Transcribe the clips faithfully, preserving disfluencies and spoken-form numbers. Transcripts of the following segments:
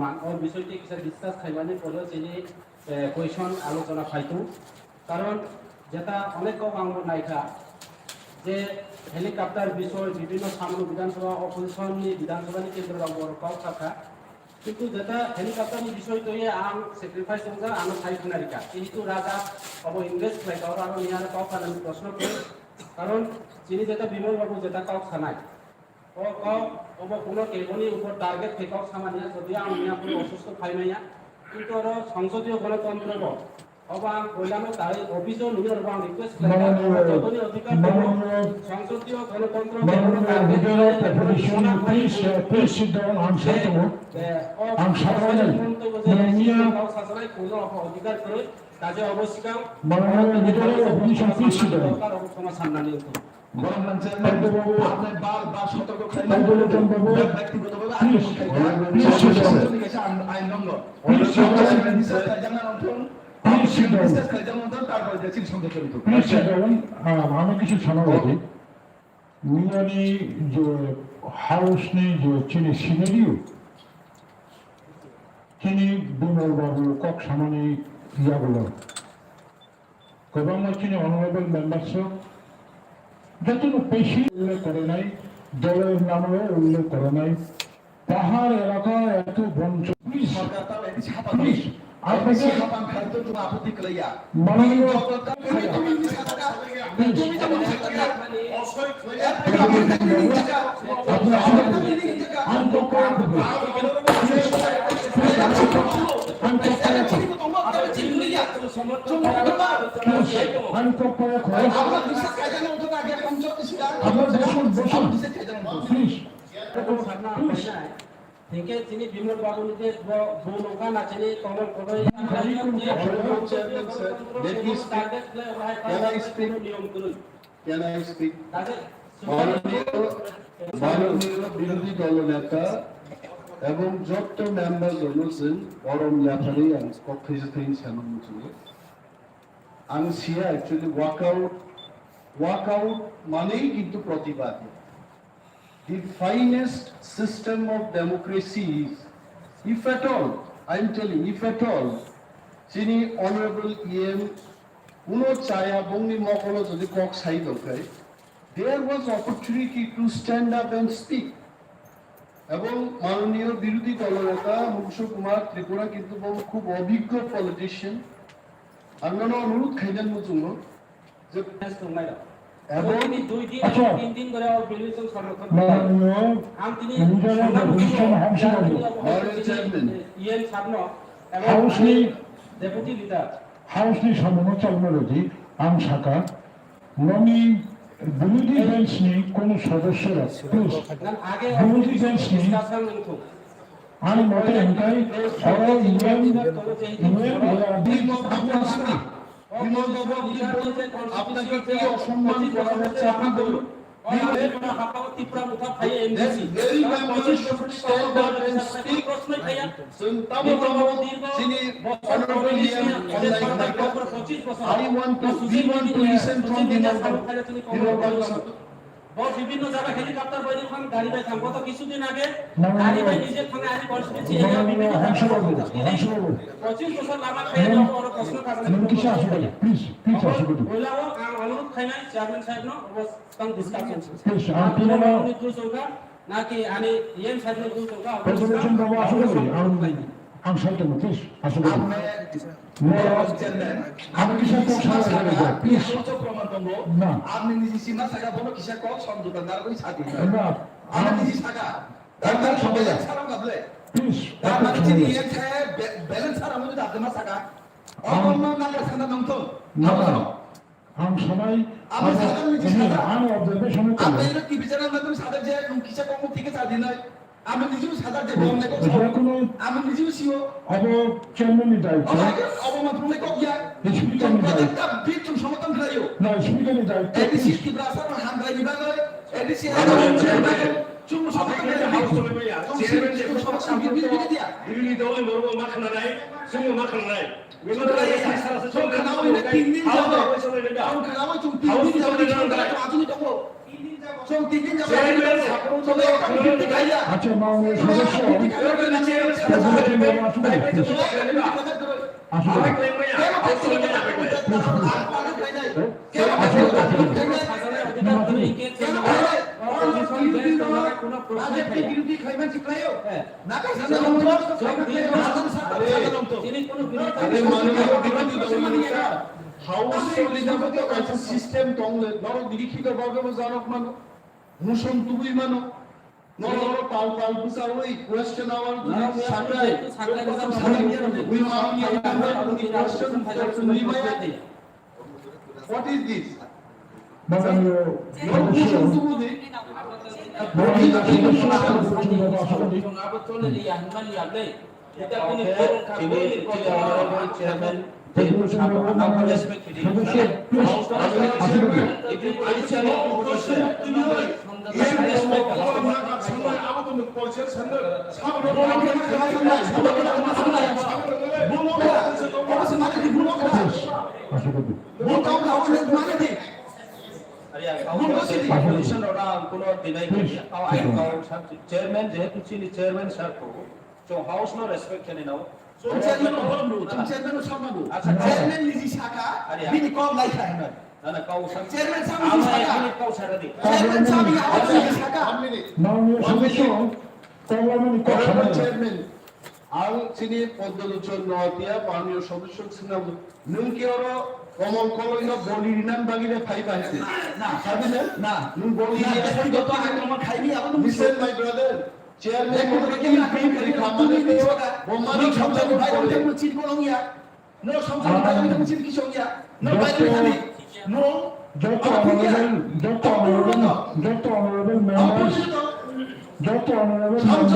O bisoi twi kisa discuss khaimani pore chini, eh, question alochona phaitu. Karon jeta onek kok ang bo naikha je helicopter bisoi bibhinno samung Bidhan Sabha opposition ni Bidhan Sabha ni kendro rok borok kok sakha. Kintu jeta helicopter ni bisoi twi ang sacrifice wngjak ano sai khna rikha. Kintu raja obo invest khlai kha oro ano niya kok sanani proshno khe. Karon chini jeta Bimal babu jeta kok sanai. O kok, obo kuno keboni upor target khe kok samani ya, jodi ang niya kuno osusto phaimaya. Kintu oro songsodiyo gonotontro bo. Obo ang koilano tai office o nini oro ang request khlai kha, Mananiya, jotoni adhikar tongo, Mananiya, songsodiyo gonotontro bo Mananiya target Leader of khlai Opposition, please, uh, please sit down, ang je, saito. Eh, o Ang saito. Mananiya kok sasanai kuno obo adhikar kwrwi, kaje obo sikang Mananiya Leader of Opposition, please sit down. Sorkar obo khoma sannani wngkha. Government chairman, Thank you, Babu. Apni bar bar sotorko khlaimani Thank you, Ratan Babu. Bek-, byaktigoto bhabe Please, apni please, please, ain, ain longor. Please, Government chairman please, discuss khlaijak na nongthung. Please, Government chairman please, discuss khlaijak nongthung, tarpore je chini songkhe chorito. Please, please, uh, ano kisu sana ucit. Miyani je house ni je chini scenario, chini Bimal Babu kok samani yagulo. Kwbangma chini honorable members rok jotono peisi ullekh korinai, dolor namao ullekh korinai, pahar elaka eto boncho, please, সরকার তাও এটি ছাপা please, করে। এটি আপনাদের ছাপা খাদ্য তুমি আপত্তি করে ইয়া। মাননীয় তুমি, তুমি, তুমি ছাপা, তুমি, তুমি ছাপা। Please, I'm talking about please. Please. Hingke chini Bimal Babu ni je bo, bo nokha na chini Komol Kodoi. Can I speak? Can I speak? মাননীয়, মাননীয় বিরোধী দলনেতা এবং যত মেম্বার রয়েছেন, গরম ব্যাপারে আমি কক্ষে যেতে সামনে। Ang siya actually walkout, walkout মানেই কিন্তু প্রতিবাদ। The finest system of democracy is, if at all, I am telling, if at all, chini honorable E M uno chaya bongni mokolo jodi kok sai tongkhai, there was opportunity to stand up and speak. এবং মাননীয় বিরোধী দলনেতা মনুষ্য কুমার ত্রিপুরা কিন্তু বহু খুব অভিজ্ঞ politician. Ang nono অনুরোধ khainani muchungo je এবং তিনি দুই দিন আচ্ছা। এবং তিন দিন ধরে আমার বিরোধী দল সমর্থন করে। মাননীয় আমি তিনি লিডার অফ সম্মান অপোজিশন করব। হামসা বাবু। মাননীয় চেয়ারম্যান। ইএম সাবনো এবং হাউসনি deputy leader. House ni samungno chalma rwdi, ang sakha, noni বিরোধী বেঞ্চ ni কোনো সদস্যরা, প্লিজ, বিরোধী bench ni, ani mote hingkai, oro EM, EM, Bimal babu, আপনাকে কি অসম্মান করা হচ্ছে আপনি বলুন? Very members stand up and speak. Chwng tamo tamo chini honorable E M online naikha. I want to, we want to listen from Bimal Babu. Bimal Babu sir. Bo bibhinno jaga helicopter bai thang, gari bai thang. Goto kisudin age gari bai nije thang, ani constituency area bibhinno jaga. পঁচিশ বছর lama khaiya oro proshno kajna. Nung kisa asuk bole, please, please asuk bole. Oila o ang onurudh khainai chairman saheb no, obo tang discussion. Please, ang tini no. Naki ani yen side no dul tongkha. Resolution babu asuk bole, ang, ang side no, please, asuk bole. Apni, no, Chairman, আমি কিছু কথা বলতে চাই, please. আলোচক প্রমাণ করবো। না। আপনি নিজে সীমা থাকা বলো কিসের কল সমঝোতা না ওই সাথে। না। আপনি নিজে থাকা। তার মানে সবাই ছাড়াও গাবলে। Please, তার মানে তিনি ইয়ে খায়, ব্যালেন্স ছাড়া মধ্যে আপনি মা থাকা। অকর্ম না লেখা না নমতো। না। Ang sanai, ang observation o tongo. Apni oro T V channel maidhyam sajak je nwng kisa kokno thike cha dinai. Ami nijebo sajak je bo ongnai kok sao. Ami nijebo sio. Abo chairman ni daityo. Obo ma thungnai kok ya. Speaker ni daityo. Chwng project ta bit chwng somoton khlaio. Na, speaker ni daityo. A D C Tiprasa no hamkrai ni bagwi, A D C hamkrai ni bagwi. Chwng somoton khlaio. Chwng somoton khlaio. Bibini dol ni borok ma khnanai, chwng ma khnanai. আচ্ছা, মাননীয় সদস্য, president member আসুন, প্লিজ। আসুন। Please, please. আসুন, আসুন। না, আসুন। আরে, মাননীয় বিরোধী দলনেতা, হাউস চলিতে তো একটা সিস্টেম তংলে, ধরো, লিখিত ভাবে জানক মানু, মুসুম তুবুই মানু, নরো নরো পাল পাল বুঝা ওই কোয়েশ্চেন আওয়ার যদি সাকায়, সাকায়, ওই মাননীয় মেম্বার উনি কোয়েশ্চেন উত্তর তুলি মায়া। What is this? মাননীয় সদস্য, মাননীয় সদস্য, সদস্য, please, আসুন। Please, আসুন। Position rok ang kuno deny kariya. Kau ayang kau sa chairman, jehetu chini chairman sir ko, chwng house no respect khe nai nao. Chwng chairman no borom rw, chwng chairman no samma rw. Acha, chairman niji saka, bini kok lai kha. Na, na, kau sa. Chairman sa niji saka. Bini kau sa di. Chairman sa bini house niji saka. মাননীয় সদস্য, কমলামণি কক্ষ। Honorable chairman, ang chini Poddo Lochon Noatia, মাননীয় সদস্য sinabo, nwng khe oro Komol Koloi no boli rinan bagwi de phai ba hete. Na, na. Sabi na? Na. Nwng boli rinan bagwi de phai ba hete. Listen, my brother. Chairman, no samjak ni bagwi de chini kisong ya. No, joto, joto honorable, joto honorable, joto honorable members, joto honorable members,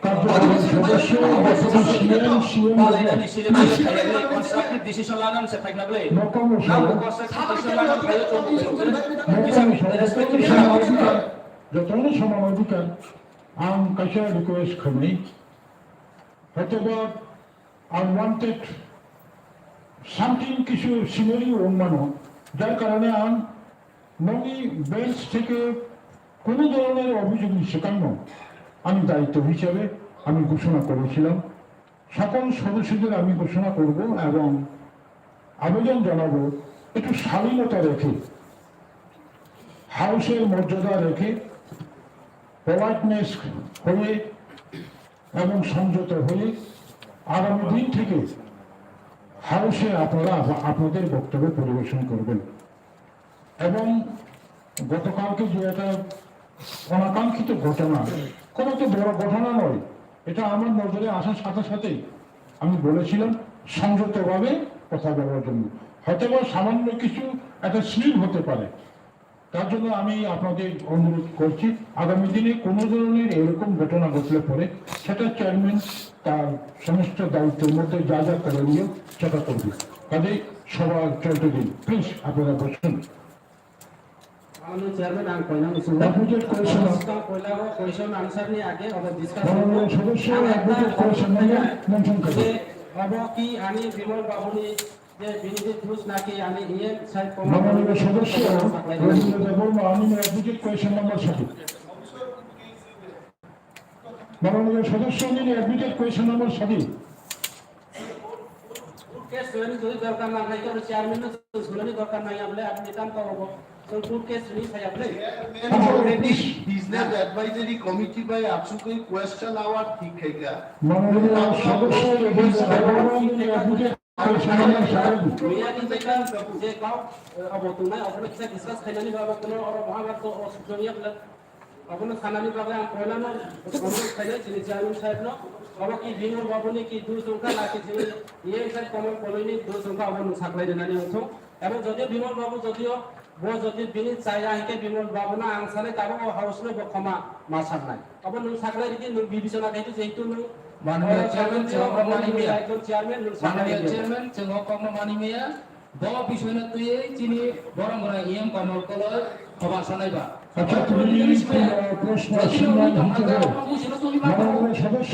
কার্যকরী সদস্য, অবসর CM, CM, মকাম সহ, মকাম সহ, সমান অধিকার, যতন সমান অধিকার, ang kaisa request khainai, হয়তোবা unwanted something কিছু scenario wngmano, যার কারণে ang nokni bench থেকে কোনো ধরনের অভিযোগ নিষ্কাশন আমি দায়িত্ব হিসেবে আমি ঘোষণা করেছিলাম। সকল সদস্যদের আমি ঘোষণা করব এবং আবেদন জানাবো একটু শালীনতা রেখে, হাউসের মর্যাদা রেখে, পোলাইটনেস হয়ে এবং সংযত হয়ে আগামী দিন থেকে হাউসে আপনারা আপ-, আপনাদের বক্তব্য পরিবেশন করবেন। এবং গতকালকে যে একটা অনাকাঙ্ক্ষিত ঘটনা, কোনো তো বড় ঘটনা নয়, এটা আমার নজরে আসার সাথে সাথেই আমি বলেছিলাম সংযতভাবে কথা বলার জন্য। হয়তোবা সামান্য কিছু একটা স্লিপ হতে পারে, তার জন্য আমি আপনাদের অনুরোধ করছি, আগামী দিনে কোনো ধরনের এরকম ঘটনা ঘটলে পরে সেটা চেয়ারম্যান তার সমস্ত দায়িত্বের মধ্যে যা যা করণীয় সেটা করবে। কাজেই সভা চলতে দিন, প্লিজ আপনারা বসুন। মাননীয় chairman, ang koinani swngo. Deputy Commissioner. Ang koinani question answer ni age obo discussion. মাননীয় সদস্য, Deputy Commissioner mention করুন. Obo ki ani Bimal babuni je bini je dus naki ani E M sir Komol, মাননীয় সদস্য রবীন্দ্র দেববর্মা, আমি Deputy Commissioner number সাথে। মাননীয় সদস্য, আমি Deputy Commissioner number সাথে। Court case sunani jodi dorkar nang nai, tei chairman no sunani dorkar nang ya bole, apni tam kabo. So court case suni saya bole. Chairman already Business Advisory Committee bai achugwi question hour thik khaikha. মাননীয় সদস্য রবীন্দ্র দেববর্মা, আমি Deputy Commissioner number সাথে। Miyani je kau, eh, abo tongnai, obono kisa discuss khainani ba, abo kono oro Mahabharata o sujong ya bole. Abono sanani bagwi ang poilano অনুরোধ khainai chini chairman saheb no, obo ki Bimal babuni ki dus wngkha naki chini E M saheb Komol Koloini dus wngkha, obo nwng saklai rwnani wngthung. Ebong jodio Bimal babu jodio bo jodi bini chaya hinkhe Bimal babuno ang sanai tabuk o house no bo khoma ma saknai. Obo nwng saklai ridi, nwng bibechona khai di, jehetu nwng মাননীয় chairman, chwng obo mani maya. Ekjon chairman nwng saklai ridi. মাননীয় chairman, chwng o kokno mani maya. Bo bisoino twiwi chini borom gwnang E M Komol Koloi khoba sanai ba. আচ্ছা, তুমি এই, আহ, প্রশ্ন আসলে মাননীয় সদস্য,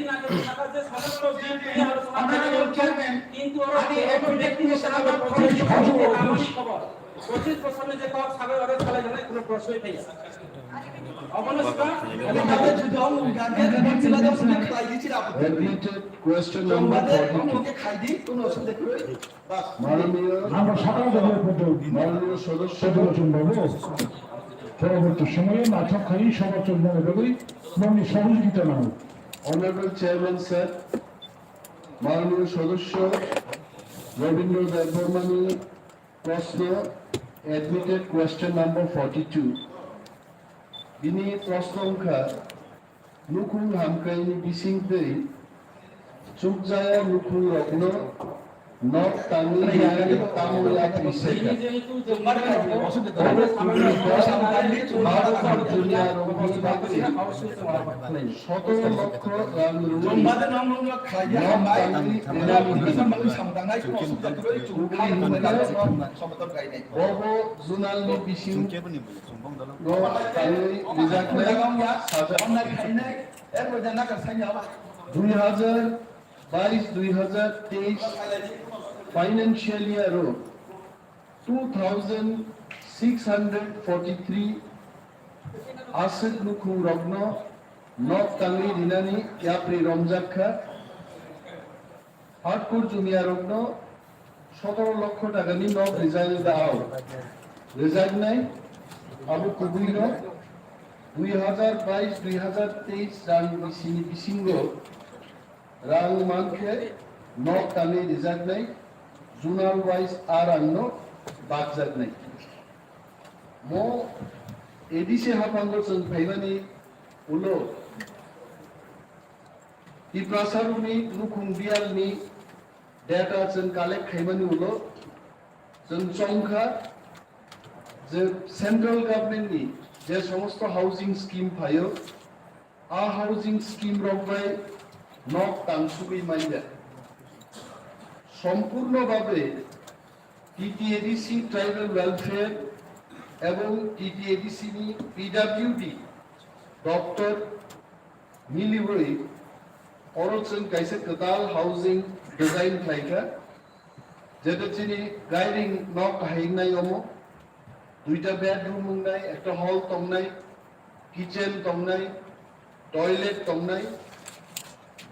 একদিন আগে থাকা যে সমস্ত দিন নিয়ে আলোচনা করা হয়েছে, কিন্তু ওরা আমি কোনো ব্যক্তি হিসেবে আমার পঁচিশ বছর আমার খবর, পঁচিশ বছর যে কক্স হাজার ওরা চালাই জানায় কোনো প্রশ্নই নেই। অবস্থা আমি তাদের যদি অঙ্গ গান গান গান ছিল, তো শুনে খাই দিয়েছিল আপনি। Admitted question number forty-two. ওকে খাই দিই, কোনো অসুবিধা নেই। মাননীয় আমরা সাধারণ দলের পদ্ধতি মাননীয় সদস্য সদর চন্দ্রবাবু পরবর্তী সময়ে মাথা খাই সবার চন্দ্রবাবু মনে সহযোগিতা নাও। Honorable Chairman sir, মাননীয় সদস্য রবীন্দ্র দেববর্মানি প্রশ্ন, admitted question number forty-two. Bini প্রশ্ন wngkha, nukhung hamkraini bisingtwi chukjaya nukhungrokno nok tangwi rwnani tamo yapri se kha. Bini junior rokni bagwi sotoro lokho rang rwwi nok tangwi rwnani. Bobo zonalni bising Rok tangwi rijaknai sajak. Dui hajar bais dui hajar teis financial year o two thousand six hundred forty-three aswk nukhung rokno nok tangwi rinani yapri romjak kha. Hardcore jumiyarokno sotoro lokho takani nok rijak da ao. Rijaknai abo kubuino dui hajar bais dui hajar teis rang bisini bisingo rang mankhe nok tangwi rijaknai, zonal wise a rangno bakjaknai. Mo A D C haphango chwng phaimani ulo Tiprasa rokni nukhung biyalni data chwng collect khaimani ulo chwng chongkha je central government ni je somosto housing scheme phaio, a housing scheme rok bai nok tangsugwi manya. Sompurno babe T T A D C Tribal Welfare ebong T T A D C ni P W D doptor miliwi oro chwng kaisa kwtal housing design khlaikha, jeto chini gairing nok hai wngnai omo, duita bedroom wngnai, ekta hall tongnai, kitchen tongnai, toilet tongnai,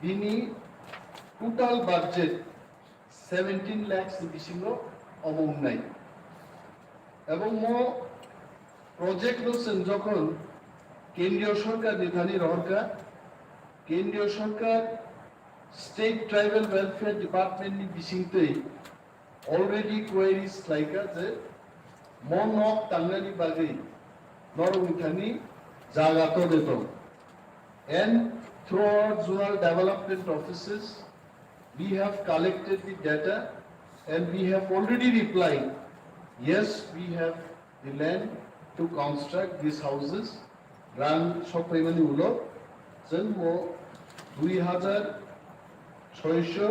bini total budget seventeen lakhs ni bisingo omo wngnai. Ebong mo project no chwng jokhon kendriyo sorkar ni thani rohorkha, kendriyo sorkar state tribal welfare department ni bisingtwi already queries khlaikha je mo nok tangnani bagwi norokni thani jaga tode tong. And through our zonal development offices, we have collected the data and we have already replied, yes, we have the land to construct these houses. Rang sokpaimani ulo chwng bo dui hajar soiso,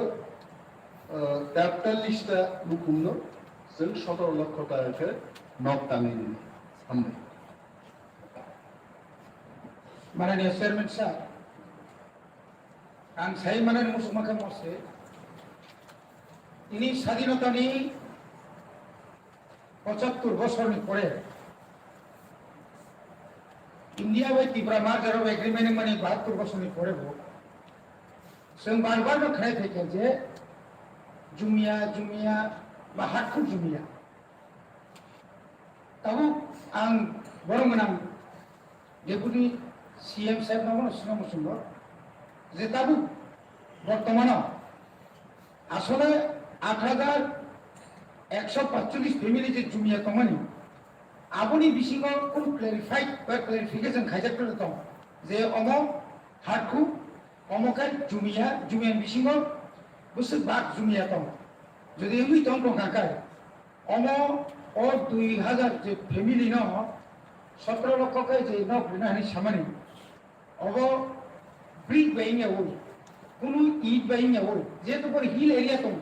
ah, teptallis ta nukhungno chwng sotoro lokho taka khe nok tangwi rwnai. Hambai. Mananiya Chairman sir, ang sai manani muchungma khe mose, tini sadinotani pochattor bosorni pore India bai Tipra merger of agreement wngmani bahattor bosorni pore bo chwng bar bar no khnai phaikha je jumia, jumia ba hakhuk jumia. Tabuk ang borok gwnang Deputy C M saheb no bono swngna muchungo je tabuk bortomano asole aat hajar Ekso paitsollis family je jumia tongmani, aboni bisingo kunu clarified ba clarification khaijak tong je omo Hatku, omo khe jumia, jumia bisingo bwswk bak jumia tong. Jodi wngwi tong tong kha khe, omo o dui hazar je family no sotro lokho khe je nok rina hani samani, obo brick bai wngya o, kunu it bai wngya o, jehetu boro hill area tong.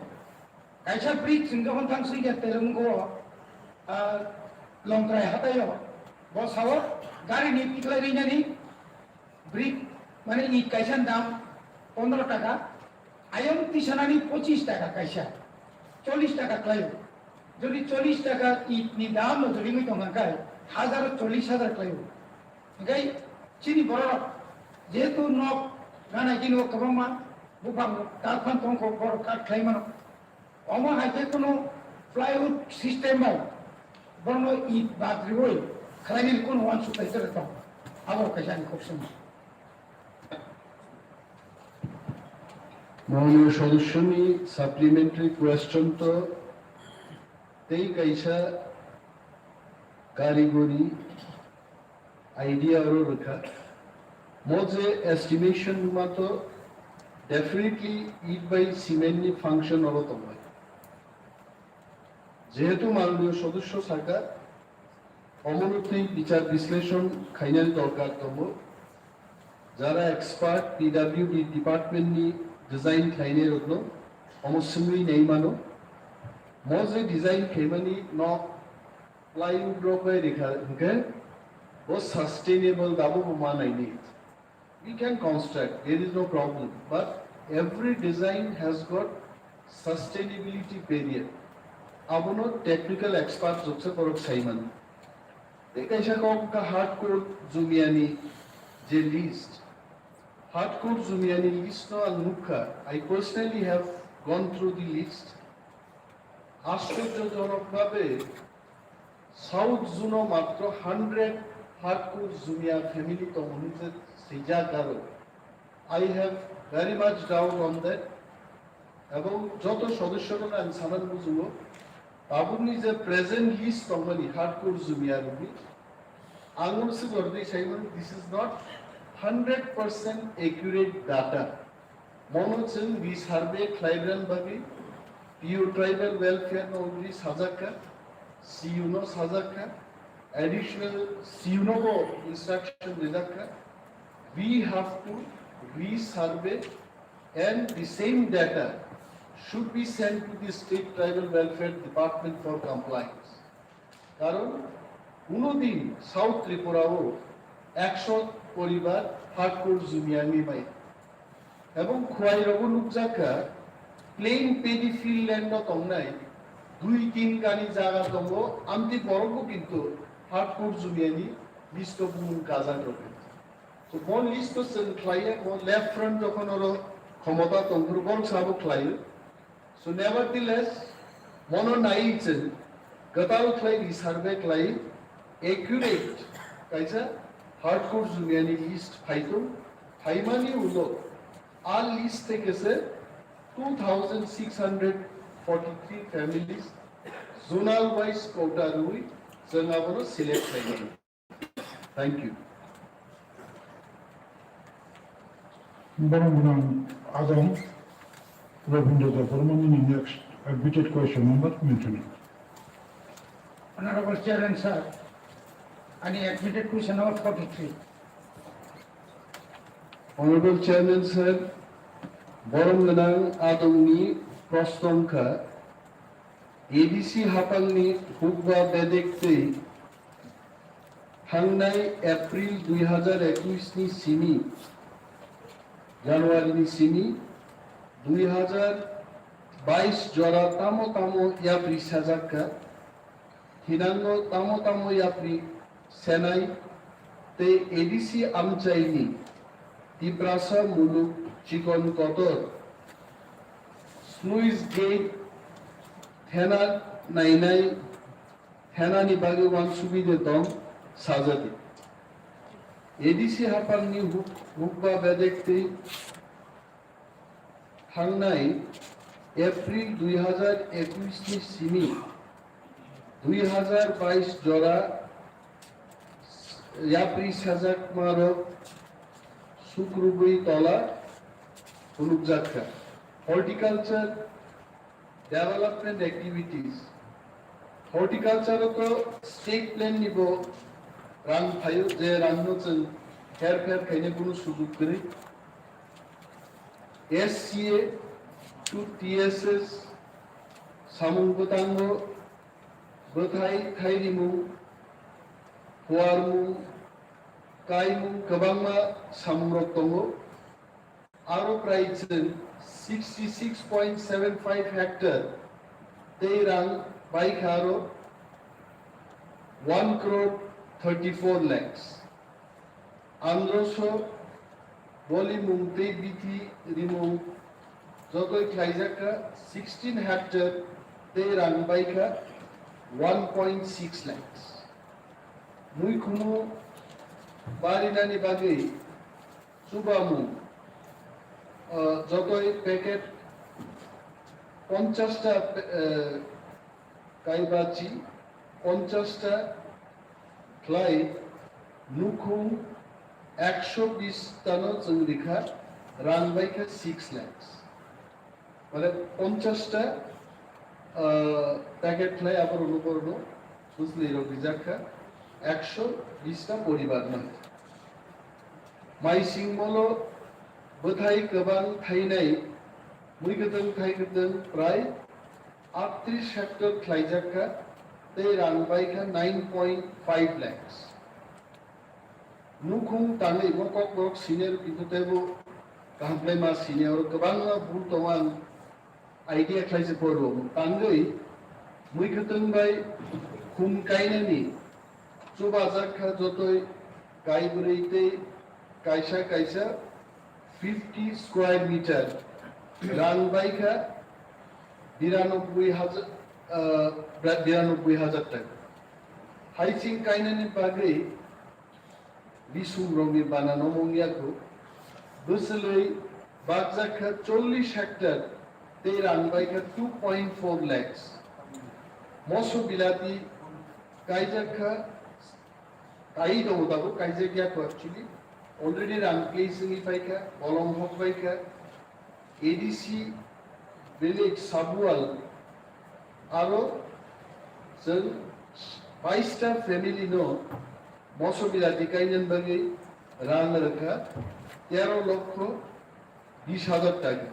Kaisa brick chwng jokhon thang swi khe telung go, ah, Longtrai hataio, bo sao gari ni tiklai rinani, brick, mane, it kaisa dam pondro taka, ayang tisanani pochis taka kaisa, chollis taka khlaio. Jodi chollis taka it ni dam no jodi wngwi tong kha khe, hazar chollis hazar khlaio. Hingkhe chini borok jehetu nok gana gini o kwbangma buphang kak phan tong kho, borok kak khlai mano. Omo hai khe kunu plywood system bai bono it bat riwi khlainani kunu uansuk lai kwrwi tong. Abo kaisa ani kok swngo. Mahanio sodosyoni supplementary question to tei kaisa karigori idea oro rwkha. Mo je estimation ma to definitely it bai cement ni function oro tongnai. Jehetu manoniyo sodosyo saka, omono twi bichar bisleshon khainani dorkar tongo. Jara expert P W D department ni design khlainai rokno omo swngwi nai mano. Mo je design khaimani nok plywood rok bai rikha hwnkhe bo sustainable dabo bo ma naini. We can construct, there is no problem, but every design has got sustainability barrier. Abono technical expert jokse borok saimani. Tei kaisa kok wngkha hardcore jumiyani je list. Hardcore jumiyani list no ang nukha. I personally have gone through the list. Ashchorjojonok bhabe South Zone o matro hundred hardcore jumia family tongo hinwi je swijak aro. I have very much doubt on that. Ebong joto sodosyorokno ang sanani bujungo, tabukni je present list tongmani hardcore jumia rokni, ang unsuk ordi saimani, this is not hundred percent accurate data. Mono chwng resurvey khlaibrani bagwi P U Tribal Welfare no already sajakha, C U no sajakha, additional C U no bo instruction rijakha. We have to resurvey and the same data should be sent to the State Tribal Welfare Department for compliance. Karon kuno din South Tripura o ekso poribar hardcore jumia wngwi mai. Ebong Khwai rogo nukjakha plain paddy field land no tongnai dui tin kani jaga tongo, amtwi borok bo kintu hardcore jumia ni list o bumung kajak rok. So, bo list o chwng khlaiya, bo left front jokhon oro khomota tongphuru, borok sabo khlaio. So, nevertheless, mono naiwi chwng kwtal khlai resurvey khlai accurate kaisa hardcore jumia ni list phaitung, phaimani ulo a list theke se two thousand six hundred forty-three families zonal wise quota rwi chwng abono select khlaimani. Thank you. Borok gwnang Ajam Rabindra Debbarma nini next admitted question number mention. Honorable Chairman sir, ani admitted question number forty-three. Honorable Chairman sir, borok gwnang Adongni proshno wngkha, A D C haphangni hukba bedek twi thangnai April dui hazar ekush ni simi, January ni simi, dui hazar bais jora tamo tamo yapri sajak kha, thinango tamo tamo yapri senai tei A D C amchaini Tiprasa muluk chikon kotor sluice gate thena nainai, thenani bagwi uansugwi de tong sajadi. A D C haphangni huk-, hukba bedek twi thangnai April dui hazar ekush ni simi dui hajar bais jora yapri sajakmarok sukrubwi tola phunukjakha. Horticulture development activities. Horticulture o to state plan ni bo rang phaio, je rang no chwng her pher khaine kunu sujuk kwrwi. S C A to T S S samung bwtango bwthai thairimung, phuarmung, kaimung kwbangma samungrok tongo. Aro prai chwng sixty six point seven five hectare tei rang baikha aro one crore thirty four lakhs. Androso bolimung tei bithi rimung jotoi khlaijakha sixteen hectare tei rang baikha one point six lakhs. Muikhumu barinani bagwi chubamung, ah, jotoi packet ponchash ta, eh, kaibachi ponchash ta khlai nukhung ekso bish tano chwng rikha, rang baikha six lakhs. Mane ponchash ta, ah, packet khlai aborokno borokno bwsli rok rijak kha ekso bish ta poribar no. Mai singmolo bwthai kwbang thainai, mui kwtwng thai kwtwng prai aatris hectare khlaijak kha tei rang bai kha nine point five lakhs. Nukhung tangwi bo kokborok senior kintu teibo kaham khlai ma senior kwbangma bul tongo ang idea khlai se porbo. Tangwi mui kwtwng bai khum kainani chubajak kha jotoi kaibrwi tei kaisa kaisa fifty square meter rang bai kha biranobboi hajar, ah, biranobboi hajar taka. Haiching kainani bagwi bisum rokni bana no mung yaku. Bwswlwi bakjak kha chollish hectare tei rang bai kha two point four lakhs. Moso bilati kaijak kha, kai tongo tabuk, kaijak ya kho actually. Already rang place wngwi pai kha, bolong hok bai kha. A D C village Sabual aro chwng bais ta family no moso bilati kainani bagwi rang rwkha tero lokho bish hajar taka.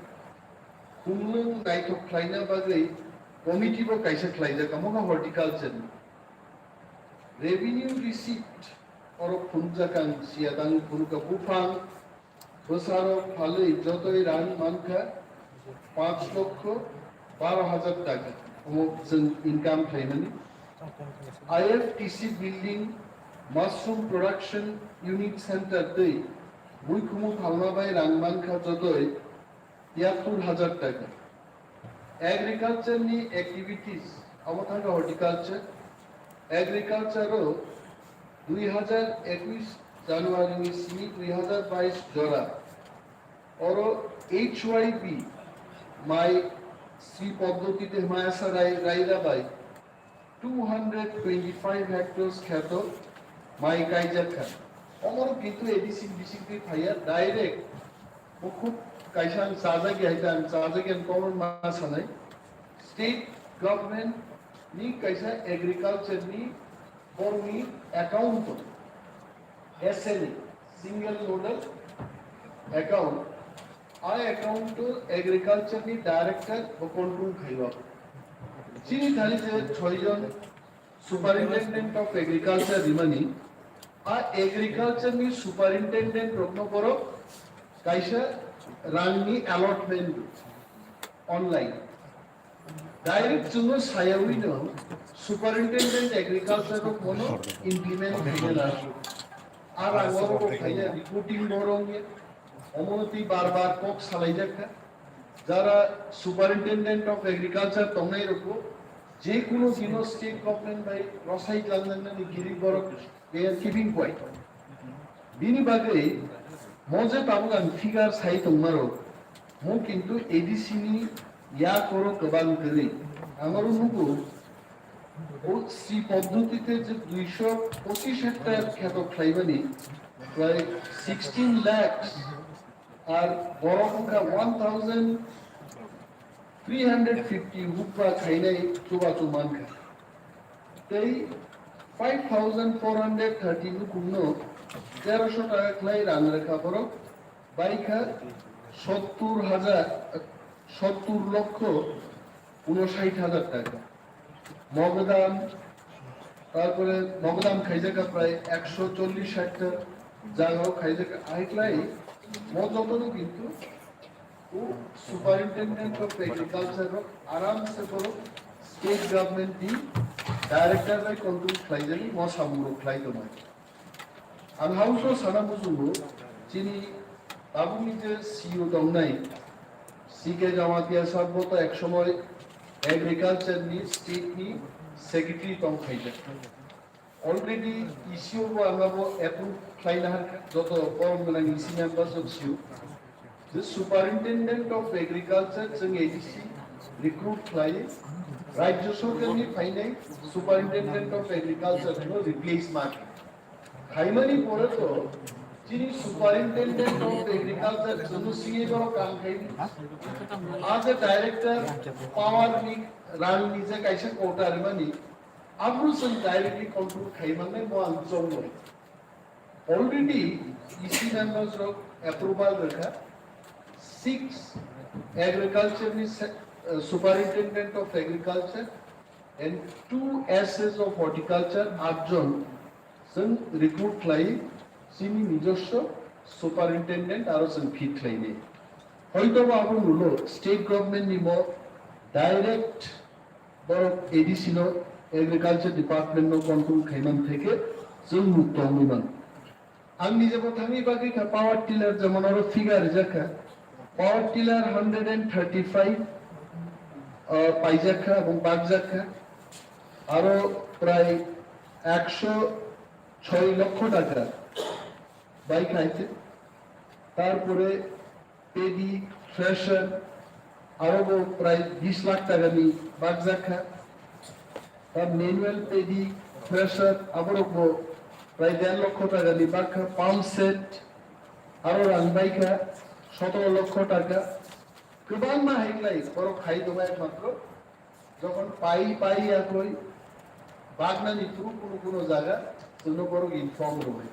Khumlwng naithok khlaina bagwi committee bo kaisa khlaijak, amo khe horticulture ni. Revenue receipt oro phunukjak ang siya tang phunukha buphang bwsaro phalwi jotoi rang mankha panch lokho baro hajar taka. Omo chwng income khlaimani. I F T C building, mushroom production unit center tei muikhumu phalma bai rang mankha jotoi tiyattur hajar taka. Agriculture ni activities, abo thangkha horticulture. Agriculture o dui hajar ekush January ni simi dui hajar bais jora. Oro H Y B mai Sri Poddotite Mayasa Rai, Raira bai two hundred twenty-five hectares kheto mai kaijak kha. Omoro kintu A D C ni bisingtwi phaiya direct. Bo khub kaisa ang chajak ya, hai ta ang chajak ya, ang comment ma sanai. State government ni kaisa agriculture ni borokni account o, S N A, single nodal account, a account o agriculture ni director bo control khaiwi. Chini thani je choi jon superintendent of agriculture rimani, a agriculture ni superintendent rokno borok kaisa rang ni allotment online. Direct chwngno sayawino superintendent agriculture rok bono implement khaina na. Ar ang oro bo khaiya reporting bo rwngya. Omono twi bar bar kok salaijak kha. Jara superintendent of agriculture tongnai rokbo je kuno dino state government bai rosai tlangnani giri borok, they are keeping quiet. Bini bagwi mo je tabuk ang figure sai tongmarok, mo kintu A D C ni yak oro kwbang kwrwi. Ang oro nugo, O sri poddotite je duisho pochish hectare kheto khlaimani, prai sixteen lakhs, ar borok wngkha one thousand three hundred fifty hukba khainai chubachu mankha. Tei five thousand four hundred thirty nukungno terosho taka khlai rang rwkha borok, baikha sottur hajar, sottur lokho unoshait hajar taka. Mogodam, tarpore mogodam khaijakha prai ekso chollish hectare jagao khaijakha, aiklai mo jotono kintu o Superintendent of Agriculture rok aramse borok state government ni director bai control khlaijani, mo samung rok khlai tongmani. Ang hauso sana muchungo, chini tabukni je C E O tongnai, C K Jamatia sir bo to ek somoy agriculture ni state ni secretary tong khaijak. Already E C O bo ang abo approve khlaina harkha, joto borom gwnang E C members of C O. The Superintendent of Agriculture chwng A D C recruit khlai, Rajya Sarkar ni phainai Superintendent of Agriculture no replace ma khe. Khaimani pore to chini Superintendent of Agriculture chwng singwi borok kam khaini. As a director, power ni, rang ni je kaisa quota rimani, abru chwng directly control khai mannai mo ang chongmani. Already E C members rok approval rwkha, six agriculture ni se-, uh, Superintendent of Agriculture and two S S of Horticulture, atjon chwng recruit khlai chini nijoswo superintendent aro chwng fit khlainai. Hoito ba abo nulo state government ni mo direct borok A D C no, agriculture department no control khaiman theke chwng nuk tongwi man. Ang nije bo thangwi bagwi kha power tiller, jemon oro figure rijak kha. Power tiller hundred and thirty-five, uh, paijak kha ebong bakjak kha. Aro prai ekso choi lokho taka bai kha. Tarpore paddy, thresher, aro bo prai bish lakh taka ni bakjak kha. Ta manual paddy, thresher, aborok bo prai der lokho taka ni bak kha. Pump set, aro rang bai kha sotoro lokho taka. Kwbangma hai khlai borok khai tongo, ekmatro jokhon pai, pai ya koi, bagnani phuru kuno kuno jaga chwngno borok inform rwbai.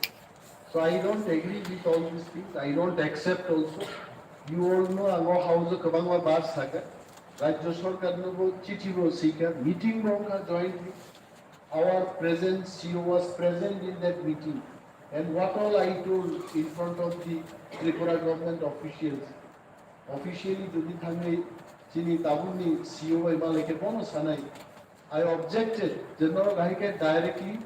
So I don't agree with all these things. I don't accept also. You all know, ang o house o kwbangma bar saka. Rajya Sarkar no bo chithi bo sika, meeting bo wngkha jointly. Our present C E O was present in that meeting. And what all I told in front of the Tripura government officials, officially jodi thangwi chini tabukni C E O bai malai khe bono sanai, I objected je norok hai khe directly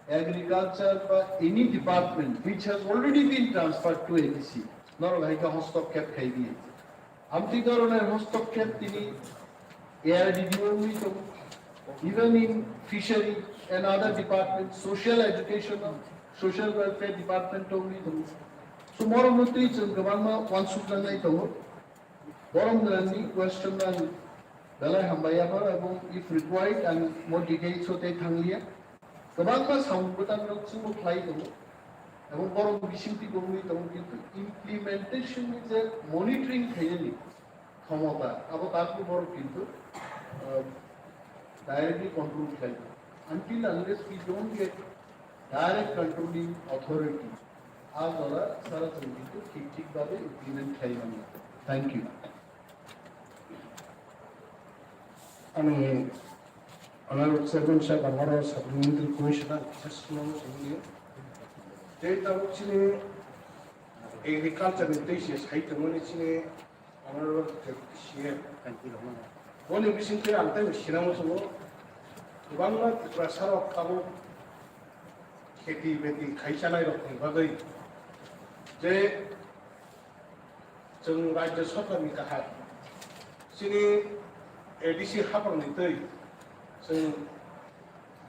agriculture ba any department which has already been transferred to A D C, norok hai khe hostokkhep khai di. Amtwi dhoroner hostokkhep tini A R D D O wngwi tongo, even in fishery and other departments, social education, social welfare department wngwi tongo. So, morokno twi chwng kwbangma uansukjaknai tongo. Borom gwnangni question ang belai hambai yaphar, ebong if required ang more details o tei thangliya. Kwbangma samung bwtang rok chwngno khlai tongo, ebong borom bisingtwi wngwi tongo, kintu implementation ni je monitoring khainani khomota, abo takni borok kintu, uh, directly control khlai tongo. Until unless we don't get direct controlling authority, a jora sara chwng kintu thik thik babe implement khlai manya. Thank you. Ani Honorable Chairman sahib, ang oro Supplementary Commissioner kisa swngna muchungdi. Tei tabuk chini agriculture ni tei se sai tongmani chini Honorable Deputy C M. Boni bisingtwi ang tei sina muchungo kwbangma Tiprasa rok tabuk kheti beti khai chanai rokni bagwi je chwng Rajya Sarkarni kaham, chini A D C haphangni twi chwng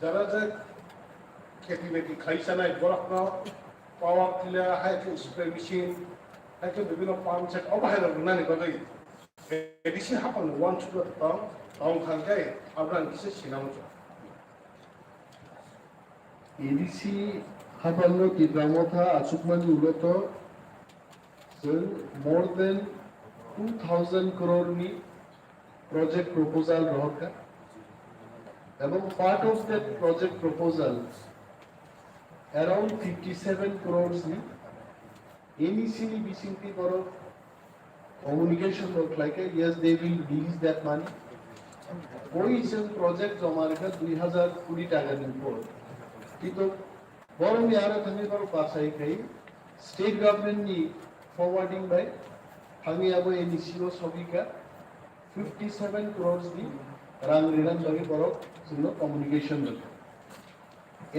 jara je kheti beti khai chanai borokno power tiller, hai khe spray machine, hai khe bibhinno pump set obo hai rok rwnani bagwi A D C haphangni uansukma tong, tong kha khe abono ang kisa sina muchungo. A D C habango Tipra Motha achukmani ulo to chwng more than two thousand crore ni project proposal rohorkha. Ebong part of that project proposal, around fifty seven crores ni N E C ni bisingtwi borok communication rok khlaikha, yes, they will release that money. Boi chwng project joma rwkha dui hazar kuri taka ni upor. Kintu borokni aro thangwi borok bachai khai state government ni forwarding bai thangwi abo N E C o sogwikha fifty seven crores ni rang rinani bagwi borok chwngno communication rwkha.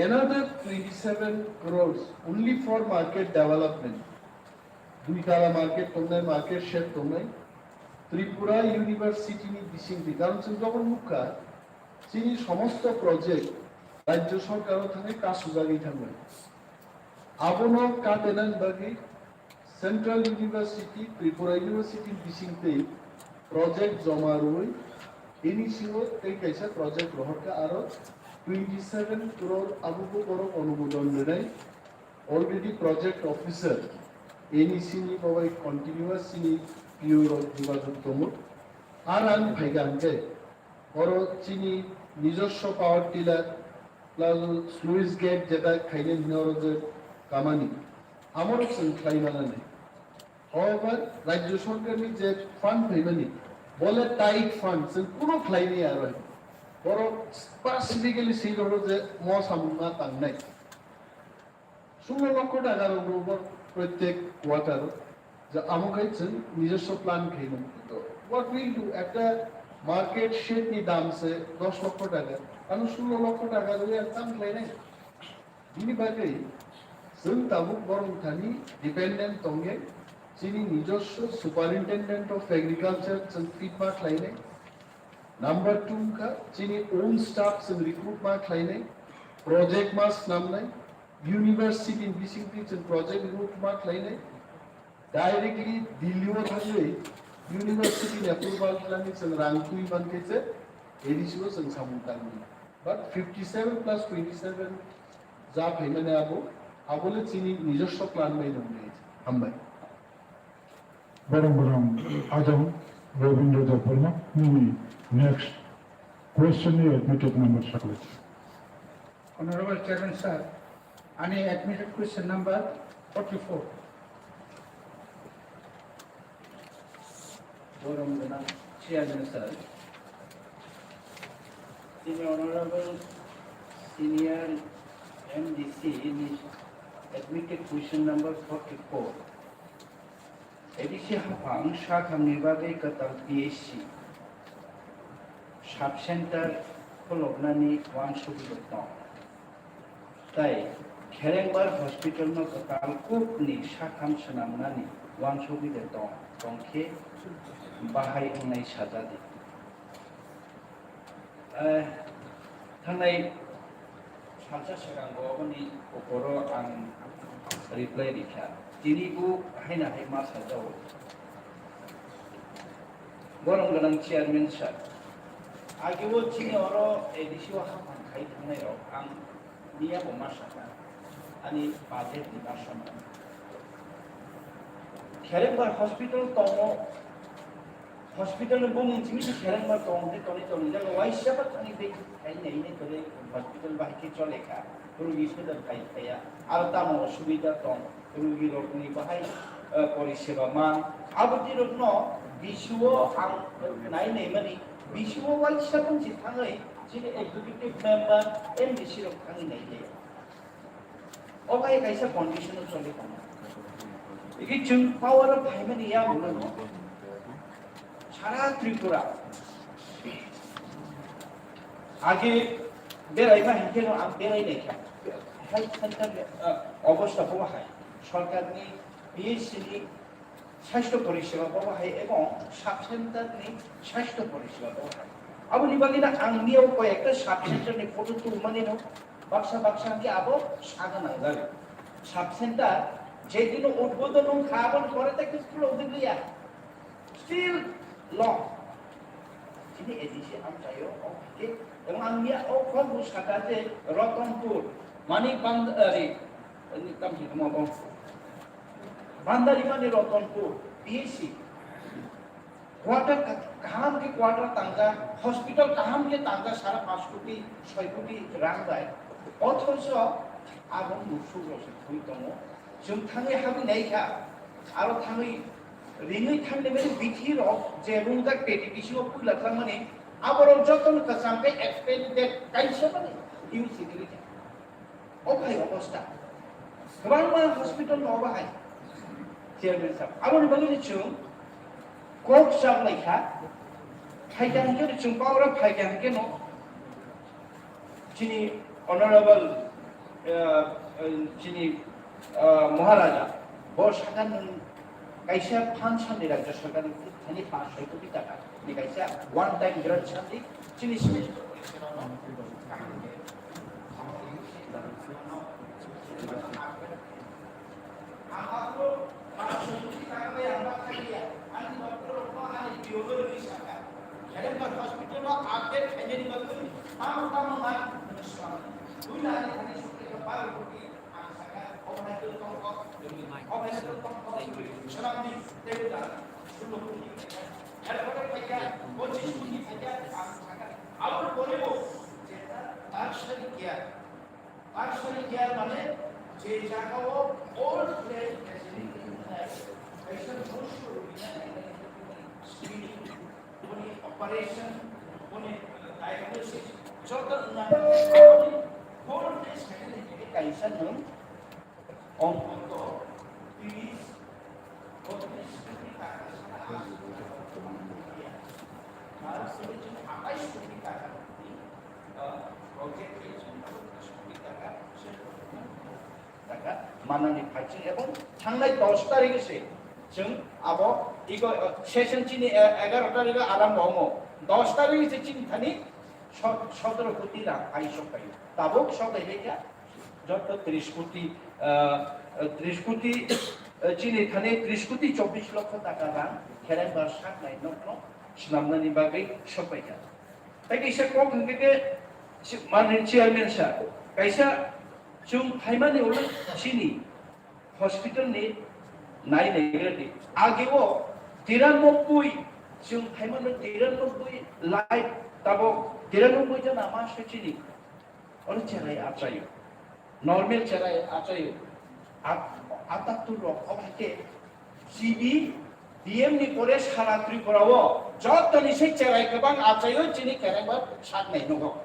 Another twenty seven crores only for market development. Dui tala market tongnai, market shed tongnai. Tripura University ni bisingtwi, karon chwng jokon nukha, chini somosto project rajyo sorkar o thangwi kasujagwi thangnai. Abono katenani bagwi Central University, Tripura University bisingtwi project joma rwui N E C o tei kaisa project rohorkha aro twenty seven crore abubo borok onumodon rwnai. Already project officer N E C ni babai continuous chini P O rok jogajog tongo. Ar ang phaikha hwnkhe oro chini nijoswo power tiller plus sluice gate jeta khainai hwnwi oro je kamani, amoro chwng khlai manani. However, rajyo sorkarni je fund phaimani, bole tight fund, chwng kuno khlai maya aro. Borok specifically swi rwgo je mo samung ma tangnai. Sullo lokho taka rok rwgo prottek quarter o. Je amo khai chwng nijoswo plan khaino. To what we'll do, ekta market shed ni dam se dos lokho taka, ano sullo lokho taka rwui ang tam khlainai. Bini bagwi chwng tabuk borok thani dependent tongya, chini nijoswo superintendent of agriculture chwng fit ma khlainai. Number two wngkha chini own staff chwng recruit ma khlainai, project ma snamnai, university ni bisingtwi chwng project recruit ma khlainai. Directly Delhi o thangwi university ni approval khlani chwng rang twi mankhe se A D C o chwng samung tangmani. But fifty seven plus twenty seven ja phaimani abo, abole chini nijoswo plan bai nongni. Hambai. Borong borong ajang Rabindra Debbarma nini next question ni admitted number sakle. Honorable Chairman Sir, ani admitted question number forty-four. Borom gwnang Chairman Sir, chini Honorable Senior M D C ni admitted question number forty-four. A D C haphang sakhamni bagwi kwtal P H C sub center khuloknani uansugwi tong. Tai Kherengbar hospital no kwtal kuk ni sakham swnamnani uansugwi tong, tongkhe bahai wngnai sajadi. Eh, thangnai salsa swkango aboni ukoro ang reply rikha. Tini bo haina hai ma sajao. Borom gwnang Chairman Sir. Ageo chini oro A D C o haphang khai thangnai rok ang miya bo ma sakha. Ani budget ni ma sama. Kherengbar hospital tongo. Hospital ni bumung simi se Kherengbar tong, tei toni toni jaga waisa ba thani tei khai nai nai tore hospital bahai khe chole kha. Rugi sodar khai khaya. Aro tamo osubida tong. Rugi rokni bahai, eh, poriseba ma. Abo twi rokno B C O ang nai nai mani. B C O waisa bung si thangwi chini executive member M D C rok thangwi nai nai. O bai kaisa condition o choli tongo. Iki chwng power o phaimani yagulo no sara Tripura. Age beraima hinkhe no ang berai naikha. Health center ni, ah, obostha bo hai. Sorkar ni P H C ni sasthya poriseba bo hai ebong sub center ni sasthya poriseba bo hai. Aboni bagwi na ang miyao koi ekta sub center ni photo tubumani no baksa baksa hwnkhe abo saga nangjak. Sub center je dino udbodon wngkha aboni pore tei khe khulok di liya. Still long. Chini A D C amchaio o hwnkhe, ebong ang miya o khorbo saka je Ratanpur, Manik Band-, ari, ani tam si tamo bo. Bandarimani Ratanpur, P H C. Quarter ka-, kaham ke quarter tangka, hospital kaham ke tangka sara panch koti, soi koti rang bai. Othocho abo musuk rok se thwi tongo. Chwng thangwi habwi naikha, aro thangwi ringwi thangni mani bithi rok je rungjak peti bisingo puila thangmani, aborok jotono kwcham khe extended kaisa mani use khe. O bhai obostha. Kwbangma hospital no bahai. Chairman sahab. Aboni bagwi chwng kok chap lai kha. Phaikha hwnkhe chwng power o phaikha hwnkhe no. Chini honorable, uh, uh, chini, uh, Maharaja, bo sakha nwng kaisa function ni Rajya Sarkar ni thani panch soi koti taka ni kaisa one time grant sandi chini simi. Aboni pore bo je ta nursery care, nursery care mane je jagao old age facility wngnai, kaisa musu rwinani screening, boni operation, boni diagnosis, joto wngnai, aboni old age facility kaisa nwng Ontoto tris, botris koti taka saka aswk taka. Aro sini chwng atais koti taka ni, ah, project khe chwng atais koti taka, se taka manani phaising ebong thangnai dos tarikhe se chwng abo ego, ah, session chini, eh, egaroh tarikhe arambo wngo. Dos tarikhe se chini thani so-, sotoro koti rang phai sok phaio. Tabuk sok bai kha. Joto tris koti, ah, tris koti, ah, chini thani tris koti chobbish lokho taka rang khereng bar saknai nokno swnamnani bagwi sokpaikha. Tai kaisa kok hwnkhe khe si-, manwi chairman sir, kaisa chwng phaimani ulo chini hospital ni nai naigradi. Ageo tiranoboi, chwng phaimano tiranoboi life tabok tiranoboi jona ma se chini. Oro cherai achaio. Normal cherai achaio. At-, atattur rok obo hai khe G B, D M ni pore sara Tripura o joto ni se cherai kwbang achaio chini kerengbar sak nai nogo.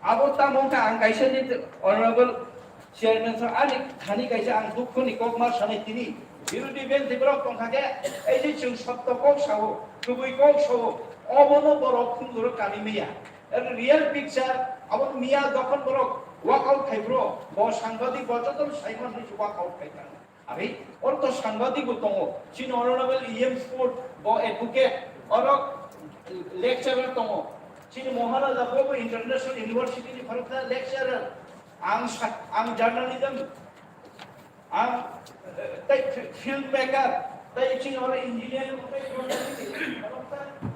Abo tamo wngkha ang kaisa ni honorable chairman sir ani thani kaisa ang dukho ni kok ma sanai tini. Birodhi bel Tripura tongkha khe ei je chwng sotto kok sao, kubui kok sao, obono borok khungdoro kami maya. Ero real picture, abo miya jokhon borok walk out khai bro, bo sangbadik bo joto Simon ni walk out khai tang. Ari, oro to sangbadik bo tongo. Chini honorable E M Sport, bo advocate, oro lecturer tongo. Chini Maharaja bo, bo international university ni khoroksa lecturer. Ang sa-, ang journalism Ang, eh, tei fi-, filmmaker, tei chini oro engineer, tei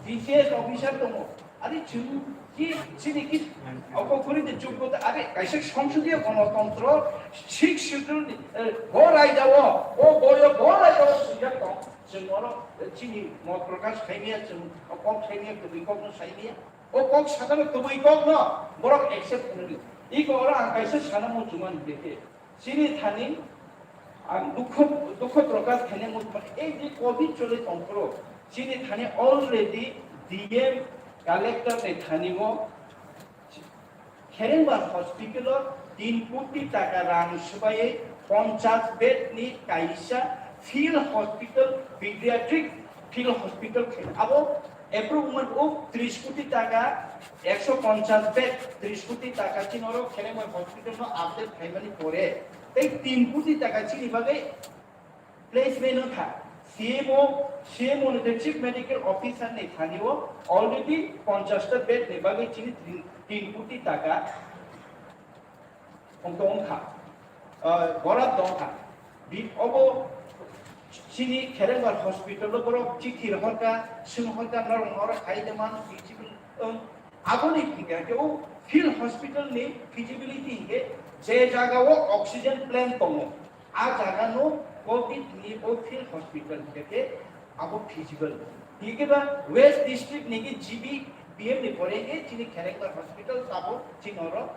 D C S officer tongo. Ari chwng ki, chini ki, oko kuri de joggota, ari kaisa songsodiya gonotontro, six schedule ni, eh, bo raida o, o boyo, bo raida o swijak tong. Chwng oro, eh, chini mot prokash khaimya, chwng o kok khaimya, kubui kok no saimya. O kok sakano kubui kok no, borok accept khainani. Iko oro ang kaisa sana muchungmani dekhe. Chini thani ang dukho, dukho prokash khainai muchungmani. Ei je covid choli tongphuru, chini thani already D M, collector ni thani o Kherengbar hospital o tin koti taka rang swbaiwi ponchash bed ni kaisa field hospital, pediatric field hospital khainai. Abo Approve wngmani o tris koti taka, ekso ponchash bed, tris koti taka chini oro Kherengbar hospital no update khaimani pore, tei tin koti taka chini bagwi placement wngkha. C M O, C M O ni tei Chief Medical Officer ni thani o already ponchash ta bed ni bagwi chini tin, tin koti taka Wngtong wngkha, ah, borat dongkha. Bi-, obo chini Kherengbar hospital o borok chithi rohorkha, swnghorkha, norok norok hai de mano feasible wng. Aboni hingkhe khe o field hospital ni feasibility hingkhe Je jagao oxygen plant tongo, a jagano covid ni o field hospital hingke abo feasible. Hingke ba West District ni G B P M ni pore hingke chini Kherengbar hospital tabo chini oro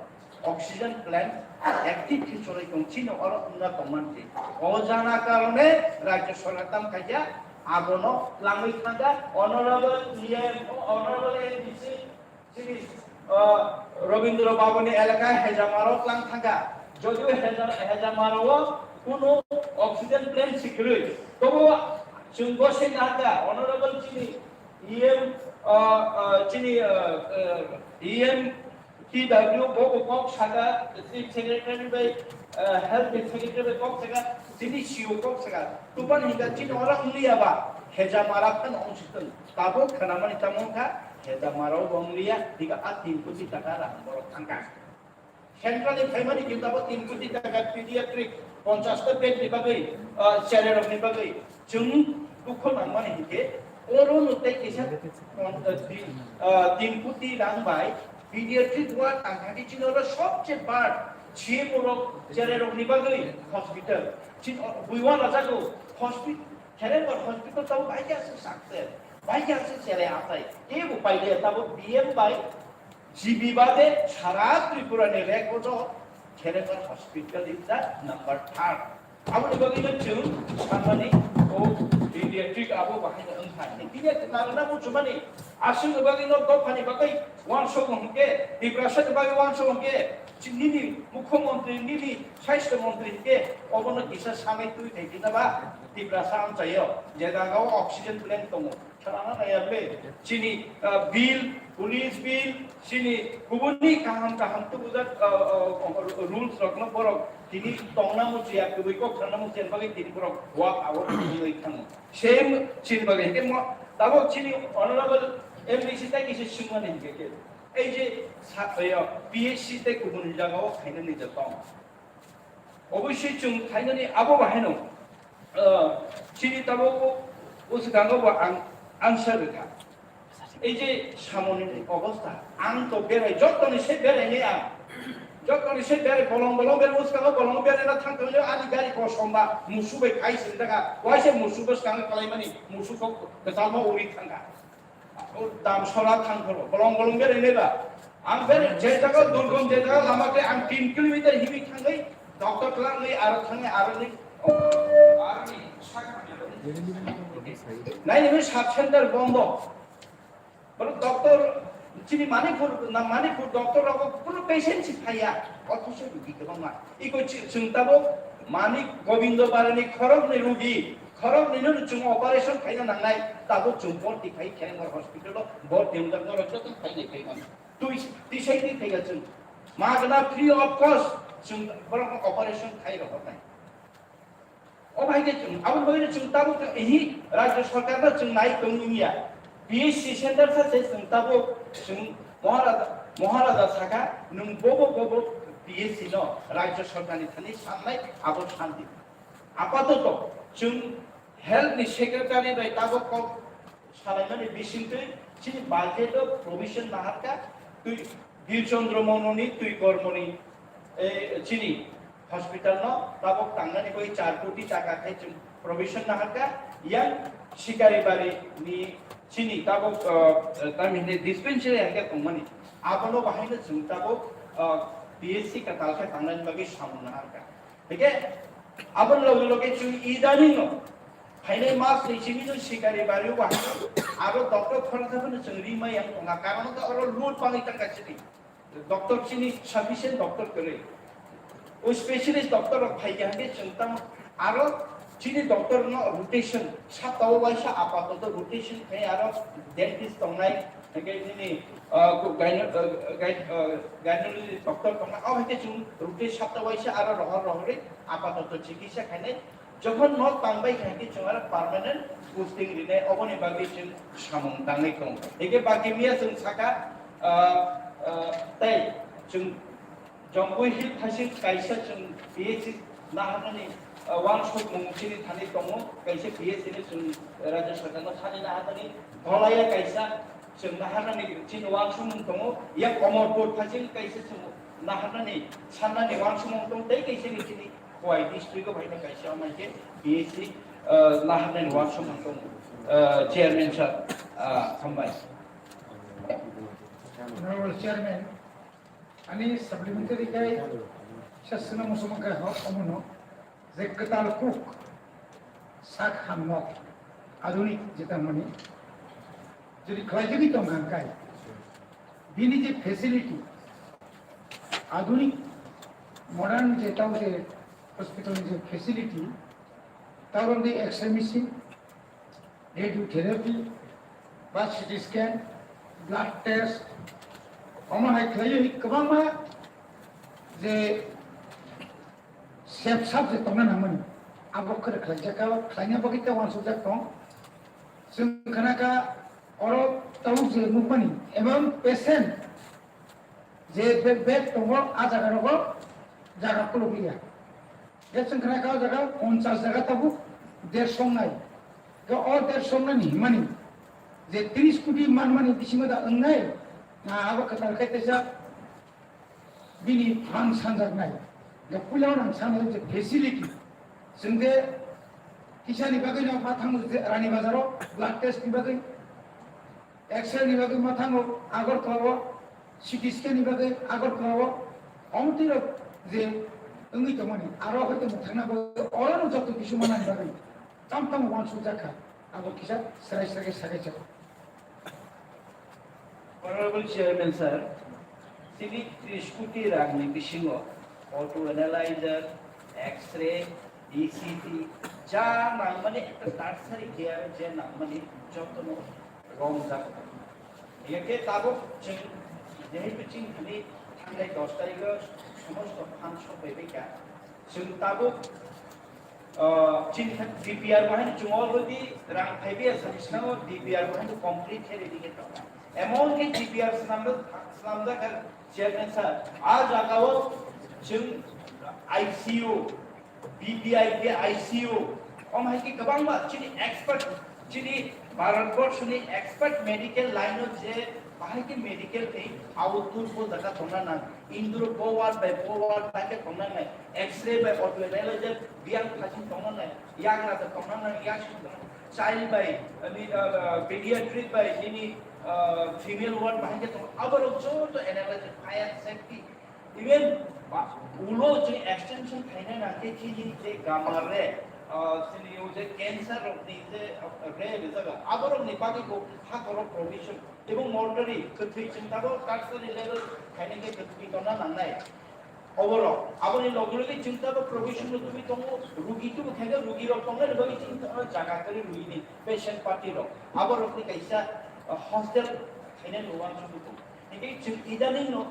oxygen plant active khe cholai tong, chini oro wngna tongmani. O jana karone Rajya Sarkar tam khaikha abono langwi thangkha. Honorable E M, Honorable M D C, chini, ah, Rabindra Bhavan ni elaka Hejamaro tlang thangkha. Jodio Heja-, Hejamaro o kuno oxygen plant sikrwi. Tobo chwng gosai nahakha, Honorable chini E M, ah, ah, chini, ah, ah, E M T W bo bo kok saka, Chief Secretary bai, ah, Health Secretary bai kok saka, chini C O kok saka. Tupan hingka chini ora ungliya ba, Hejamara phan ong situn. Tabuk khanamani tamo wngkha, Hejamara o bo ungliya, hingka a tin koti taka rang borok thangkha. Central ni phaimani hingka bo tin koti taka pediatric, ponchash ta bed ni bagwi, ah, chererok ni bagwi. Chwng dukho nangmani hinkhe oro no tei kisa, ah, tin koti rang bai pediatric ward ang thangwi chini oro sobse bad C M O rok chererok ni bagwi hospital. Chini buiwan rajago hospital, Kherengbar hospital tabo bai khe aswk success, bai khe aswk cherai achai. Ebo paide tabo B M bai G B bade sara Tripura ni record o Kherengbar hospital is the number third. Aboni bagwi no chwng sanmani o pediatric abo bahai no wngkha. Bini narwkna muchumani aswkni bagwi no dophani bagwi uansukmung hwnkhe, Tiprasani bagwi uansukmung hwnkhe, nini mukhyamantri, nini sasthya mantri hwnkhe obono kisa sanai twi thai khe ba Tiprasa amchaio je jagao oxygen plant tongo. Khwnana naiya ble, chini, ah, bill, police bill, chini kubuni kaham kaham tubujak, ah, ah, rules rokno borok tini tongna muchia, kubui kok thangna muchia bagwi tini borok walk out wngwi thango. Same chini bagwi hwnkhe mo, tabok chini honorable M D C tai kisa swngmani hwnkhe khe, ei je sa-, yo, P H C tai kubuni jagao khainani je tong. Oboisoi chwng khainani abo bahaino, ah, chini tabuk o, o swkango bo ang answer rwkha. Ei je samoni obostha, ang to berai, jottoni se berai ni ang. Jottoni se berai, bolong bolong berai, o swkango bolong berai na thang thang ani gari kosom ba, musu bai khai sini daga, waise musu bo swkango kalaimani, musu kok kwchalma uri thangkha. O dam sora thang phoro, bolong bolong berai nai ba. Ang berai je jaga durgom, je jaga lama khe ang tin kilometer himwi thangwi, doctor twlangwi aro thangwi aro ni, aro ni sakha. Nai ni sub center bondo. Boro doctor chini Manipur, na Manipur doctor rogo kuno patient si phaiya, othocho rugi kwbangma. Iko chi-, chwng tabuk mani Gobindo Barani khoroknwi rugi, khoroknwino chwng operation khaina nangnai, tabuk chwng borti khai Kherengbar hospital o borti wngjak norok joto khainai khai mano. Twi, twi sai twi thaiya chwng. Magna free of cost chwng borokno operation khai rohornai. O bahai khe chwng, aboni bagwi chwng tabuk chwng ehi Rajya Sarkar no chwng nai tong wngya. P H C center sa se chwng tabuk chwng Maharaja, Maharaja saka nwng bobo bobo P H C no Rajya Sarkar ni thani sannai abo santi. Apatoto chwng health ni secretary bai tabuk kok salaimani bisingtwi chini budget o provision naharkha twi Bir Chandra Manani twi kormoni, eh, chini hospital no tabuk tangnani bai char koti taka khai chwng provision naharkha yang Sikaribari ni chini tabuk, eh, tamni dispensary hai khe tongmani abono bahaino chwng tabuk, eh, P H C kwtal khe tangnani bagwi samung naharkha. Hingke aboni loge loge chwng idaningo phainai mas ni simi no Sikaribari o bahai aro doctor khoroksa phano chwng ri ma yang tonga, karon khe oro load bangwi tangka chini doctor chini sufficient doctor kwrwi. O specialist doctor rok phai khe hingke chwng tamo aro chini doctor no rotation sapta o waisa apatoto rotation khai aro dentist tongnai. Hingke nini, ah, gyno-, ah, gyn-, ah, gynecology doctor tongna, abo hai khe chwng rukri sapta waisa aro rohor rohorwi apatoto chikitsa khainai. Jokhon nok tangbai kha hingke chwng aro permanent posting rinai, oboni bagwi chwng samung tangwi tongo. Hingke baki miya chwng saka, ah, ah, tei chwng Jongpui Hill thasing kaisa chwng P H C naharnani, ah, uansukmung chini thani tongo, kaisa P H C ni chwng Rajya Sarkar no thani naharnani Dholaya kaisa chwng naharnani chini uansukmung tongo, yang Amarpur thasing kaisa chwng naharnani sannani uansukmung tong tei kaisa ni chini Khowai district o phaina kaisa amai khe B S C, ah, naharnani uansukmung tong, ah, chairman sir, ah, hambai. Honorable Chairman, ani supplementary kai sasana musuma kai hok omono. Je kwtal kuk sak ham nok adunik jeta mani jodi khlaijagwi tong kha kai bini je facility adunik modern je tao je hospital ni je facility tao rong de X-ray machine, radiotherapy, ba C T scan, blood test, omo hai khlaiwi kwbangma je sep sap je tongna nangmani, abo khe khlaijak kha, khlaina bagwi ta uansukjak tong. Chwng khna kha oro tabuk je nukmani, ebong patient je bed, bed tongo, a jaga rogo jaga kuluk liya. Je chwng khna kha o jaga ponchas jaga tabuk dershong nai. Ga o dershong nani himani je tris koti manmani bisingo da wngnai, na abo kwtal khe teisa bini phan sanjaknai. Ga puila nang sanai je facility. Chwng je kisa ni bagwi no ma thango je Rani Bazar o blood test ni bagwi. X-ray ni bagwi ma thango Agartala o, C T scan ni bagwi Agartala o, omo twi rok je wngwi tongmani, aro hoi tongmani thangna bagwi, oro no joto kisu manani bagwi, tamo tamo uansukjak kha, abo kisa srai srai khe sakai chak. Honorable Chairman sir, chini tris koti rang ni bisingo auto analyzer, X-ray, E C G, ja nangmani ekta tertiary care je nangmani jotono romjak. Hingke tabuk chwng jehetu chini thani thangnai dos tarikh o somosto phan sok bai bai kha. Chwng tabuk, ah, chini thani D P R bo haino chwng already rang phaibai ya sani swnamo D P R bo haino complete khe ready khe tongo. Emon khe D P R swnamjak, swnamjak kha chairman sir. A jaga o chwng I C U, B B I P I C U, omo hai khe kwbangma chini expert, chini Bharatborshoni expert medical line o je bahai khe medical ni output bo jaga tongna nang, indur bo ward by bo ward bahai khe tongna nang, X-ray by auto analyzer biyang thajin tongna nang, yagra da tongna nang, yaksi tongna nang, child by, I mean, uh, uh, pediatric by nini, uh, female ward bahai khe tong, aborok joto analyzer, fire safety, even ba-, ulo je extension khaina nangkhe chini je gamar re, ah, chini o je cancer rokni je, ah, re rijak, aborokni bagwi bo hakoro provision, ebong mortuary kwthwi chwng tabuk tertiary level khaina khe kwthwi tongna nangnai. Oborok, aboni loge loge chwng tabuk provision no tubui tongo, rugi tubu khaina rugi rok tongnani bagwi chwng tabuk jaga kwrwi rugi ni patient party rok, aborokni kaisa, ah, hostel khaina nuwang tubui tongo. Hingke chwng idaning no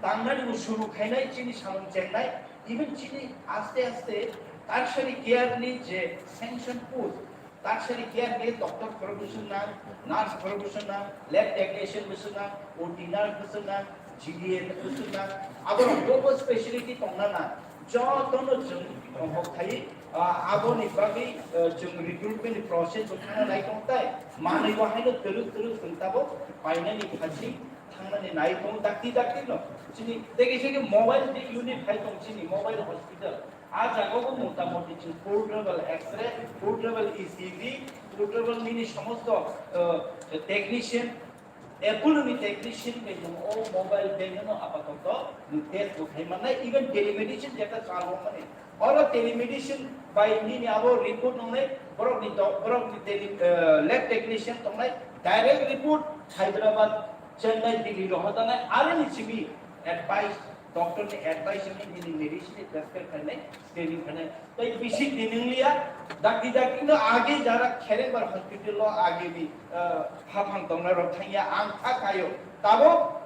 tangnani bo suru khainai chini samung chengnai, even chini aste aste tertiary care ni je sanction post, tertiary care ni doctor profession nang, nurse profession nang, lab technician bwswk nang, O T nurse bwswk nang, G D A bwswk nang, abo rok bo speciality tongna nang. Jotono chwng tongthok khai, ah, aboni bagwi, ah, chwng recruitment ni process bo thangna nai tong tai. Manwi bo haino twrwk twrwk chwng tabuk painani phaising thangnani nai tong dakti dakti no. Chini tei kaisa khe mobile je unit hai tong chini mobile hospital. Ah jaga bo motamoti chwng portable X-ray, portable E C G, portable nini somosto, ah, technician, Apollo ni technician bai nwng o mobile bank no apatoto nwng test bo khai mannai, even telemedicine jeta chal rok mani. Oro telemedicine bai nini abo report nongnai, borok ni do-, borok ni tele, eh, lab technician tongnai, direct report Hyderabad, Chennai, Delhi rohor tangnai, aro ni simi advice, doctor ni advice ni nini medicine ni prescribe khainai, screening khainai. Tei bisi tini wngliya, dakti dakti no age jara Kherengbar hospital o age ni, eh, haphang tongnai rok thangya, ang kha kayo. Tabuk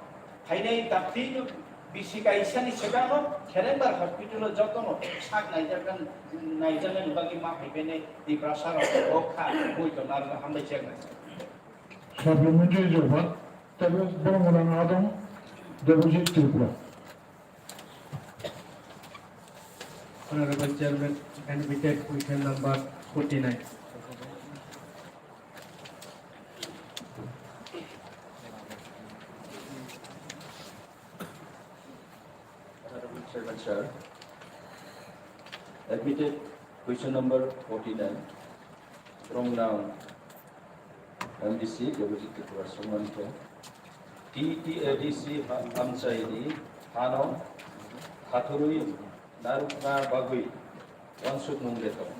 phainai dakti no bisi kaisa ni swkang no Kherengbar hospital o joto no sak naijaknai, naijaknai ni bagwi ma phaibai nai Tiprasa rok bo kha, bui tongnai rok hambai cheknai. Supplementary jawab, tabuk borok rang adong, Debojit Tripura. Honorable Chairman, can we take question number forty-nine? Sir, admitted question number forty-nine, Bromnang M D C, Deputy Tripura Songmani khe, T T A D C ha-, amchaini hano khathurwi narwkna bagwi wansukmung de tong.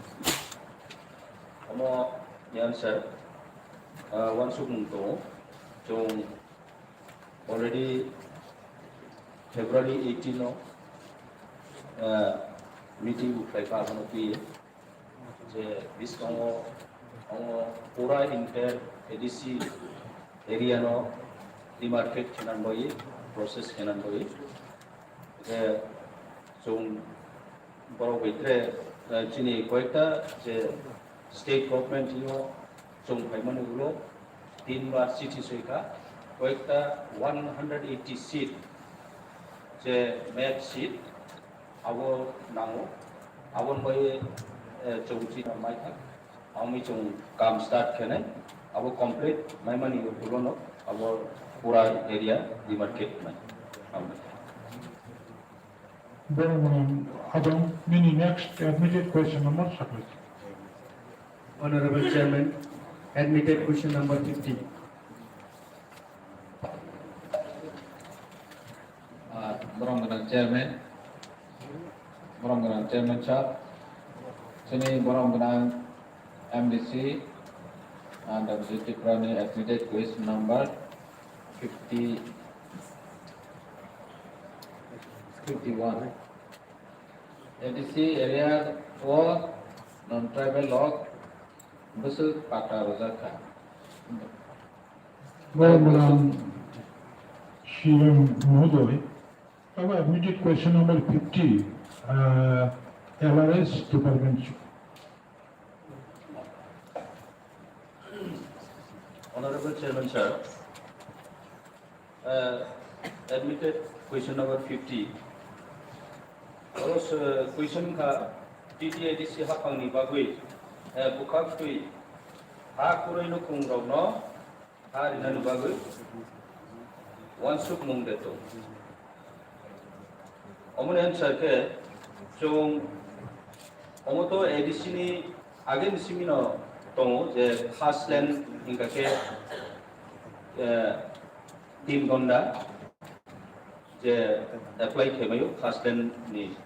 Omo ni answer, ah, wansukmung tongo. Chwng already February eighteen o, ah, meeting bo khlai kha, abono twiwi je biskango omo pura entire A D C area no demarcate khe nang bagwi, process khe nang bagwi. Je chwng borok bai tre, eh, chini koyekta je state government yo chwng phaimani ulo tin bar chithi soi kha, koyekta one hundred eighty seat je map seat abo nango, aboni bai, eh, chwng chini mai kha. Ami chwng kam start khenai, abo complete maimani ulo no abo pura area demarcate khnai. Borok mwnang abang nini next admitted question number sakhlai. Honorable Chairman, admitted question number fifty. Ah, borok mwnang Chairman, borok mwnang Chairman sir, chini borok mwnang M D C, ah, Deputy Tripura ni admitted question number fifty, fifty-one. A D C area o non-tribal rok bwswk pata rwjak kha. Borok mwnang C M Mohodoy, abo admitted question number fifty, uh, L R S department. Honorable Chairman sir, uh, admitted question number fifty. Oro, uh, question kha T T A D C haphangni bagwi, uh, bwkhak twi ha kwrwi nukhung rokno ha rinani bagwi wansukmung de tong. Omoni answer khe chwng omo to A D C ni ageni simino tongo je khas land hingka khe, eh, tin gonda je apply khaimayo khas land ni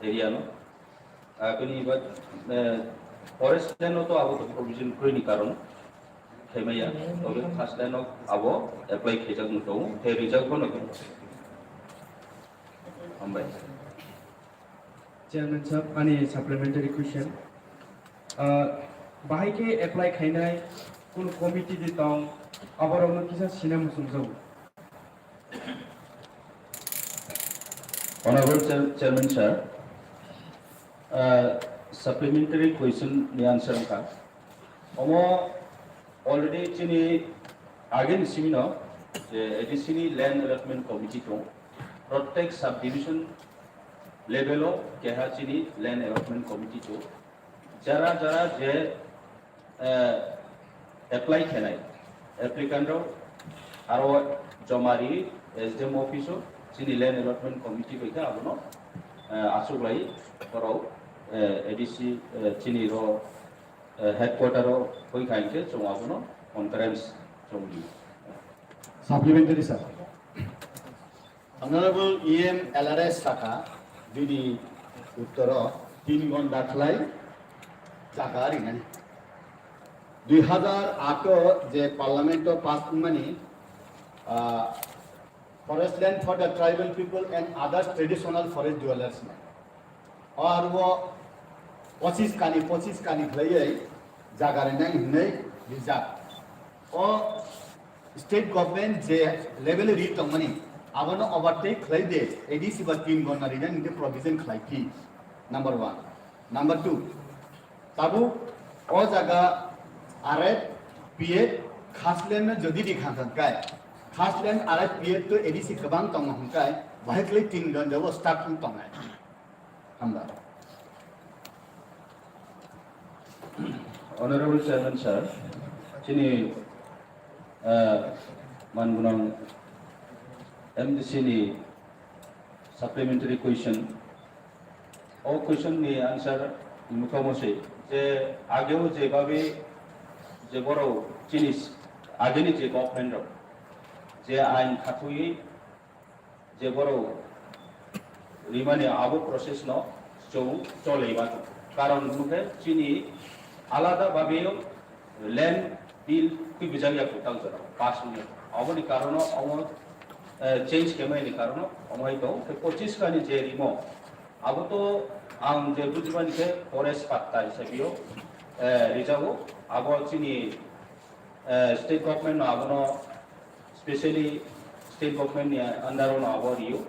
area no. Aboni ba, eh, forest land o to abo to provision kwrwi ni karon khaimaya, tobe khas land o abo apply khaijak no tongo, tei rijak bo no tongo. Hambai. Chairman sir, ani supplementary question. Ah, bahai khe apply khainai kunu committee de tong, aborokno kisa sina muchungjago. Honorable Chair-, Chairman sir, uh, supplementary question ni answer wngkha. Omo already chini ageni simino je A D C ni land allotment committee tong, prottek subdivision level o keha chini land allotment committee tong. Jara jara je eh, apply khainai applicant rok aro joma ri S D M office o chini land allotment committee bai khe abono, eh, achuklai borok, eh, A D C, eh, chini ro, eh, headquarter o hoi kha hinkhe chwng abono conference chwng di. Supplementary sir. Honorable E M L R S sakha bini uttoro tin gonda khlai jaga rinani. Dui hazar aat o je Parliament o pass wngmani, ah, Forest Land for the Tribal People and Other Traditional Forest Dwellers ni. O aro pochis kani, pochis kani khlaiwi jaga rinai hinwi rijak. O state government je level ri tongmani, abono overtake khlai de, A D C ba tin gonda rinani de provision khlai phi. Number one. Number two, tabuk o jaga R F P F khas land no jodi ri kha kha kai, khas land R F P F to A D C kwbang tongo hwn kai, bahai khlai tin gonda o stuck wng tongnai. Hambai. Honorable Chairman sir, chini, ah, mangunang M D C ni supplementary question O question ni answer mukha mose je ageo je babe je borok chini ageni je government rok je ain khatui je borok rimani abo process no chwng cholai mano. Karon hwnkhe chini alada babe land bill twi bijak ya kwtal jora pass wngya. Aboni karono omo, eh, change kemani karono omo hai tong. Tei pochis kani je rimo abo to ang je bujimani khe forest patta hisabio, eh, rijago. Abo chini, eh, state government no abono specially state government ni under o no abo rio.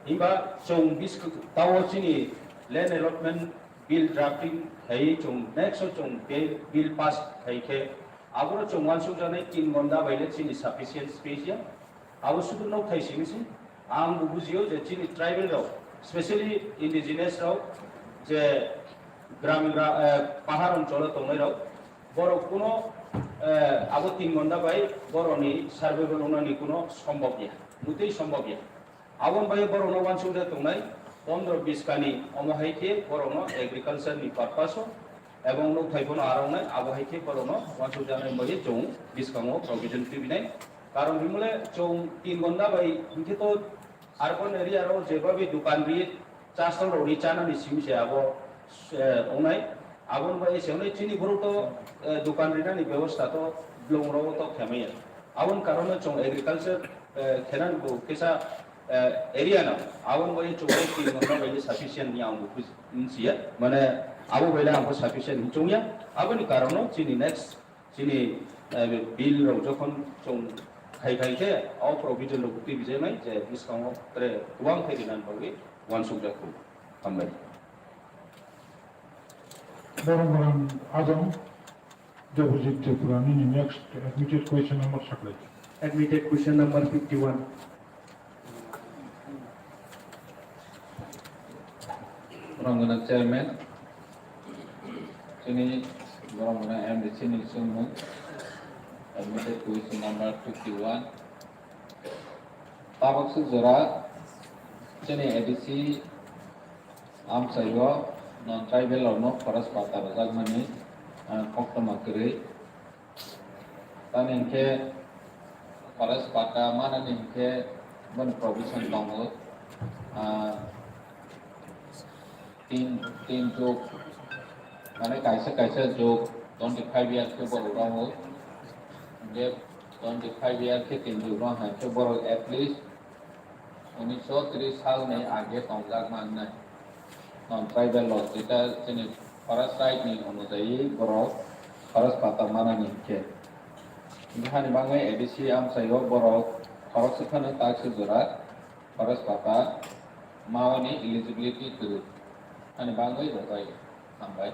Himba chwng bis tao chini land allotment bill drafting khai chwng next o chwng bill, bill pass khai khe aboro chwng uansuk janai tin gonda bai le chini sufficient space ya. Abo sudu nok thai simi si. Ang bo bujio je chini tribal rok, specially indigenous rok je gram gra-, eh, pahar oncholo tongnai rok, borok kuno, eh, abo tin gonda bai borokni survival wngnani kuno sombhob ya, mutui sombhob ya. Aboni bai borokno uansukjak tongnai pondro bis kani omo hai khe borokno agriculture ni purpose o ebong nukthai phano aroknai abo hai khe borokno uansukjaknai bai chwng bwskango provision tubinai. Karon himle chwng tin gonda bai hinkhe to urban area rok jeba bai dukan ri chasong rok ri chanani simi se abo, eh, ongnai. Aboni bai se ongnai chini borok to, eh, dukan rinani bebosta to blong rogo to khemaya. Aboni karono chwng agriculture, eh, khenani bo kisa, eh, area no. Aboni bai chwng tin gonda bai sufficient ni ang bo buji-, nsiya. Mane abo bai ang bo sufficient ni chwngya. Aboni karono chini next chini, eh, bill rok jokhon chwng khai khai khe o provision rok twi bijai mai je bwskango tre kwbang khe rinani bagwi uansukjak kho. Hambai. Borok borok ajang Debojit Tripura nini next admitted question number saklai. Admitted question number fifty-one. Borok gwnang chairman, chini borok gwnang M D C ni chwngmung, admitted question number fifty-one. Tabuk swk jora chini A D C amchaio non tribal rokno forest patta rwjakmani, ah, koktwma kwrwi. Tamni hinkhe forest patta manani hinkhe boni provision tongo, ah, tin, tin jug, mane kaisa kaisa jug twenty five year khe borok rogo. Hinkhe twenty five year khe tin jug rok hai khe borok at least unisho tris salni age tongjak mannai. Non tribal law, jeta chini forest right ni onujayi borok forest patta manani hinkhe. Hinkhe hani bagwi A D C amchaio borok khoroksa phano takswk jora forest patta mawani eligibility kwrwi. Hani bagwi rwjai. Hambai.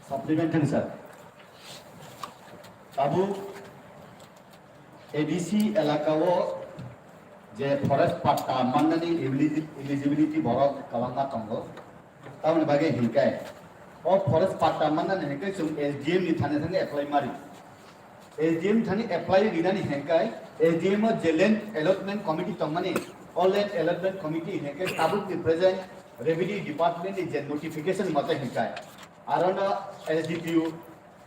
Supplementary, sir. Tabuk A D C elakao je forest patta mannani eligi-, eligibility borok kwbangma tongo. Tamoni bagwi hinkai o forest patta mannani hinkai chwng S D M ni thani thani apply mari. S D M thani apply rinani hinkai S D M o je land allotment committee tongmani, o land allotment committee hinkai tabukni present revenue department ni je notification mate hinkai. Arono S D P O,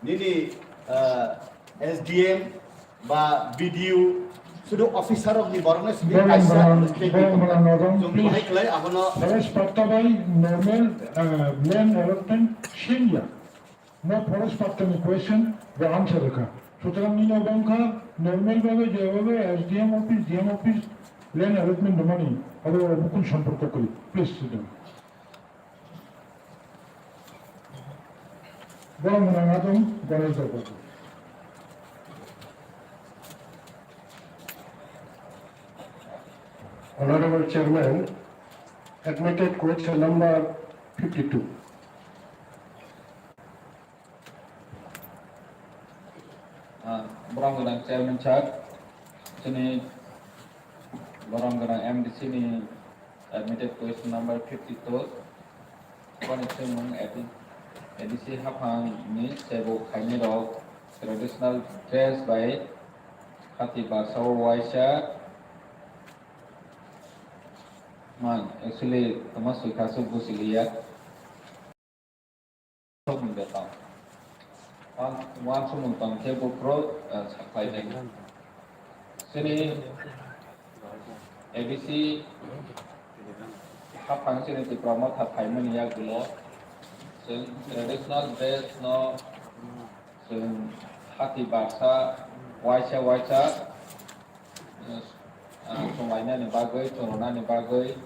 nini, ah, S D M ba B D O, sudu officer rokni borokno simi Borok kaisa borok, state borok borok norok, chwng please. Bahai khlai abono Forest patta bai normal, ah, land allotment same ya. No forest patta ni question bo answer rwkha. Sutrang nini obo wngkha normal babe je babe S D M office, D M office land allotment rwmani abo bukun somporko kwrwi. Please sit down. Borok mwnang adong Ganesh Debbarma. Honorable Chairman, admitted question number fifty-two. Ah, borok gwnang chairman sir, chini borok gwnang M D C ni admitted question number fifty-two. Boni chwngmung A D, A D C haphang ni sebo khainai rok traditional dress bai khati barsa o waisa Man, actually, toma swikha se busi liya. Tong de tong. Wan, wan sumung tong khe buphuru, eh, saklai de. Chini A D C haphang chini Tipra Motha phaimani yagulo chwng traditional dress no chwng hati barsa waisa waisa, eh, ah, chwnglainani bagwi, chwngronani bagwi,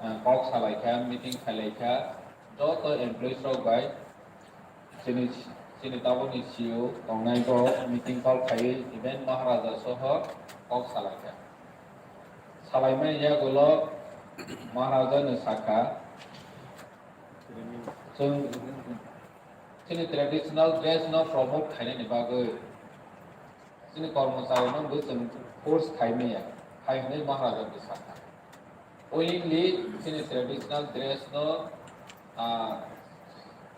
ah, kok salaikha, meeting khailaikha, joto employees rok bai chini, chini tabukni C E O tongnai borok meeting call khaiwi even Maharaja soho kok salaikha. Salaimani yagulo Maharaja no sakha, chwng chini traditional dress no promote khainani bagwi chini kormochari no bo chwng force khai maya, hai hwnwi Maharaja bo sakha. Willingly chini traditional dress no, ah,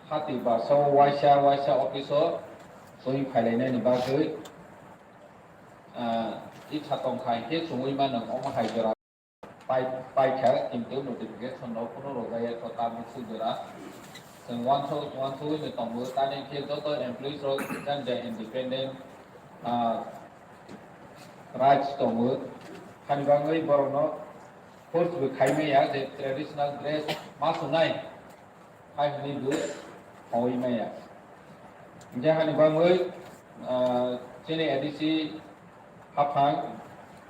hati barsa o waisa waisa office o chwng phailainani bagwi, ah, itha tongkha hinkhe chwngwi mano omo hai jora. Pai, paikha, kintu notification rok phano rwjak ya, to tamni swijora. Chwng uansuk, uansugwi no tongo, tani khe joto employees rok jang jang independent, ah, rights tongo. Hani bagwi borokno force bo khai maya je traditional dress ma chwngnai. Hai hwnwi bo thongwi maya. Hinkhe hani bagwi, ah, chini A D C haphang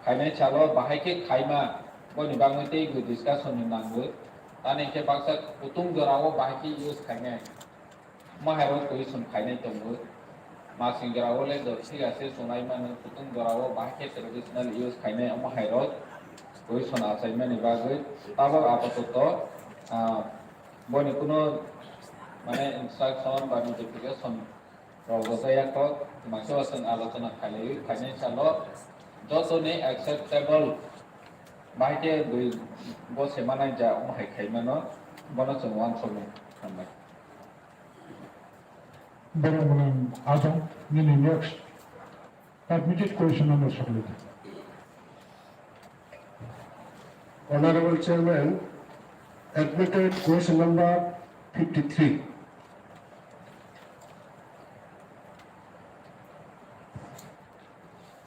khainai salo bahai khe khaima, boni bagwi tei bo discussion ni nango. Tani khe baksa kutung jorao bahai khe use khainai. Omo hai rok question khainai tongo. Masing jorao le do thik ase chwnai mano, kutung jorao bahai khe traditional use khainai omo hai rok question achaimani bagwi. Tabok apatoto, ah, Boni kuno mane instruction ba notification rok bo jaya kok, mangsa ba chwng alochona khailaiwi phainai salo joto ni acceptable bahai khe bwi bo se manai ja omo hai khai mano, bono chwng uansukmung hambai. Borok mwnang Ajang, nini next. Admitted question number submitted. Honorable Chairman, admitted question number fifty-three.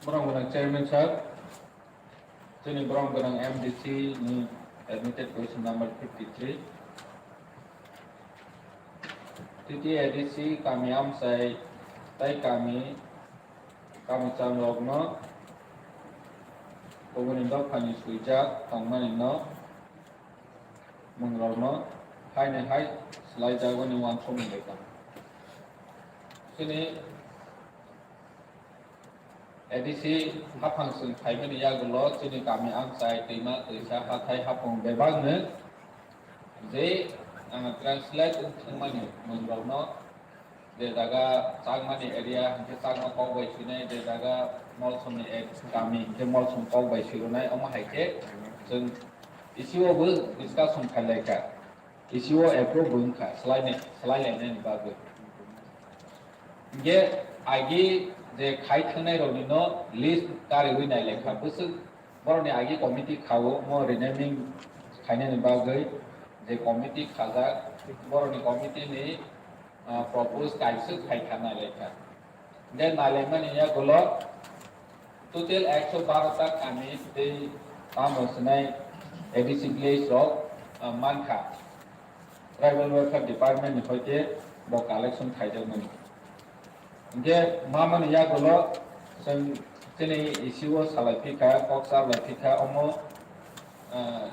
Borok mwnang Chairman sir, chini borok mwnang M D C ni admitted question number fifty-three. T T A D C kami amchai tai kami Kami cham rokno kubuni dophani swijak tongmani no mwng rokno haini hai swlai jagoni uansukmung lekha. Chini A D C haphang chwng phaimani yagulo chini kami amchai twima twisa hathai hapung bebakno je, ah, translate wng thangmani mwng rokno je jaga Chakmani area hinkhe Chakma kok bai swinai, je jaga Molsomni ek kami hinkhe Molsom kok bai swirwnai, omo hai khe chwng E C O bo discussion khailai kha, E C O approve bo wngkha swlainai, swlailainani bagwi. Hinkhe agi je khai thangnai rokni no list kariui nailai kha, bwswk borokni agi committee khao mo renaming khainani bagwi je committee khajak, borokni committee ni ah, propose kaiswk khai kha nailai kha. Hinkhe nailaimani yagulo total ekso baro ta kami tei tamo swnai A D C village rok, ah, mankha. Tribal Welfare Department ni hoite bo collection khaijakmani. Hinkhe mamani yagulo chwng chini E C O salai phikha, kok cha lai phikha, omo, ah,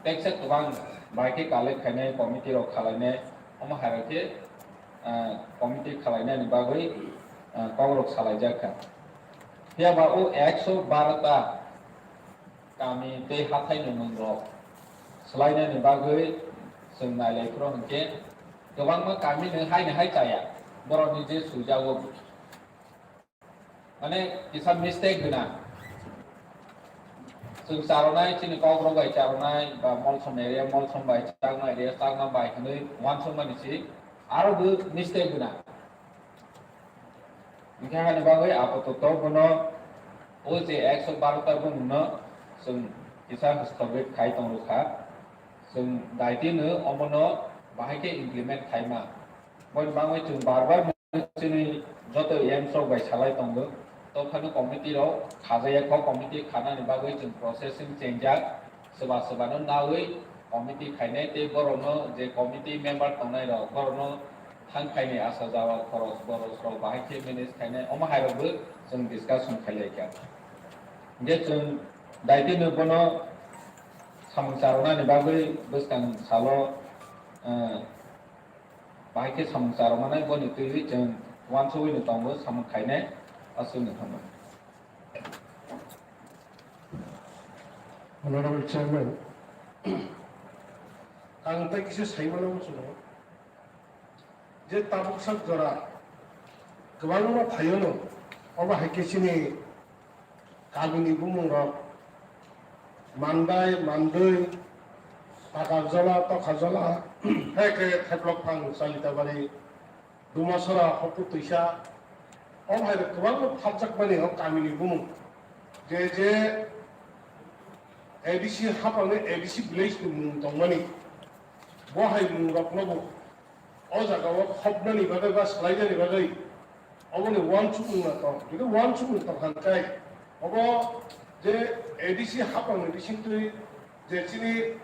teksa kwbang bai khe collect khainai committee rok khalainai, omo hai rok khe, ah, committee khalainani bagwi, ah, kok rok salaijak kha. Phiya ba o ekso baro ta kami tei hathai ni mwng rok swlainani bagwi chwng nailai phuru hinkhe kwbangma kami no haini hai chaya, borok ni je swijago. Mane kisa mistake gwnang. Chwng charonai chini kokrok bai charonai ba Molsom area, Molsom bai Chakma area, Chakma bai hwnwi uansukmani si aro bo mistake gwnang. Hinkhe hani bagwi apatot bono o je ekso baro ta bumungno chwng kisa hwsogwi khai tongrwkha. Chwng daitino omono bahai khe implement khaima. Boni bagwi chwng bar bar chini joto M sok bai salai tongo. Tophano committee rok khajaya kho, committee khanani bagwi chwng processing chengjak. Swba swbano nawi committee khainai tei borokno je committee member tongnai rok borokno thang khainai asa jawa khoros boros rok bahai khe manage khainai omo hai rokbo chwng discussion khailaikha. Hingkhe chwng daitino bono samung charwnani bagwi bwskang salo, eh, bahai khe samung charwmani boni twiwi chwng uansugwino tongo samung khainai aswkno hwnwi. Honorable Chairman, ang tei kisa saimano muchungo je tabuk sak jora kwbangma phaiyano obo hai khe chini kamini bumungrok Mandai, Mandwi, Takarjola, Tokarjola, hai khe Theplok Phang, Chalitabari, Dumasora, Hokutwisa, omo hai kwbangma phaljakmani o kamini bumung. Je je A D C haphangni A D C village ni mung tongmani, bo hai mungroknobo o jagao khopnani bagwi ba swlainani bagwi oboni uansukmung na tong. Jodi uansukmung tong kha hwnkhe obo je A D C haphangni bisingtwi je chini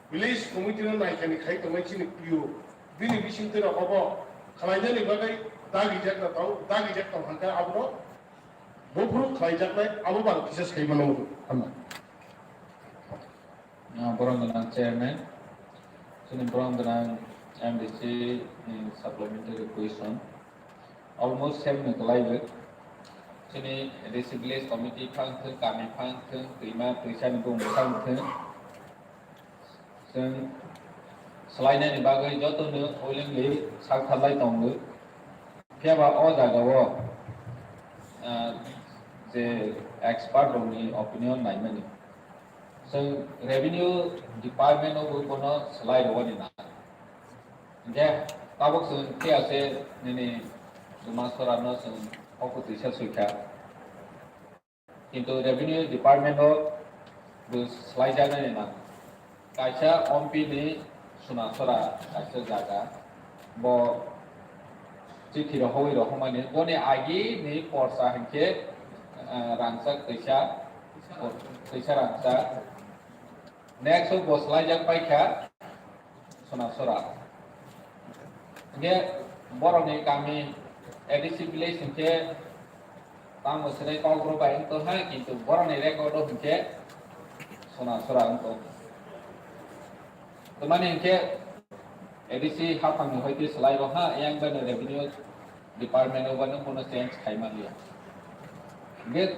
village committee no naikani khai tongnai chini P O, bini bisingtwi rok obo khwlainani bagwi dagijak na tong, dagijak tong hwnkhe abono buphuru khwlaijaknai abo bang kisa saimano muchungo. Hambai. Ah, borok gwnang chairman, chini borok gwnang M D C ni supplementary question almost same ni kwlaiwi. Chini A D C village committee phang thung, kami phang thung, twima twisani bumung phang thung. Chwng swlainani bagwi jotono uilingwi sak tharlai tongo. Phiya ba o jagao, ah, je expert rokni opinion naimani. Chwng revenue department o bo bono swlai rwani na. Hingkhe tabuk chwng phiya se nini Dumasora no chwng hokutwisa swikha. Kintu revenue department o bo swlaijaknai na. Kaisa M P ni Sunasora kaisa jaga, bo chithi rohorwi rohormani, boni agi ni porsa hinkhe, ah, rangchak twisa, twisa rangchak. Next o bo swlaijak paikha Sunasora. Hinkhe borokni kami A D C village hinkhe tamo swnai Kokborok bai wngtong ha, kintu borokni record o hinkhe Sunasora wngtong. Tamani hinkhe A D C haphangni hoite swlai rok ha, yang bai no revenue department o bano bono change khai man liya. Hinkhe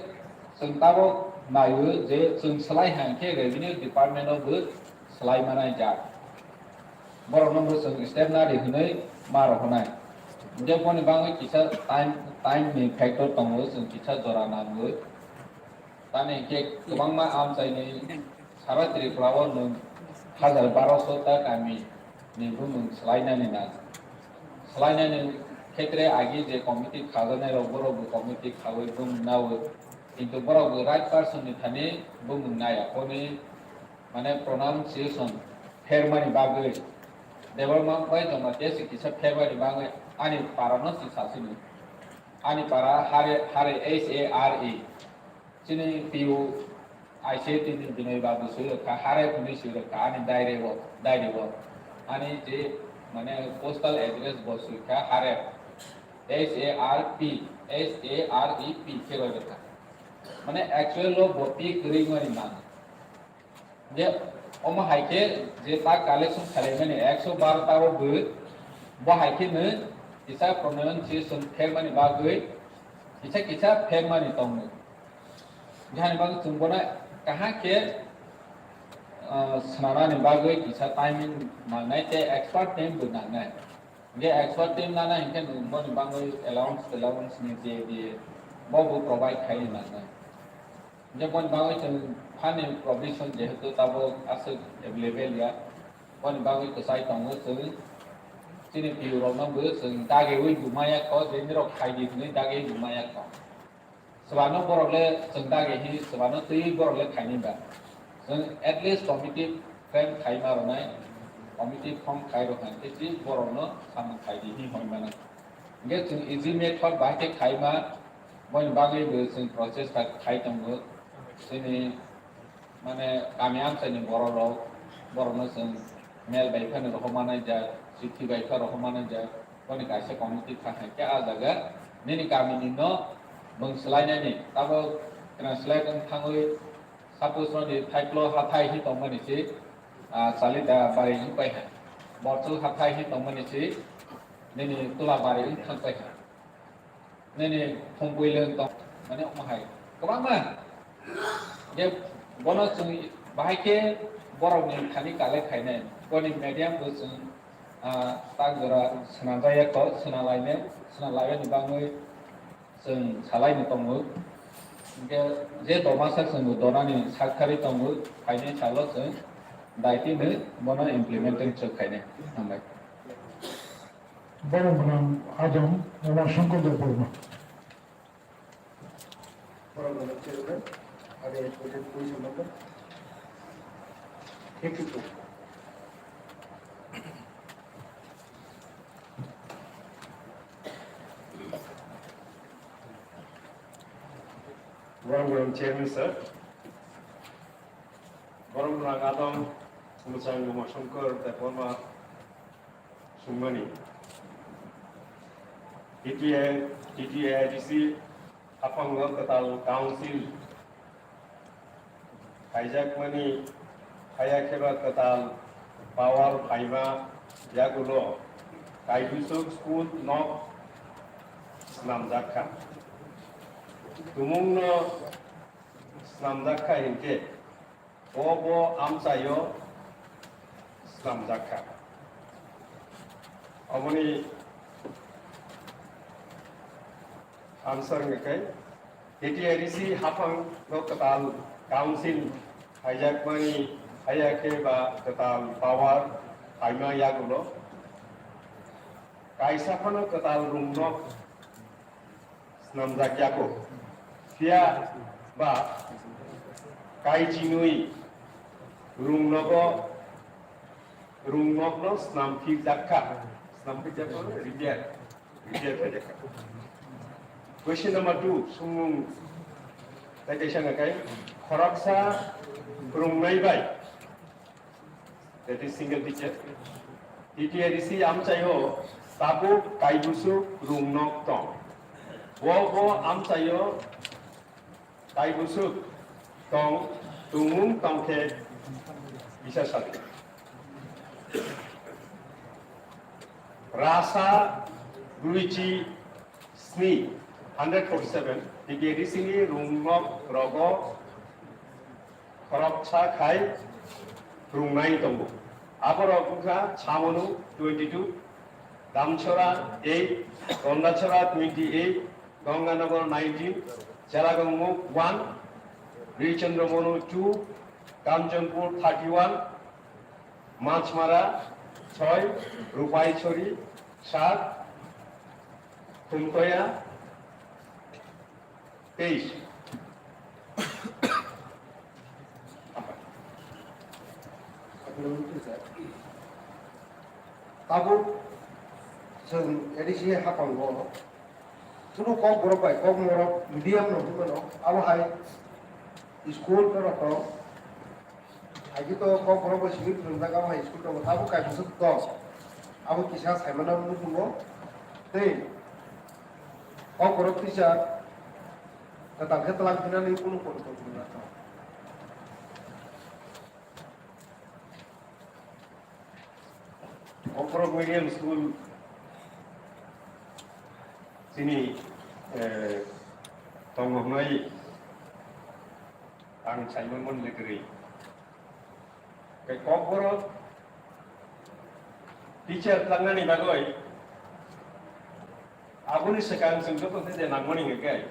chwng tabuk naio je chwng swlai hai khe revenue department o bo swlai manai jak. Borok no bo chwng step nadi hwnwi ma rok hwnai. Hinkhe boni bagwi kisa time, time ni factor tongo, chwng kisa jora nangwi. Tamni hinkhe kwbangma amchaini sara Tripura o nwng hajar baroso ta kami ni bumung swlainani nang. Swlainani khetre agi je committee khajaknai rok, borok bo committee khawi bumung nawi, kintu borok bo right person ni thani bumung naiya. Boni mane pronunciation phermani bagwi Debbarma bai Jamatia se kisa phermani bagwi ani para no se sasini. Ani para Hare, Hare, H A R E. Chini P O I C T ni Binoy Babu sui rwkha, Harep hinwi sui rwkha ani diary o, diary o. Ani je mane postal address bo sui kha Harep, H A R P, H A R E P khe roi rwkha. Mane actual o bo P kwrwi mani man. Je omo hai khe je ta collection khalaimani ekso bar ta o bo, bo hai khe no kisa pronunciation phermani bagwi kisa kisa phermani tongo. Jani bagwi chwng bono kaham khe, ah, swnamnani bagwi kisa timing nangnai tei expert team bo nangnai. Hingke expert team nana hingke nwng boni bagwi allowance, allowance ni je di bo bo provide khai nangnai. Hingke boni bagwi chwng funny provision jehetu tabuk aswk available ya, boni bagwi kwchai tongo chwng chini P O rokno bo chwng dagiwi buma ya kho, je nirok khai di hwnwi dagiwi buma ya kho. Swbano borok le chwng dagi hi, swbano twi borok le khaini ba. Chwng at least committee frame khaima rwnai, committee form khai rwkha, hinkhe chini borokno samung khai di hinwi hwnwi mano. Hinkhe chwng easy method bahai khe khaima, boni bagwi bo chwng process khai, khai tongo. Chini, mane, kami amchaini borok rok, borokno chwng mail bai phano rohorma nai jak, chithi bai phano rohorma nai jak, boni kaisa committee kha hai khe ah jaga nini kamini no bwng swlainani, tabuk translate wng thangwi, suppose nini thaiklo hathai hi tongmani si, ah, Chalita bari wng pai hai, Borchul hathai hi tongmani si, nini Tula bari wng thang pai hai. Nini Phungpui lwng tong, mane omo hai kwbangma. Je bono chwng bahai khe borokni thani collect khainai, boni medium bo chwng, ah, tak jora swnamjak ya kho, swnam lainai, swnam lainani bagwi chwng salaino tongo. Hinkhe je dopmasa chwng bo donani sak thari tongo, phainai salo chwng daitino bono implementing chwk khainai. Hambai. Borok gwnang Adam Umashankar Debbarma. Borok gwnang chairman, ani executive committee member. Thank you, sir. Borok gwnang chairman, sir. Borok gwnang Adam Umashankar Debbarma. Sungmani. T T A, T T A D C haphango kwtal council khaijakmani, haya kheba kwtal power phaima yagulo Kaibusuk school nok swnamjak kha. Tumungno swnamjak kha hinkhe bo bo amchaio swnamjak kha. Aboni answer hwnkhe T T A D C haphango kwtal council phaijakmani, haya khe ba kwtal power phaima yagulo kaisa phano kwtal room nok swnamjak ya kho. Phiya ba kaichinwi rung nogo, rung nokno swnam phikjak kha. Swnam phikjak kha, repair. Repair khaijak kha. Question number two, sumung tai kaisa hwnkha khe, khoroksa phwrwngnai bai That is single digit. T T A D C amchaio tabuk kaibusuk rung nok tong. Bo bo amchaio kaibusuk tong, tongmung tongkhe bisa sadi. Rasa Luigi Sni, hundred forty-seven, T T A D C ni rung nok rogo khoroksa khai rung nai tongo. Aborok wngkha Chamonu twenty-two, Damchora eight, Gongachora twenty-eight, Ganganagar nineteen, Chelagongmuk one, Richandra Monu two, Kanchanpur thirty-one, Machmara soi, Rupaisori sat, Khumtoya teis. Tabuk chwng A D C haphango, chwng kokborok bai kokborok medium no hwnmano, abo hai school norok tong. Haikhe to kokborok bai simi phwrwngjak, abo hai school tongo, tabuk kaisa swk tong. Abo kisa saimano nukhungo. Tei kokborok teacher kwtal khe twlang phinani kunu kotor tong. Kokborok Medium School chini, eh, tongo hwnwi ang saimano le kwrwi. Tei kokborok teacher tlangnani bagwi aboni swkang chwng joto se je nangmani hwnkhe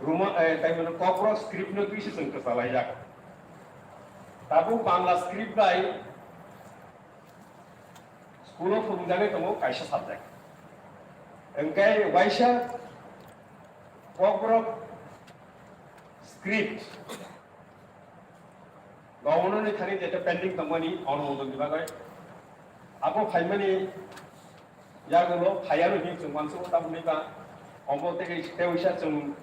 Roma, eh, tei mano kokborok script no twi se chwng kwchalaijak. Tabuk Bangla script bai school o phwrwngjagwi tongo kaisa subject. Hwnkhe waisa kokborok script Governor ni thani jeta pending tongmani onumodon ni bagwi. Abo phaimani yagulo phaiya rw hinwi chwng uansukgo, tamoni ba omo tei teisa chwng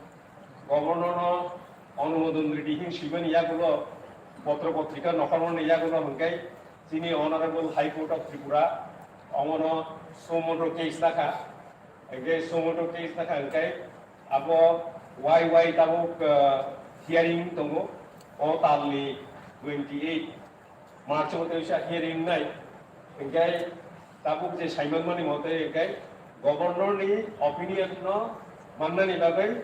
Governor no onumodon ridi hin swimani yagulo potro potrika nokhormani yagulo hwnkhe chini Honorable High Court of Tripura omono suo motu case nakha. Hwnkhe suo motu case nakha hwnkhe abo wai wai tabuk, ah, hearing tongo o talni twenty eight March o teisa hearing nai. Hwnkhe tabuk je saimanmani mote hwnkhe Governor ni opinion no mannani bagwi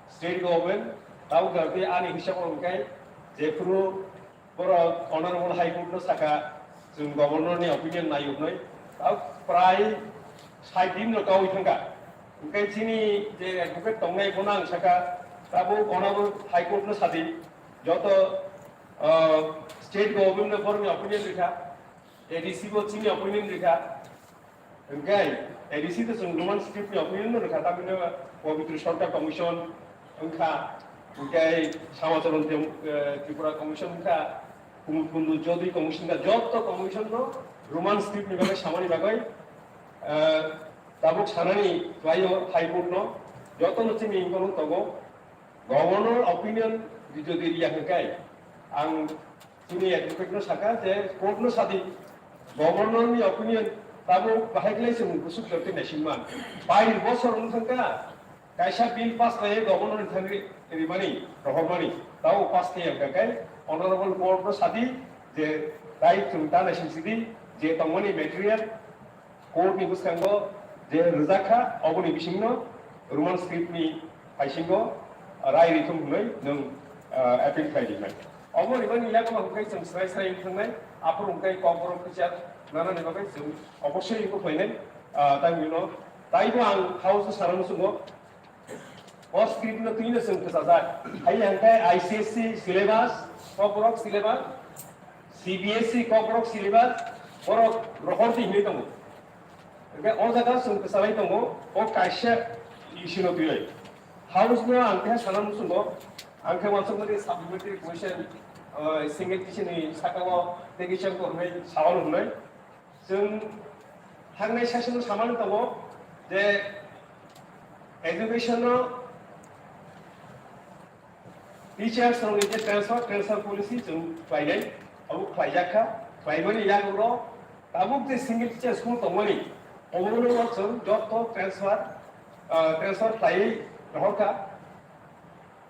state government tabuk jagwi ani hisabo hwnkhe jephuru borok Honorable High Court no saka chwng Governor ni opinion naiyo hwnwi, tabuk prai sait din no kaui thangkha. Hwnkhe chini je advocate tongnai bono ang saka tabuk Honorable High Court no sadi joto, ah, state government no borokni opinion rikha, A D C bo chini opinion rikha. Hwnkhe A D C to chwng Roman script ni opinion no rwkha, tamni Pabitra Sarkar Commission wngkha, hwnkhe Samacharan Tem-, eh, Tripura Commission wngkha, Kumud Kundu Jodi Commission wngkha, jotto commission no Roman script ni bagwi samani bagwi, eh, tabuk sanani khlaio High Court no, joto no chini wngkha tongo. Governor opinion jodi riya hwnkhe ang chini advocate no saka je court no sadi, Governor ni opinion tabuk bahai khlai se mung kusuk jorti naisingman. Bai bosor wng thangkha, kaisa bill pass khlai Governor ni thangwi rimani, rohormani, tabuk pass khlai ya hwnkhe Honorable Court no sadi je tai chwng ta naising sidi je tongmani material court ni bwskango je rwjak kha, oboni bisingno Roman script ni haisingo rai rithum hwnwi nwng, ah, appeal khlai rinai. Obo rwmani yago hwnkhe chwng srai srai wng thangnai, aphuru hwnkhe kokborok kisa nanani bagwi chwng obossoi wngkuk khlainai, ah, tei bino taibo ang house o sana muchungo. O script no twino chwng kwchajak. Hai hwnkhe I C S E syllabus, kokborok syllabus, C B S E kokborok syllabus, borok rohor di hinwi tongo. Hwnkhe o jaga chwng kwchalai tongo, o kaisa issue no twiwi. House no ang khe sana muchungo, ang khe uansukmani supplementary question, uh, single teacher ni saka o tei kisa wngkha hwnwi sao hwnwi. Chwng thangnai session o samani tongo je education o teachers rokni je transfer, transfer policy chwng khlainai, abo khlaijak kha. Khlaimani yagulo tabuk je single teacher school tongmani, obono chwng joto transfer, ah, transfer khlaiwi rohor kha.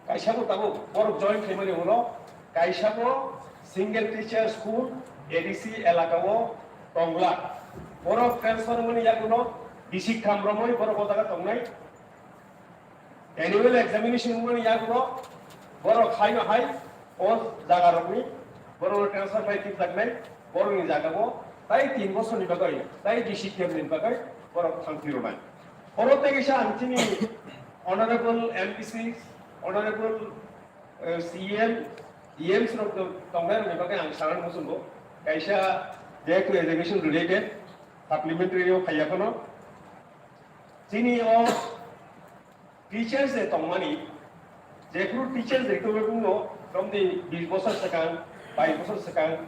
Kaisa bo tabuk borok join khaimani ulo kaisa bo single teacher school A D C elaka o tongla. Borok transfer wngmani yagulo bisik tham romwi borok o jaga tongnai. Annual examination wngmani yagulo borok haino hai o jaga rokni borok transfer khlai tikjaknai, borokni jaga o tai tin bosor ni bagwi, tai bisi term ni bagwi borok thang phirwnai. Oro tei kisa ang chini Honorable M P C, Honorable, eh, C M, E M rok tongnai rokni bagwi ang sana muchungo. Kaisa jehetu education related supplementary o phaiya phano chini o teachers de tongmani, jephuru teachers de tongmani no romni bis bosor swkang, bais bosor swkang,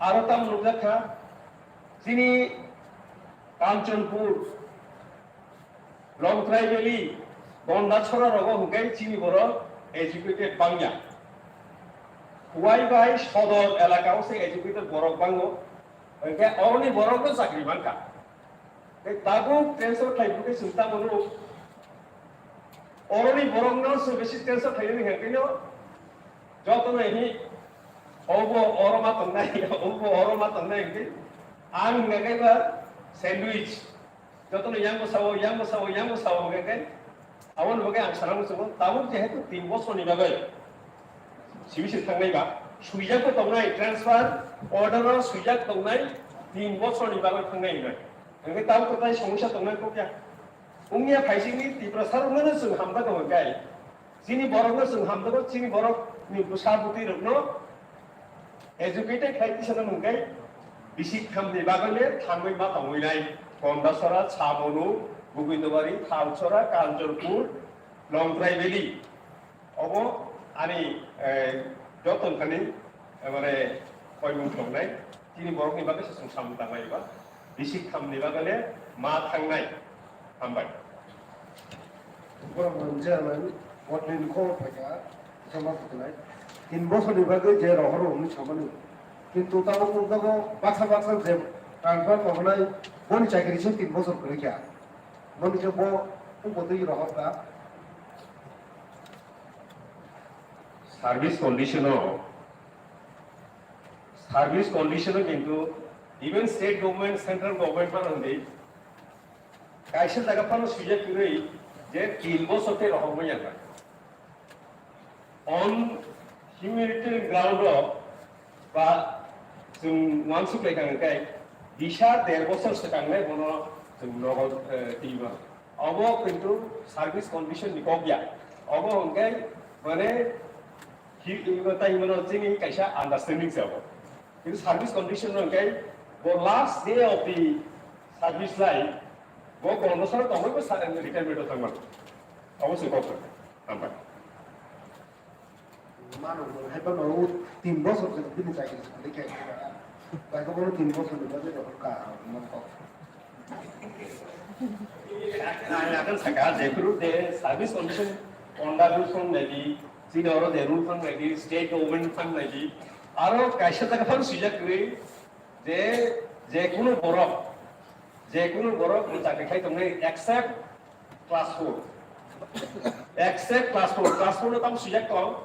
aro tamo nukjak kha chini Kanchanpur, Longtrai Valley, Gondachora rogo hwnkhe chini borok educated bangya. Huai bai sodor elaka o se educated borok bango, hwnkhe oroni borok no chakri mankha. Tei tabuk transfer khlai phuru khe chwng tamo nuk? Oroni borok no chwng bisi transfer khlai nini hwnkhe no joto no hi obo oro ma tongnai, obo oro ma tongnai hwnkhe ang hwnkhe ba sandwich. Jotono yang bwsao, yang bwsao, yang bwsao hwnkhe khe, aboni bagwi ang sana muchungo, tabuk jehetu tin bosorni bagwi simi se thangnai ba, swijak bo tongnai, transfer order o swijak tongnai, tin bosorni bagwi thangnai hwnwi. Hwnkhe tabuk to tai somosya tongnai kokya. Wngya phaisikni Tiprasa rokno chwng hamjakgo hwnkhe. Chini borokno chwng hamjakgo, chini borokni bwsa bwtwi rokno educated khlai tisana hwnkhe bisi khamni bagwi le thangwi ma tongwi nai. Kondasora, Chamonu, Gobindobari, Thalchora, Kanchanpur, Longtrai Valley. Obo ani, eh, joto thani Ebare koimung tongnai, tini borokni bagwi se chwng samung tanglai ba, bisi khamni bagwi le ma thangnai. Hambai. Borok mwnwi chairman, botni khobor phaikha, sama phukunai. Tin bosorni bagwi je rohor rokni samani. Kintu tabuk nukjago baksa baksa je transfer rohornai, boni chakri se tin bosor kwrwi kha. Boni khe bo, bo twi rohor kha. Service condition o, service condition o kintu even state government, central government phano hindi kaisa jaga phano swijak kwrwi je tin bosor khe rohormani ang. On humanitarian ground o ba chwng uansuk lai kha hwnkhe bisa der bosor swkangnai bono chwng nogo, eh, twiba. Obo kintu service condition ni kok ya. Obo hwnkhe mane hi-, tai mano chini kaisa understanding se obo. Kintu service condition no hwnkhe bo last day of the service life bo kono sara tongwi bo sa-, retirement o thangmano. Obo se kok. Hambai. Mano, hai phano tin bosor se bini chakri se bini khe. Bai ko bono tin bosor ni bagwi rohor kha, mano kok. Ang akan saka, jephuru de service condition, under rule phang nai di, chini oro de rule phang nai di, state government phang nai di, aro kaisa jaga phang swijak kwrwi, je, je kunu borok, je kunu borok bo chakri khai tongnai except class four. Except class four, class four no tamo swijak tong,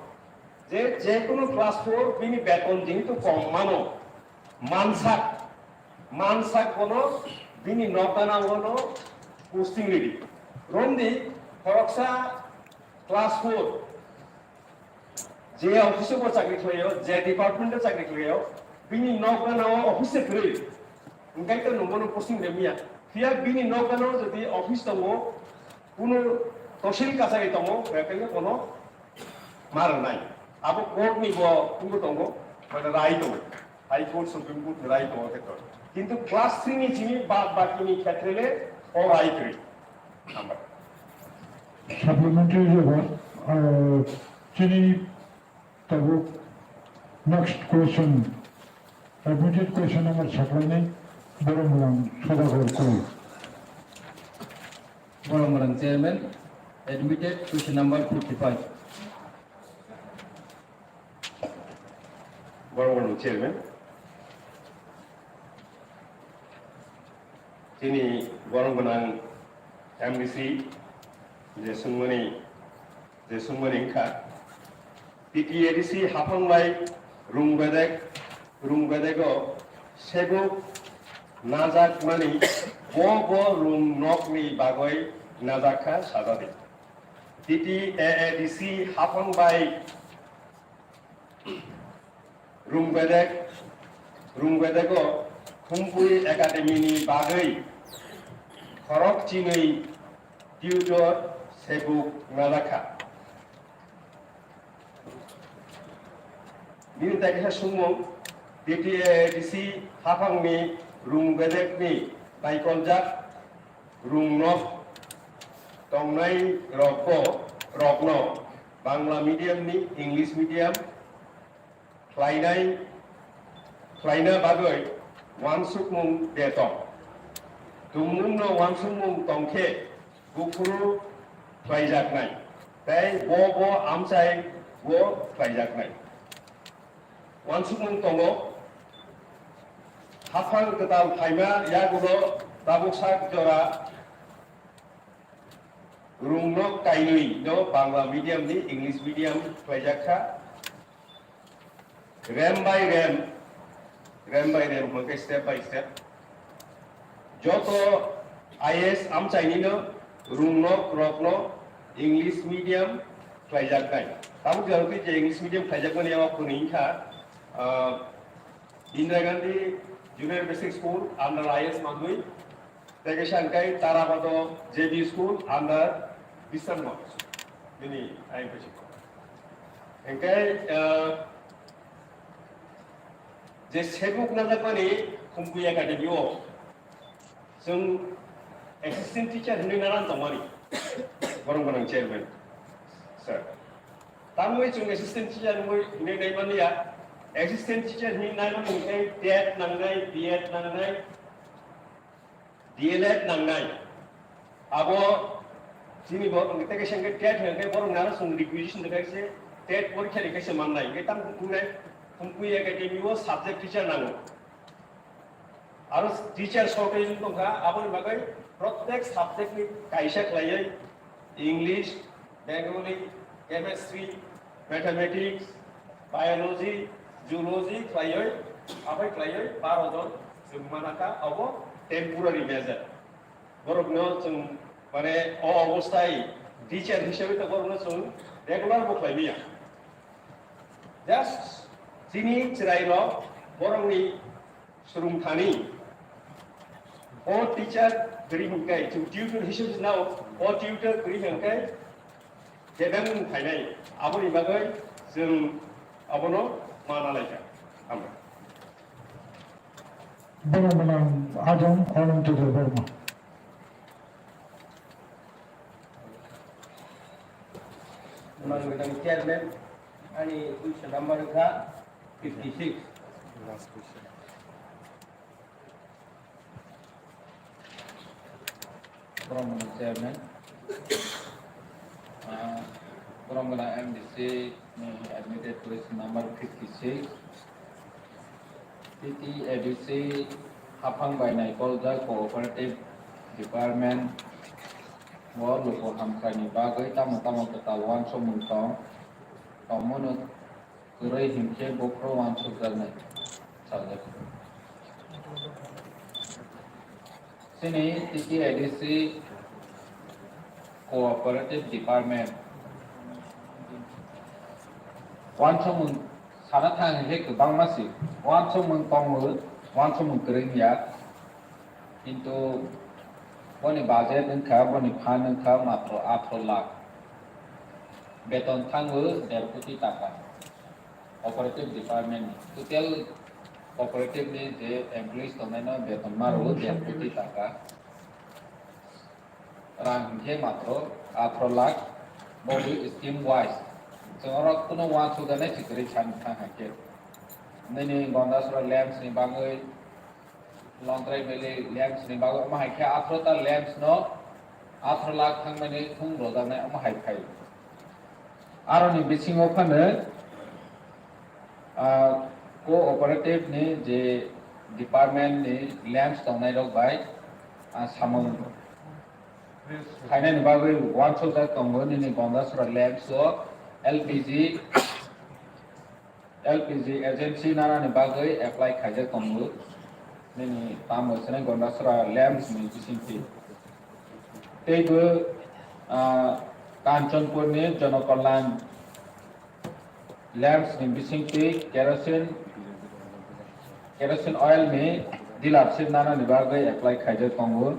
je, je kunu class four bini beton jehetu kom mano, mansak, mansak bono bini nok gana bono posting ridi. Romdi khoroksa class four, je office o bo chakri khlaio, je department o chakri khlaio, bini nok gana o office se kwrwi. Hwnkhe to nwng bono posting remiya. Phiya bini nok gana o jodi office tongo, kunu tosil kasari tongo, hwnkhe bono ma rwnai. Abo court ni bo tongo, mane rai tongo. High Court, Supreme Court ni rai tongo khe to. Kintu class three ni simi bad baki ni khetre le o rai kwrwi. Hambai. Supplementary jabo, uh, chini tabuk next question, admitted question number saklainai borok mwnang Sodakor Kul. Borok mwnang chairman, admitted question number fifty-five. Borok mwnang chairman. Chini borok mwnang M D C je sungmani, je sungmani wngkha, T T A D C haphang bai rung bedek, rung bedego sebuk najak mani bo bo rung nokni bagwi najak kha sajadi. T T A A D C haphang bai Rung bedek, rung bedego Khumpui Academy ni bagwi khorok chinwi tutor sebuk najakha. Bini tei kaisa sungmung, T T A A D C haphangni rung bedekni baikoljak rung nok tongnai rokbo, rokno Bangla medium ni English medium khlainai, khlaina bagwi uansukmung de tong. Tongmungno uansukmung tong khe buphuru khlaijaknai, tei bo bo amchai bo khlaijaknai. Uansukmung tongo, haphang kwtal phaima yagulo tabuk sak jora rung nok kainwi no Bangla medium ni English medium khlaijak kha. Rem by rem, rem by rem hwnkhe step by step. Joto I A S amchaini no rung nok rok no English medium khlaijaknai. Tabuk jora twi je English medium khlaijakmani abo kwnwi wngkha, ah, Indira Gandhi Junior Basic School under I A S Mandwi. Tei kaisa hwnkhe Tarabado J B School under Bisramganj bini I M P school. Hwnkhe, ah, je sebuk najakmani Khumpui Academy o chwng assistant teacher hinwi nanan tongmani, borok gwnang chairman sir. Tamni chwng assistant teacher hinwi hinwi naimani ya, Assistant teacher hinwi naimani hwnkhe TET nangnai, BEd nangnai, DElEd nangnai. Abo chini bo tei kaisa hwnkhe TET hwnkhe borok naro chwng requisition de kaisa TET porikha de kaisa mannai. Hwnkhe tamo hwnkhe Hwnkhe academy o subject teacher nango. Aro teacher shortage wng tongkha, aboni bagwi protek subject ni kaisa khlaiwi English, Bengali, Chemistry, Mathematics, Biology, Zoology khlaiwi, abai khlaiwi baro jon chwng manakha, abo temporary measure. Borokno chwng mane o obostai teacher hisabe to borokno chwng regular bo khlai maya. Just chini chwrairok borokni swrwngthani o teacher kwrwi hwnkhe chwng tutor hisabe nao o tutor kwrwi hwnkhe jebeng phainai aboni bagwi chwng abono mana laikha. Hambai. Bono mwnang Ajam Ananto Debbarma. Mwnang Chairman, ani question number wngkha fifty six. Borok mwnang chairman, ah, borok mwnang M D C ni admitted question number fifty six, T T A D C haphang bai naikoljak cooperative department o luku hamkrai ni bagwi tamo tamo kwtal uansukmung tong, tongmano kwrwi hinkhe bokhorok uansukjaknai sajak. Chini T T A D C Cooperative Department uansukmung sana thang hinkhe kwbangma se uansukmung tongo, uansukmung kwrwi wngya. Kintu boni budget wngkha, boni fund wngkha matro atharoh lakh. Beton thango der koti taka. Cooperative department ni. Total cooperative ni je employees tongnai no beton ma rwo der koti taka. Rang hinkhe matro atharoh lakh, bo scheme wise. Chwng oro kuno uansukjaknai se kwrwi sani thang hai khe. Nini Gondasora lamps ni bagwi Longtrai Valley lamps ni bagwi omo hai khe atharoh ta lamps no atharoh lakh thangmani thung rojaknai omo hai phai. Aroni bisingo phano, ah, cooperative ni je department ni lamps tongnai rok bai, ah, samung khainani bagwi uansukjak tongo nini Gondasora lamps o L P G L P G agency nanani bagwi apply khaijak tongo. Nini tamo swnai Gondasora lamps ni bisingtwi. Teibo, ah, Kanchanpur ni Jonokalyan lamps ni bisingtwi kerosene, kerosene oil ni dealership nanani bagwi apply khaijak tongo.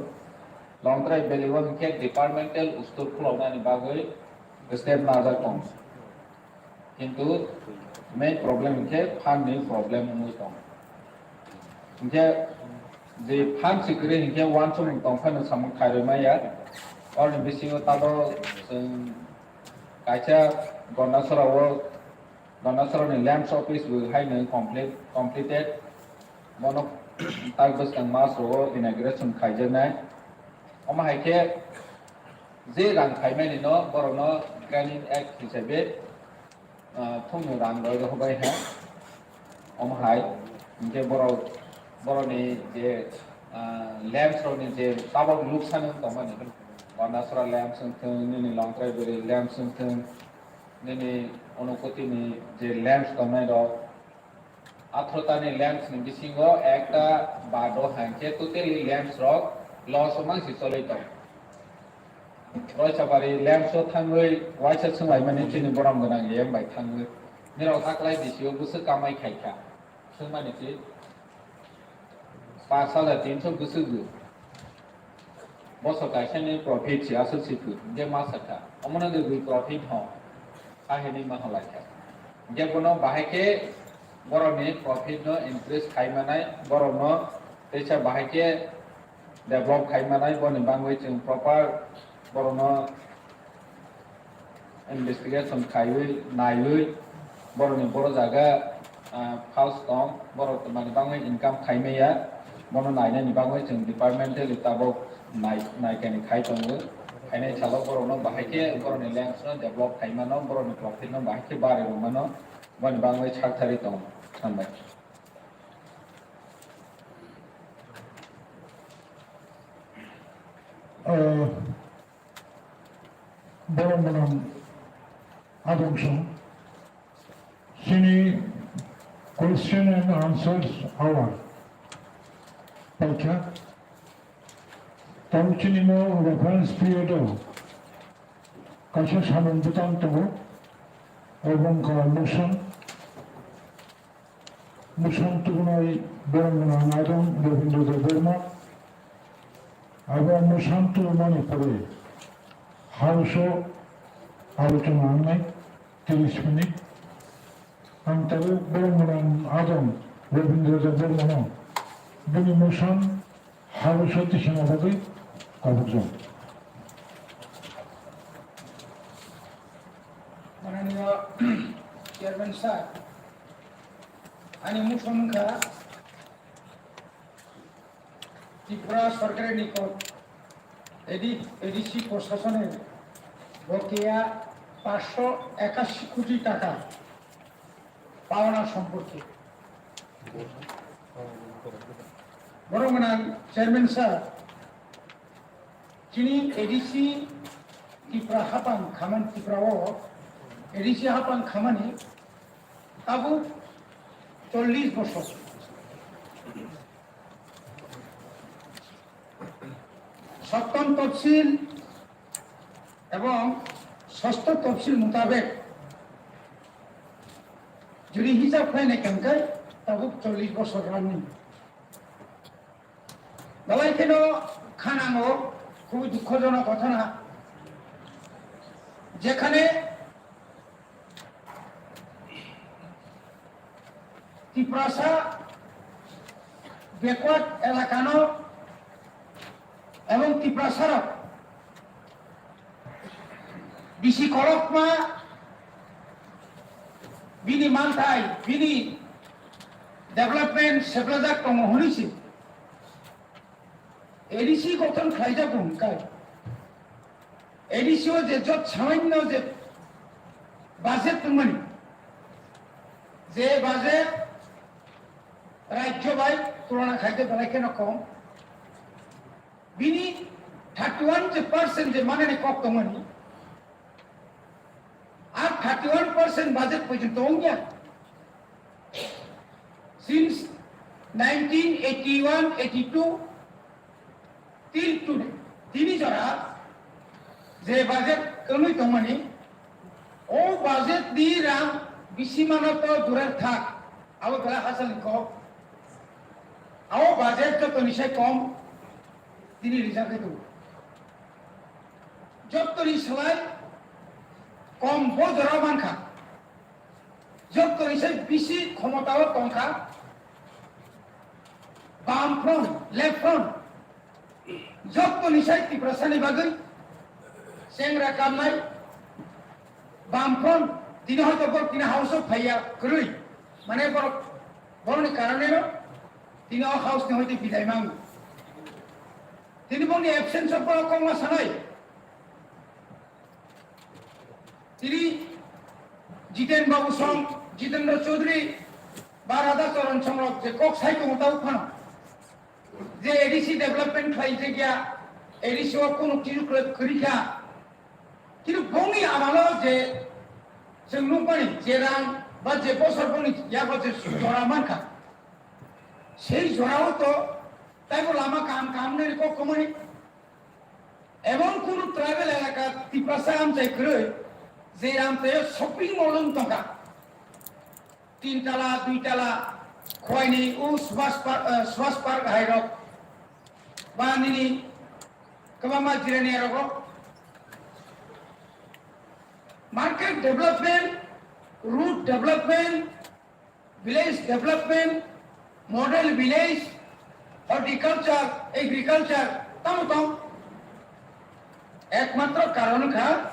Longtrai Valley o hinkhe departmental store khuloknani bagwi step najak tongo. Kintu main problem hinkhe fund ni problem wngwi tong. Hinkhe je fund se kwrwi hinkhe uansukmung tong phano samung khairwi maya. Orni bisingo tabok chwng kaisa Gondasora o, Gondasora ni lamps office bo haino complete, completed. Bono tak bwskang mas rogo inauguration khaijaknai. Omo hai khe je rang khaimani no borokno Grinding Act hisabe, ah, thumni rang roi rw bai ha. Omo hai hinkhe borok, borokni je, ah, lamps rokni je tabok luksan wng tongmani, Bandasora lamps wng thung, nini Longtrai Bwrwi lamps wng thung, nini Unokoti ni je lamps tongnai rok, atharoh ta ni lamps ni bisingo ekta bado hai khe totally lamps rok loss o mang si choloi tong. Roisabari lamps o thangwi waisa swnglaimani chini borom gwnang E M bai thangwi. Nirok haklai bisio bwswk kamai khaikha. Swngmani si pash hajar tinso bwswk bo. Bosor kaisani profit si aswk si thwi, hwnkhe ma sakha. Omono de bui profit hwn. Ahini ma hwn laikha. Hwnkhe bono bahai khe borokni profit no increase khai manai, borokno teisa bahai khe develop khai manai, boni bangwi chwng proper borokno investigation khaiwi, naiwi, borokni boro jaga ah, false tong, borok mani bagwi income khai maya, bono nainani bagwi chwng departmentally tabuk nai-, naikani khai tongo. Khainai salo borokno bahai khe borokni lands no develop khai mano, borokni profit no bahai khe barwi rw mano, boni bagwi sak thari tongo, hambai. Ah, borok gwnang adong song. Chini question and answers hour paikha. Tamo chini mo reference period o kaisa samung bwtang tongo, obo wngkha motion. Motion tubunai borok gwnang adong Rabindra Debbarma. Abo motion tubumani pore House o alochona wngnai. Tris minute. Ang tabuk borok gwnang adong Rabindra Debbarmano bini motion habwi soti sima bagwi kabukjak. Mananiya Chairman sir, ani motion wngkha Tripura sorkarni ko-, A D, A D C proshasonni bokeya পাঁচশো একাশি কোটি টাকা পাওনা সম্পর্কে। Borok gwnang Chairman sir, chini A D C Tripura hapang khamani, Tripura o A D C hapang khamani tabuk চল্লিশ বছর। সপ্তম তফসিল এবং ষষ্ঠ তফসিল মোতাবেক যদি হিসাব খাই না কেন খাই, tabuk চল্লিশ বছর running. Belai kheno khanango, খুবই দুঃখজনক ঘটনা, যেখানে Tiprasa backward elakano ebong Tiprasarok bisi kolokma bini manthai, bini development seplajak tongo hwnwi se A D C gothon khlaijago hwnkhai. A D C o je jot samanno je budget tongmani, je budget rajyo bai tulona khaide belai kheno kom, bini thirty one je percent je manani kok tongmani, ar thirty one percent budget porjonto wngya. Since nineteen eighty one eighty two till today, tini jora je budget kwrwi tongmani, o budget ni rang bisi mano to durer thak, abo belai hachal ni kok. Abo budget jotoni sai kom tini rijak khe tongo. Jotoni slai kom bo jora mankha. Jotoni sai bisi khomotao tongkha Bam Front, Left Front. Jotoni sai Tiprasani bagwi chengra kamnai Bam Front. Tini hoyto borok tini house o phaiya kwrwi. Mane borok, borokni karoneno tini o house ni hoite bidai mango. Tini bongni absence o borok kokma sanai. Tini Jiten Babu song, Jitendra Chaudhary, ba Radha Charan songrok je kok sai tongo tabuk phano. Je A D C development khlai je gya, A D C o kunu kisu kwrwi kha. Kintu bongni amalo je chwng nukmani je rang ba je bosor bongni yago je jora mankha. Sei jorao to taibo lama kaham kaham nani kok kwmani. Emon kunu tribal elaka Tiprasa amchai kwrwi, je amchaio shopping mall wng tongkha. Tin tala, dui tala, Khwaini, o Subhas Park, eh, Subhas Park hai rok, ba nini kwbangma jirani rok rok. Market development, road development, village development, model village, horticulture, agriculture, tamo tong. Ekmatro karon kha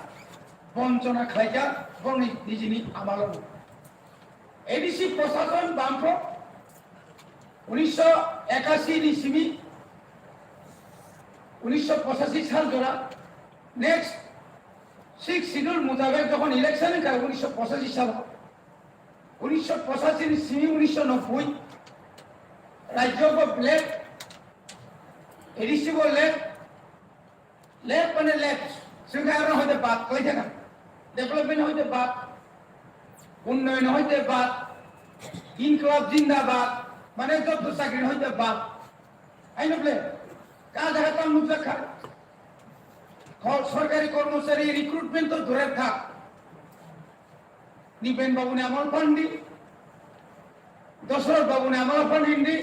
bonchona khlaikha bongni nijini amalo. A D C প্রশাসন বামফ্রন্ট উনিশশো একাশি ni simi উনিশশো পঁচাশি sal jora next six schedule মোতাবেক যখন election wngkha উনিশশো পঁচাশি salo, উনিশশো পঁচাশি ni simi উনিশশো নব্বই রাজ্য left, A D C bo left, left মানে left, chwngkha aro hoite bad khlai thangkha, development hoite bad, উন্নয়ন hoite bad, ইনকলাব জিন্দাবাদ, মানে job to চাকরি hoite bad. Aino ble, ka jaga tang nukjak kha. Kor-, সরকারি কর্মচারী recruitment to দূরে থাক, নৃপেন বাবুনি আমল পান্ডি, দশরথ বাবুনি আমল পান্ডি,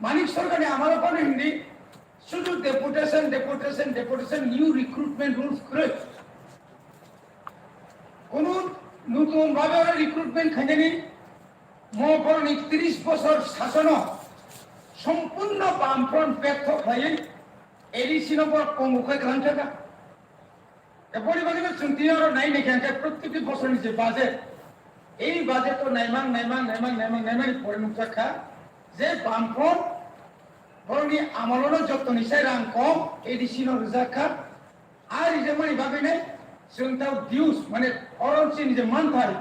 মানিক সরকারনি আমল পান্ডি, শুধু deputation, deputation, deputation, new recruitment rules kwrwi. Kono nutun bhabe oro recruitment khainani mo boroni tris bosor sasono sompurno bamfront bertho khlaiwi A D C no borok pongo khe kwlang thangkha. Boni bagwi no chwng tini oro nai naikha hwnkhe protyekti bosorni je budget, ei budget o naimang, naimang, naimang, naimang, naimani pore nukjak kha je bamfront borokni amolono jottoni sai rang kom A D C no rwjak kha. A rijak mani bagwi nai chwng tao dues, mane oro chini je manthai,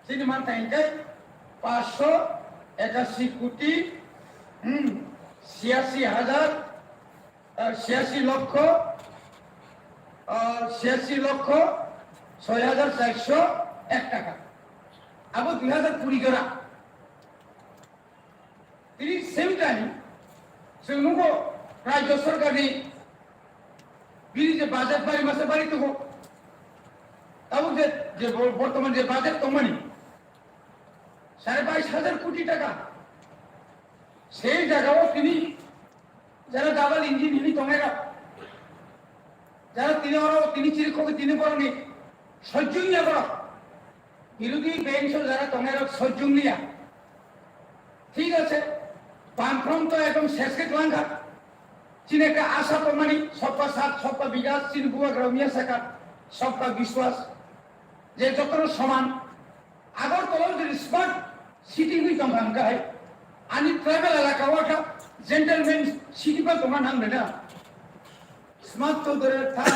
chini manthai hwnkhe পাঁচশো একাশি কোটি, hmm, ছিয়াশি হাজার, ah, ছিয়াশি লক্ষ, ah, ছিয়াশি লক্ষ ছয় হাজার চারশো এক টাকা. Abo দুই হাজার কুড়ি jora. Tini same time, chwng nugo rajya sarkarni bini je budget bari masa bari tongo. Tabuk je, je bo-, bortoman je budget tongmani, sare bais hajar koti taka. Sei jagao tini jara double engine hini tongnai rok, jara tini oro tini chiri khoki tini borokni sojjung ya borok. Birodhi bench o jara tongnai rok sojjung liya. Thik ache, bamfront to ekdom ses khe twlang kha. Chini ekta asa tongmani, sabka saath, sabka bikas, chini bubagra miya saka, sabka biswas, je jotono soman. Agartala o jodi smart city wngwi tongkha hwnkhe hai, ani tribal elaka o kha gentleman city bai tongna nang rwna. Smart to dure thak,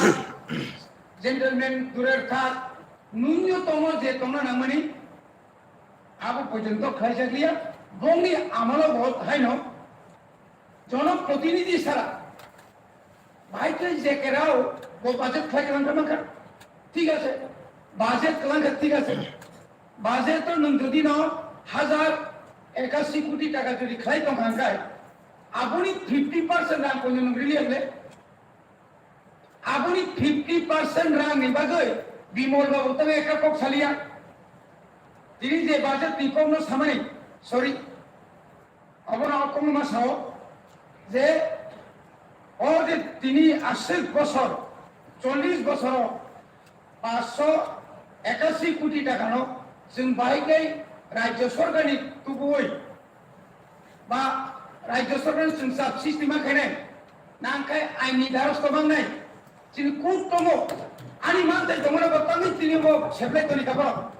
gentleman dure thak, nunyo tongo je tongna nangmani, abo porjonto khlaijakliya, bongni amalo bo haino jonoprotinidhi sara. Bahai khe je kerao bo budget khlai kwlang kha mankha. Thik ache. Budget kwlang kha, thik ache. Budget to nwng jodi no hajar ekashi koti taka jodi khlai tongkha hwnkhe, aboni fifty percent rang koino nwng rili able? Aboni fifty percent rang ni bagwi Bimol babu tang ekta kok saliya. Tini je budget ni kok no samani, sorry. Abono o kongma sao je o je tini aswk bosor, chollish bosoro paanch sho ekashi koti takano chwng bahai khe rajya sorkarni tubuwi ba rajya sorkarni chwng sub system khainai nangkhai aini darosto mangnai chini kuk tongo ani mantai tongmani bo tangwi tini bo seplai toni kha borok.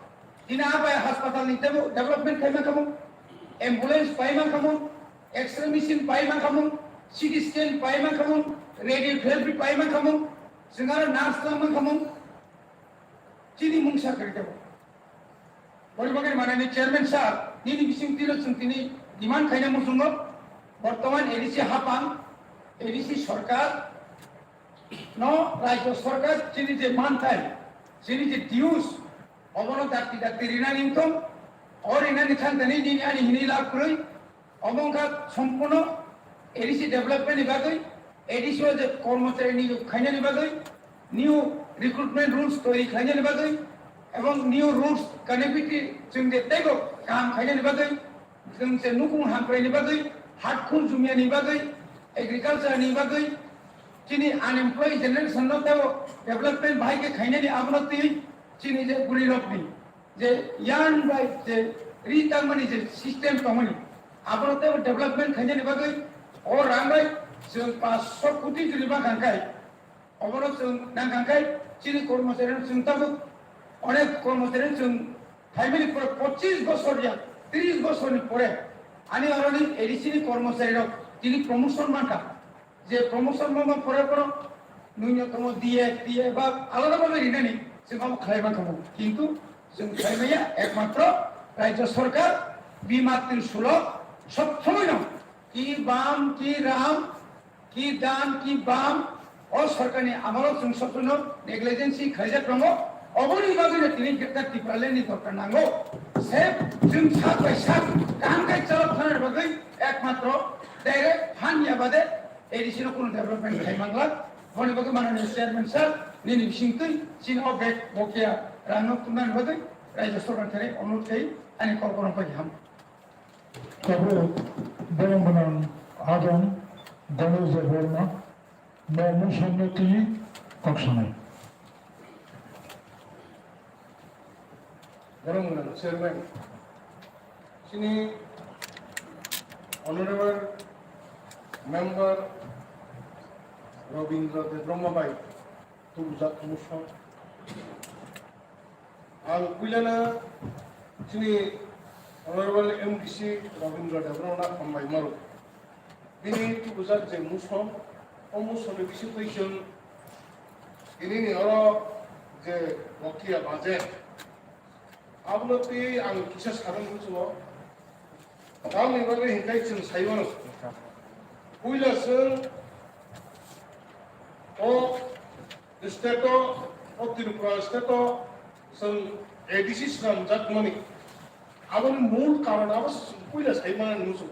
Tini a bai hospital ni tebo development khai mankha mung, ambulance pai mankha mung, X-ray machine pai mankha mung, C T scan pai mankha mung, radiotherapy pai mankha mung, chwng aro nurse twlang mankha mung, chini mungsa kwrwi tebo. Boni bagwi manani chairman sir, nini bising tino chwng tini demand khaina muchungo, bortoman A D C hapang, A D C sorkar, no rajya sorkar chini je manthai, chini je dues, obono dakti dakti rinani wngthong, o rinani thangthani nini ani hini lab kwrwi, obo wngkha sompurno A D C development ni bagwi, A D C o je kormochari niyok khainani bagwi, new recruitment rules toiri khlainani bagwi, ebong new routes connectivity chwng je teibo kaham khainani bagwi, Chwng se nukung hamkraini bagwi, hat khul jumyani bagwi, agriculture ni bagwi, chini unemployed generation no teibo development bahai khe khainani abono twi chini je bwrwi rokni je yarn bai je ri tangmani je system tongmani abono teibo development khainani bagwi o rang bai chwng paanch sho koti juri ba kangkai. Obono chwng nangkha khe chini kormochari rok chwng tabuk onek kormochari rok chwng Phaimani pore pochis bosor ya, tris bosor ni pore ani oroni A D C ni kormochari rok tini promotion mankha. Je promotion mama pore pore nunyotomo D A, T A ba alada bhabe rinani se mama khlai mankha. Kintu chwng khlai maya ekmatro Rajya Sarkar bima trilok sob somoi no ki bam ki ram ki dan ki bam, o sorkarni amalo chwng sob somoi negligence khaijak tongo. Oboni bagwi no tini Greater Tipraland ni dorkar nango. Se chwng sak bai sak kaham khai chalok thana bagwi ekmatro direct phan ya bade A D C no kuno development khai mangla. Boni bagwi manani chairman sir nini bisingtwi chini o bek bokia rangno tumnani bagwi Rajya Sarkar thani onurot khai ani kol kono pai ham. Tabuk borong gwnang Adam Dhananjay Debbarma, mo musamno twi kok sanai. Borong gwnang chairman, chini honorable member Robindra Debbarma bai tubujak musa. Ang puilano chini Honorable M D C Rabindra Debbarmano hambai maro. Bini tubujak je musom, o musomni bisingtwi chwng tinini oro je bokia budget, abono twi ang kisa sarung muchungo. Tamni bagwi hinkhe chwng sai mano. Puila chwng o state-o, o Tripura state-o chwng A D C swnamjakmani. Aboni mul karon abo se chwng puila sai mano hinwi chwng.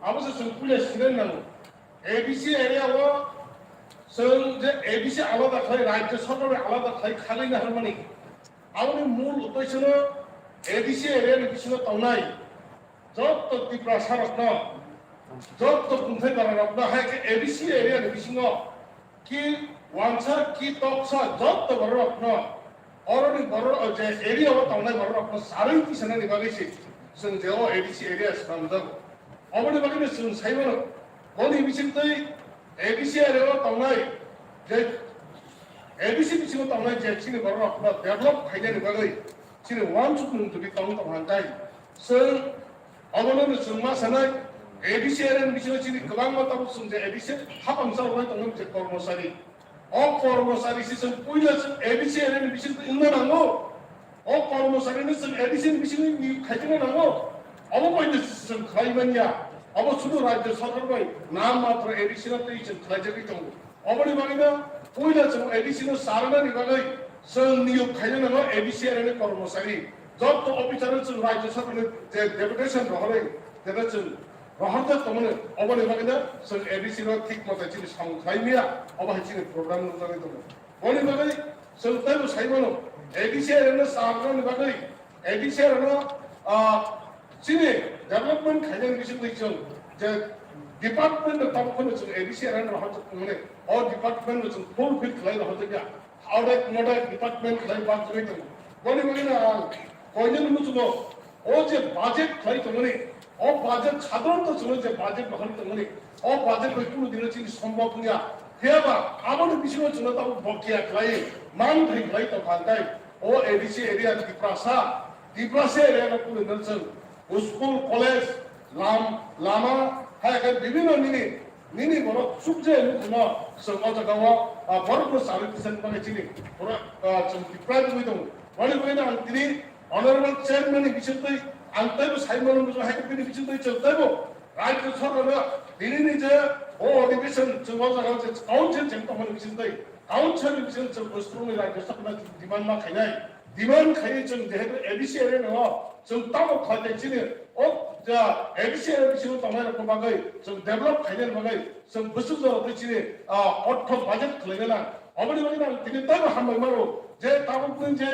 Abo se chwng puila sinai nango. A D C area-o chwng je A D C alada khlai, Rajya Sarkar bai alada khlai khalai naharmani. Aboni mul uddeshono A D C area-ni bisingo tongnai jotto Tiprasa rokno, jotto Kungthai bara rokno, hai khe A D C area ni bisingo ki wansa ki toksa jotto borok rokno, oroni borok, o je area o tongnai borok rokno sarwi tisanani bagwi se chwng je o A D C area swnamjago. Oboni bagwi no chwng sai mano, boni bisingtwi A D C area o tongnai je A D C bisingo tongnai je chini borok rokno develop khainani bagwi chini wansukmung twi tong tong hwnkhai chwng Obono no chwng ma sanai, A D C area ni bisingo chini kwbangma tabuk chwng je A D C hapang chaloknai tongo je kormochari. O kormochari se chwng puila chwng A D C area ni bisingo wngna nango. O kormochari no chwng A D C ni bisingo niyok khaijagna nango. Obo bai no chwng khlai manya. Obo sudu Rajya Sarkar bai nam matra A D C no twi chwng khlaijagwi tongo. Oboni bagwino puila chwng A D C no sarnani bagwi chwng niyok khaina nango A D C area ni kormochari. Jotto officer no chwng Rajya Sarkar ni je deputation rohorwi, jeta chwng rohorjak tongmani, oboni bagwino chwng A D C no thik mote chini samung khlai maya, obo hai chini program nukjagwi tongo. Boni bagwi chwng teibo sai mano, A D C area no sarnani bagwi, A D C area no, ah, chini development khainani bisingtwi chwng je department no tabuk phano chwng A D C area no rohorjak tongmani, o department no chwng fulfill khlai rohorjakya. Audit model department khlai bak jagwi tongo. Boni bagwino ang koinani muchungo o je budget khlai tongmani, o budget sadharanto chwngno je budget bahai tongmani, o budget bai kunu dino chini sombhob wngya. Phiyaba aboni bisingo chwngno tabuk bokia khlai, man thai khlai tongkha, hwnkhe o A D C area Tiprasa, Tiprasa area no kunu dino chwng school, college, lam-, lama, hai khe bibhinno nini, nini borok chukjak nukhuno chwng o jaga o, ah, borokno charwi tisani bagwi chini borok, ah, chwng deprive wngwi tongo. Boni bagwino ang tini honorable chairman ni bisingtwi ang teibo sai mano, hai khe bini bisingtwi chwng teibo Rajya Sarkar no tinini je o adhibeshon chwng o jaga o je council cheng tongmani bisingtwi, council ni bisingtwi chwng bwswkni Rajya Sarkar no demand ma khainai. Demand khaiwi chwng jehetu A D C area no chwng tamo khlaijak chini o ja A D C area bisingo tongnai rokni bagwi chwng develop khainani bagwi chwng bwswk jora twi chini, ah, ortho budget khwlaina nang. Oboni bagwi ang tini teibo hambai mano je tabukni je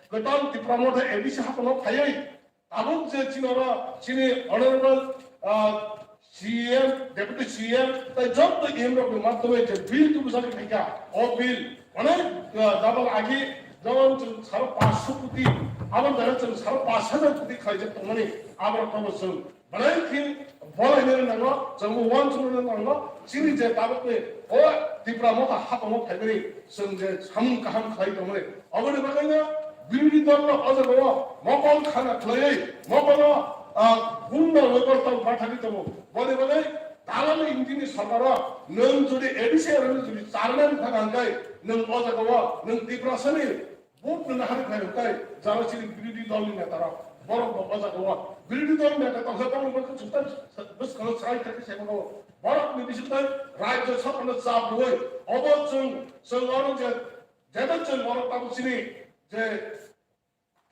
kwtal Tipra Motha A D C haphano phaiwi tabuk je chini oro chini honorable, ah, C E M, Deputy C E M, tai jotto E M rokni madhyome je bill tubujagwi phaikha, o bill onek, ah, double agi, jemon chwng saro panchsho koti, aboni jaga chwng saro panch hajar koti khlaijak tongmani, aborokno chwng belai khe bolainani nango, chwngbo uansuknani nango, chini je tabukni o Tipra Motha haphano phaimani chwng je samung kaham khlai tongmani, oboni bagwino Birodhi dol rok o jaga o mokol khana khlaiwi mokol o, ah, hum da waibar tong bathagwi tongo. Boni bagwi dalal India ni sarkar o nwng jodi A D C area ni jodi chairman thang hwnkhe nwng o jaga o nwng Tiprasa ni vote nwng hari phai hwnkhe jara chini birodhi dol ni neta rok borok bo o jaga o birodhi dol ni neta tong khe borok bo chuta bwskango chwrai thangwi se mano borok ni bisingtwi rajya sabha no chap rwui obo chwng chwng oro je Jeba chwng borok tabuk chini je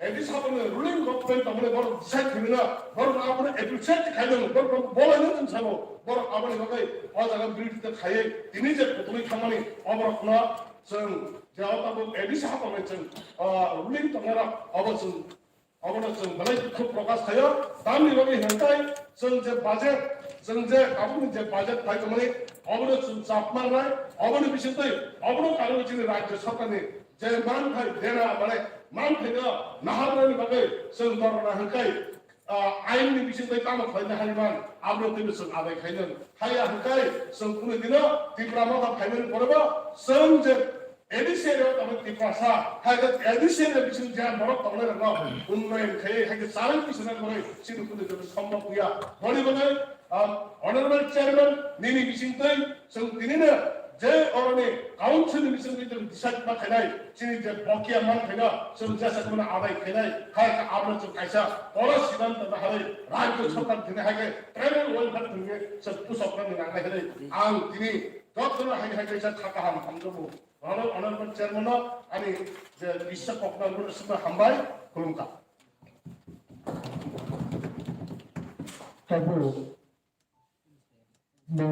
A D C saboni ruling government tamoni borok decide khaimina, borok abono appreciate khaimani, borok bolaino chwng sabo, borok aboni bagwi o jaga birodita khaiwi tini je kutulwi thangmani oborokno chwng je o tabuk A D C saboni chwng, ah, ruling tongnairok obo chwng Obono chwng belai dukhu prokash khaio. Tamni bagwi hwnkhe chwng je budget, chwng je tabukni je budget phai tongmani, obono chwng chap mangnai, oboni bisingtwi, obono karwi chini rajya sarkarni je manthai dena, mane manthaino naharnani bagwi chwng dorna hwnkhe, ah, ainni bisingtwi tamo khlaina haiman, abono twibo chwng adai khainw haya hwnkhe chwng kunu dino Tipra Motha phaimani porebo chwng je A D C area o tabuk Tiprasa, hai khe A D C area bising je borok tongnai rokno unnayan khai, hai khe challenge bising nai borok chini kunu joto sombok ya. Boni bagwi, um, Honorable Chairman nini bising twi chwng tini no je oroni council ni bising twi chwng decide ma khainai chini je bokia man khaina chwng jesa kunu adai khainai, hai khe abno chwng kaisa polo siddhanto na hai rajya sarkar tini hai khe tribal welfare tini chwng pusok nang nai hai ang tini jotono hai hai kaisa kha kaham hamjago. Honorable, honorable chairman no ani je kisa kokna guru sima hambai khulumkha. Tabo bo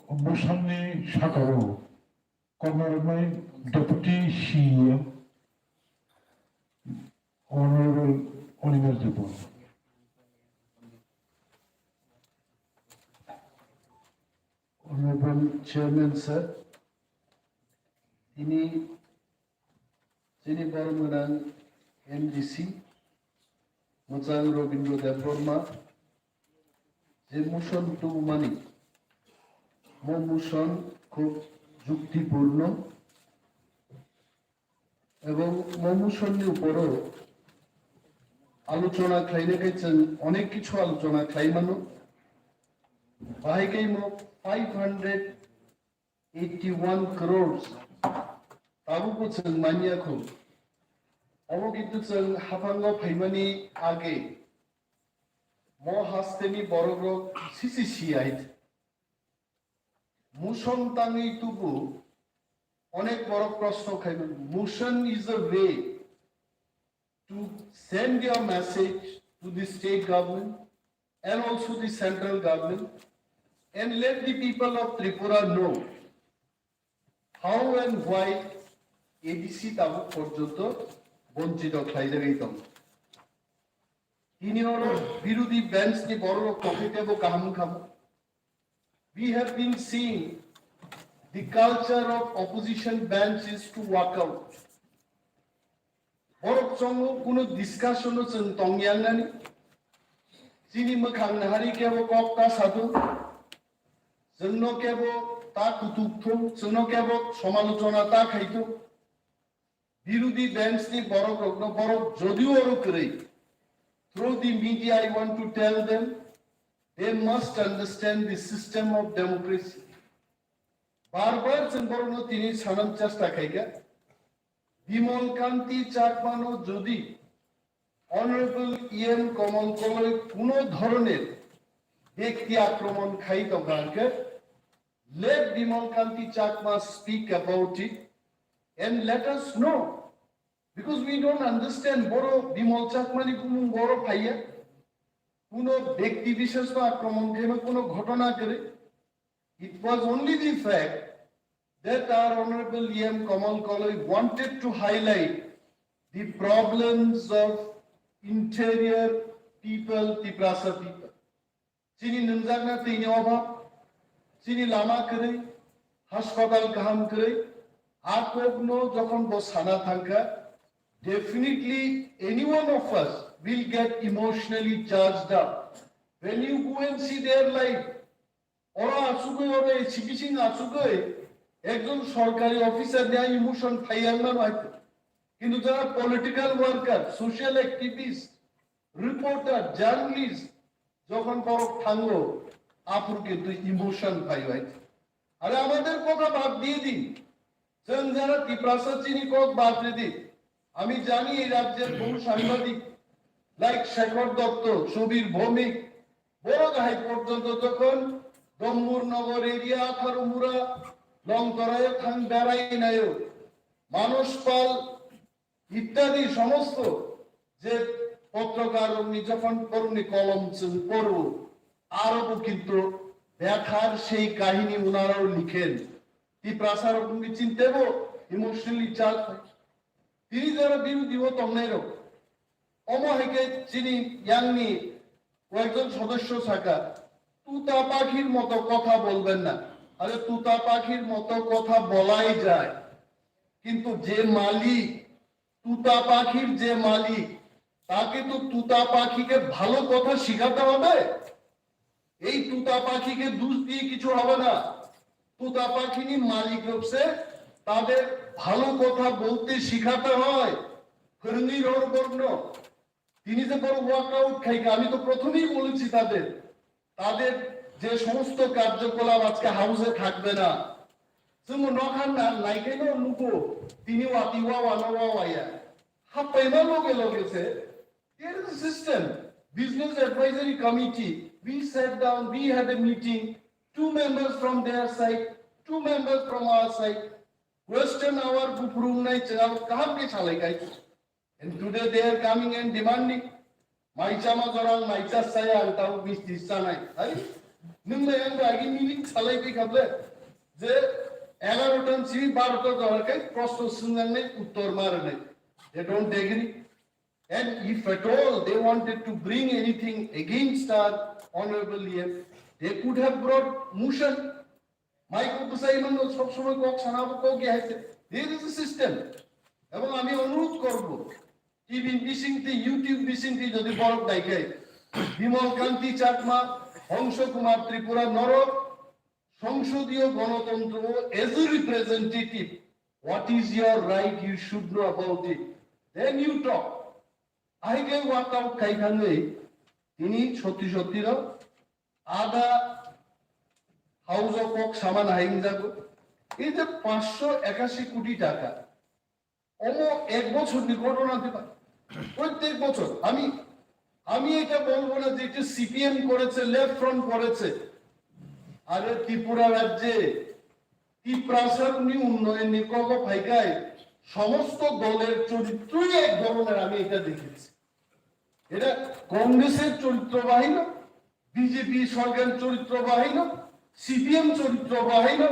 bwsangni sakao kokna rwmai Deputy C E M Honorable Oliver Debbarma. Honorable Chairman sir, tini chini borok gwnang M D C, Mwchang Robindra Debbarma, je motion tubumani, mo motion khub juktipurno, এবং mo motion ni uporo alochona khlaina khe chwng onek kichu alochona khlai mano. Bahai khe mo five hundred eighty one crores tabukbo chwng manya kho. Obo kintu chwng haphango phaimani age mo hasteni borok rok sisi siyait. Motion tangwi tubu onek borok proshno khaimani. Motion is a way to send your message to the state government and also the central government and let the people of Tripura know how and why A D C tabuk porjonto bonchito khlaijagwi tongo. Tini oro birodhi bench ni borok rok kokhe tebo kaham wngkha. We have been seeing the culture of opposition bench is to walk out. Borok chongo kuno discussion o chwng tongyangnani. Chini mwkhang nahari kebo kok ta sadu. Chwngno kebo ta kutuk thung, chwngno kebo somalochona ta khaito. Birodhi bench ni borok rokno borok jodio oro kwrwi. Through the media, I want to tell them, they must understand the system of democracy. Bar bar chwng borokno tini sanam chesta khaikha. Bimal Kanti Chakmano jodi Honorable E M Kamal Koloi kuno dhoroner bekti akromon khai tongkha hwnkhe, let Bimal Kanti Chakma speak about it and let us know, because we don't understand, boro Bimal Chakmani bumung boro phaiya, kuno bekti bisheshno akromon khaima kuno ghotona kwrwi. It was only the fact that our Honorable E M Kamal Koloi wanted to highlight the problems of interior people, Tiprasa people. Chini nwngjakna twini obhab, chini lama kwrwi, haspatal kaham kwrwi, a kokno jokhon bo sana thangkha, definitely any one of us will get emotionally charged up. When you go and see their life, oro achugwi, oro A C bising achugwi, ekjon sorkari officer ni emotion phaiya wngmano hai. কিন্তু যারা political worker, social activist, reporter, journalist যখন বরফ থাঙ্গো, আফুর কিন্তু ইমোশন পাই ভাই। আরে আমাদের কথা বাদ দিয়ে দিন, যেন যারা তিপ্রাসা চিনি কক বাদ দিয়ে দিন। আমি জানি এই রাজ্যের বহু সাংবাদিক লাইক শেখর দত্ত, সুবীর ভৌমিক, বড় গাহাই পর্যন্ত যখন ডম্বুর নগর এরিয়া, আঠারো মুরা, লংতরায় থাং বেড়াই নায়ো, মানস পাল ইত্যাদি সমস্ত যে পত্রকার উনি যখন পড়ুনি কলম চুল পড়ব, আরবও কিন্তু ব্যথার সেই কাহিনী ওনারাও লিখেন। তিপ্রাসার উনি চিনতেব ইমোশনালি চার্জ হয়। তিনি যারা বিরোধী ও তমনাইরও অমো হাইকে চিনি ইয়াংনি কয়েকজন সদস্য থাকা তুতা পাখির মতো কথা বলবেন না। আরে তুতা পাখির মতো কথা বলাই যায়, কিন্তু যে মালিক, তুতা পাখির যে মালিক, তাকে তো তুতা পাখিকে ভালো কথা শিখাতে হবে। এই তুতা পাখিকে দুষ দিয়ে কিছু হবে না। তুতা পাখিনি মালিক হচ্ছে তাদের ভালো কথা বলতে শিখাতে হয়। ফিরনি রোড বর্ণ, তিনি যে বড় ওয়ার্কআউট খাইকে, আমি তো প্রথমেই বলেছি তাদের, তাদের যে সমস্ত কার্যকলাপ আজকে হাউসে থাকবে না। যেমন নখান না নাইকেনো লুকো, তিনি ওয়াতি ওয়া ওয়ানো ওয়া ওয়াইয়া। হাপ্পাইমা লগে লগে সে, there is a system. Business advisory committee, we sat down, we had a meeting, two members from their side, two members from our side. Question hour guprum nai chengalo kaham ke salai kai. And today they are coming and demanding. Maicha ma jorang maicha saya ang tau misti sanai. Hai? Nung le ang agi meeting salai pi khable. Je egaro tan si baro ta jorang kai prosto sungang nai uttor mar nai. They don't agree. And if at all they wanted to bring anything against our honorable E M, they could have brought motion. Maiko bwsai mano sob somoi kok sana bo kok ya haise. There is a system. Ebong ami onurodh korbo, T V bisingti, YouTube bisingti jodi borok naikhe, Bimal Kanti Chakma, Hongsho Kumar Tripura, norok সংসদীয় গণতন্ত্র as a representative, what is your right, you should know about it, then you talk. Ahike workout khai thangwi tini soti soti ro ada house o kok saman haing jago. এই যে পাঁচশো একাশি কোটি টাকা, অমো এক বছর নি ঘটনা দিবা। প্রত্যেক বছর আমি, আমি এটা বলবো না যে এটা সিপিএম করেছে, লেফট ফ্রন্ট করেছে। আরে ত্রিপুরা রাজ্যে তিপ্রাসার উনি উন্নয়ন নিয়ে কগ ফাইকায় সমস্ত দলের চরিত্রই এক ধরনের, আমি এটা দেখেছি। এটা কংগ্রেসের চরিত্র বাহিনী, বিজেপি সরকার চরিত্র বাহিনী, সিপিএম চরিত্র বাহিনী,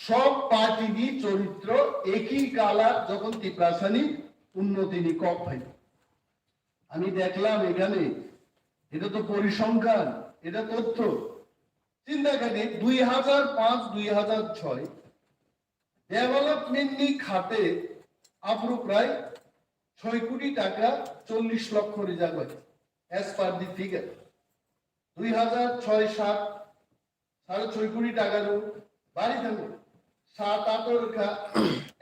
সব পার্টিরই চরিত্র একই কালার যখন তিপ্রাসানি উন্নতি নিয়ে কক ফাইল। আমি দেখলাম এখানে, এটা তো পরিসংখ্যান, এটা তথ্য। চিন্তা করি দুই হাজার পাঁচ দুই হাজার ছয় ডেভেলপমেন্ট নি খাতে আফুরু প্রায় ছয় কোটি টাকা চল্লিশ লক্ষ রিজার্ভ আছে, as per the figure। দুই হাজার ছয় সাত সাড়ে ছয় কোটি টাকারও বাড়ি থাকবে, সাত আট রেখা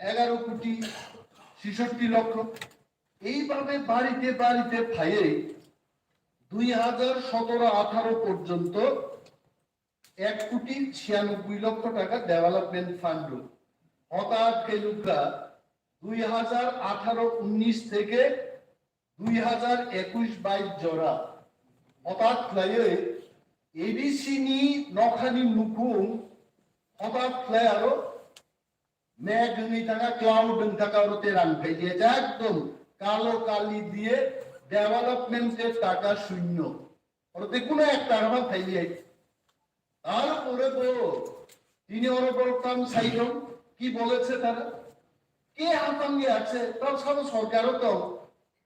এগারো কোটি ছেষট্টি লক্ষ। এইভাবে বাড়িতে বাড়িতে ফাইয়ে দুই হাজার সতেরো আঠারো পর্যন্ত এক কোটি ছিয়ানব্বই লক্ষ টাকা ডেভেলপমেন্ট ফান্ড। হঠাৎ কেলুকা দুই হাজার আঠারো উনিশ থেকে দুই হাজার একুশ বাইশ জোড়া হঠাৎ খাইয়ে এডিসি নি নখানি নুকুম হঠাৎ খাই আরো মেঘ হঙি থাকা, ক্লাউড হঙি থাকা, ওরতে রাং খাই দিয়ে একদম কালো কালি দিয়ে ডেভেলপমেন্টের টাকা শূন্য। ওরতে কোনো এক টাকা বা খাই দিয়ে। তারপরে তো তিনি ওর উপর কাম সাইডম কি বলেছে তারা? কে হাতাঙ্গে আছে? তার সাথে সরকারও তো,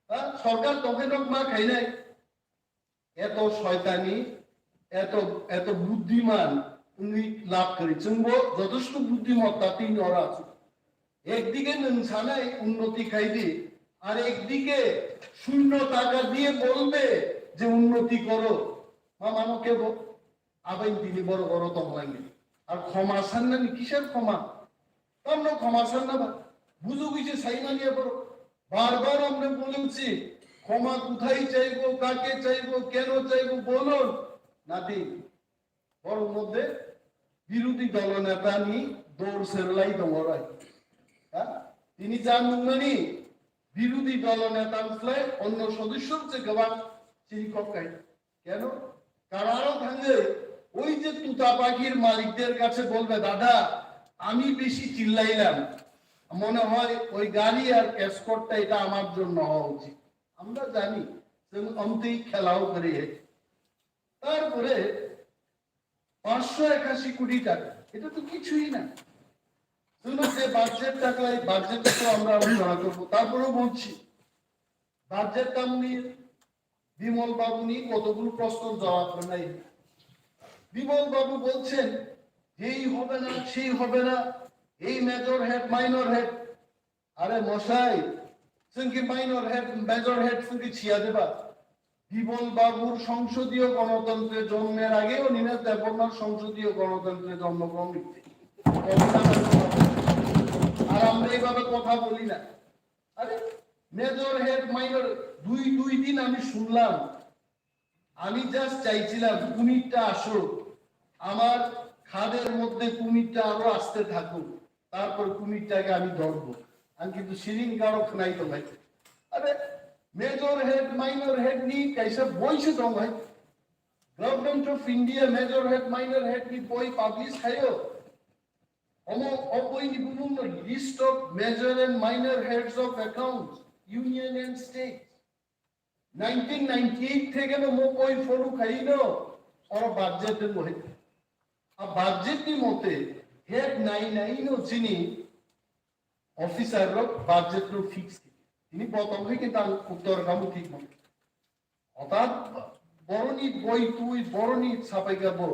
হ্যাঁ, সরকার তোকে লোক মা খাই নাই। এত শয়তানি, এত, এত বুদ্ধিমান উনি লাভ করি। চুম্বো যথেষ্ট বুদ্ধিমত্তা তিনি ওরা আছে। একদিকে নংসানাই উন্নতি খাইবে, আর একদিকে শূন্য টাকা দিয়ে বলবে যে উন্নতি করো। মা মানো কেব? আবাইন তিনি বড় বড় তমলাইনি। আর ক্ষমা সান্নানি কিসের ক্ষমা? তমন ক্ষমা সান্না বা? বুঝো গেছে সাইমানিয়া বড়। বারবার আমরা বলেছি, ক্ষমা কোথায় চাইবো, কাকে চাইবো, কেন চাইবো, বলুন। নাথিং। বরং মধ্যে বিরোধী দলনেতানি দৌড় সেরলাই দৌড়াই। হ্যাঁ? তিনি যান নুংমানি বিরোধী দলনেতা অন্য সদস্যর চেয়ে গবাক চিনি কম খাই। কেন? কারণ আরো থাকলে ওই যে তুতা পাখির মালিকদের কাছে বলবে, "দাদা, আমি বেশি চিল্লাইলাম, মনে হয় ওই গাড়ি আর এসকর্টটা এটা আমার জন্য হওয়া উচিত।" আমরা জানি যে অন্তেই খেলাও করে। তারপরে পাঁচশো একাশি কোটি টাকা, এটা তো কিছুই না। শুধু যে বাজেট টাকা, এই বাজেটে তো আমরা আলোচনা করবো। তারপরেও বলছি, বাজেট নিয়ে বিমল বাবু নিয়ে কতগুলো প্রশ্ন জবাব নাই। বিমল বাবু বলছেন, "এই হবে না, সেই হবে না, এই মেজর হেড, মাইনর হেড।" আরে মশাই, চুঙ্কি মাইনর হেড, মেজর হেড চুঙ্কি ছিয়া দেবা। বিমল বাবুর সংসদীয় গণতন্ত্রে জন্মের আগেও নীলেশ দেববর্মার সংসদীয় গণতন্ত্রে জন্মগ্রহণ করছে। আর আমরা এইভাবে কথা বলি না। আরে, মেজর হেড, মাইনর, দুই দুই দিন আমি শুনলাম। আমি জাস্ট চাইছিলাম কুমিরটা আসুক, আমার খাদের মধ্যে কুমিরটা আরো আসতে থাকুক, তারপর কুমিরটাকে আমি ধরবো। আমি কিন্তু সিরিং কারো খানাই তো ভাই। আরে, মেজর হেড, মাইনর হেড নি কাইসা বইছে তো ভাই। Government of India major head, minor head ni boi publish khayo. Omo, o boi ni bumung no list of major and minor heads of accounts, union and states. Nineteen ninety eight theke no mo boi follow khai no, oro budget ni mo hai. A budget ni mote head nai nai no chini officer rok budget no fix khai. Ini botong hai kintu ang uttor kamu thik mo. অর্থাৎ বরনি বই তুই বরনি ছাপাইকাবো,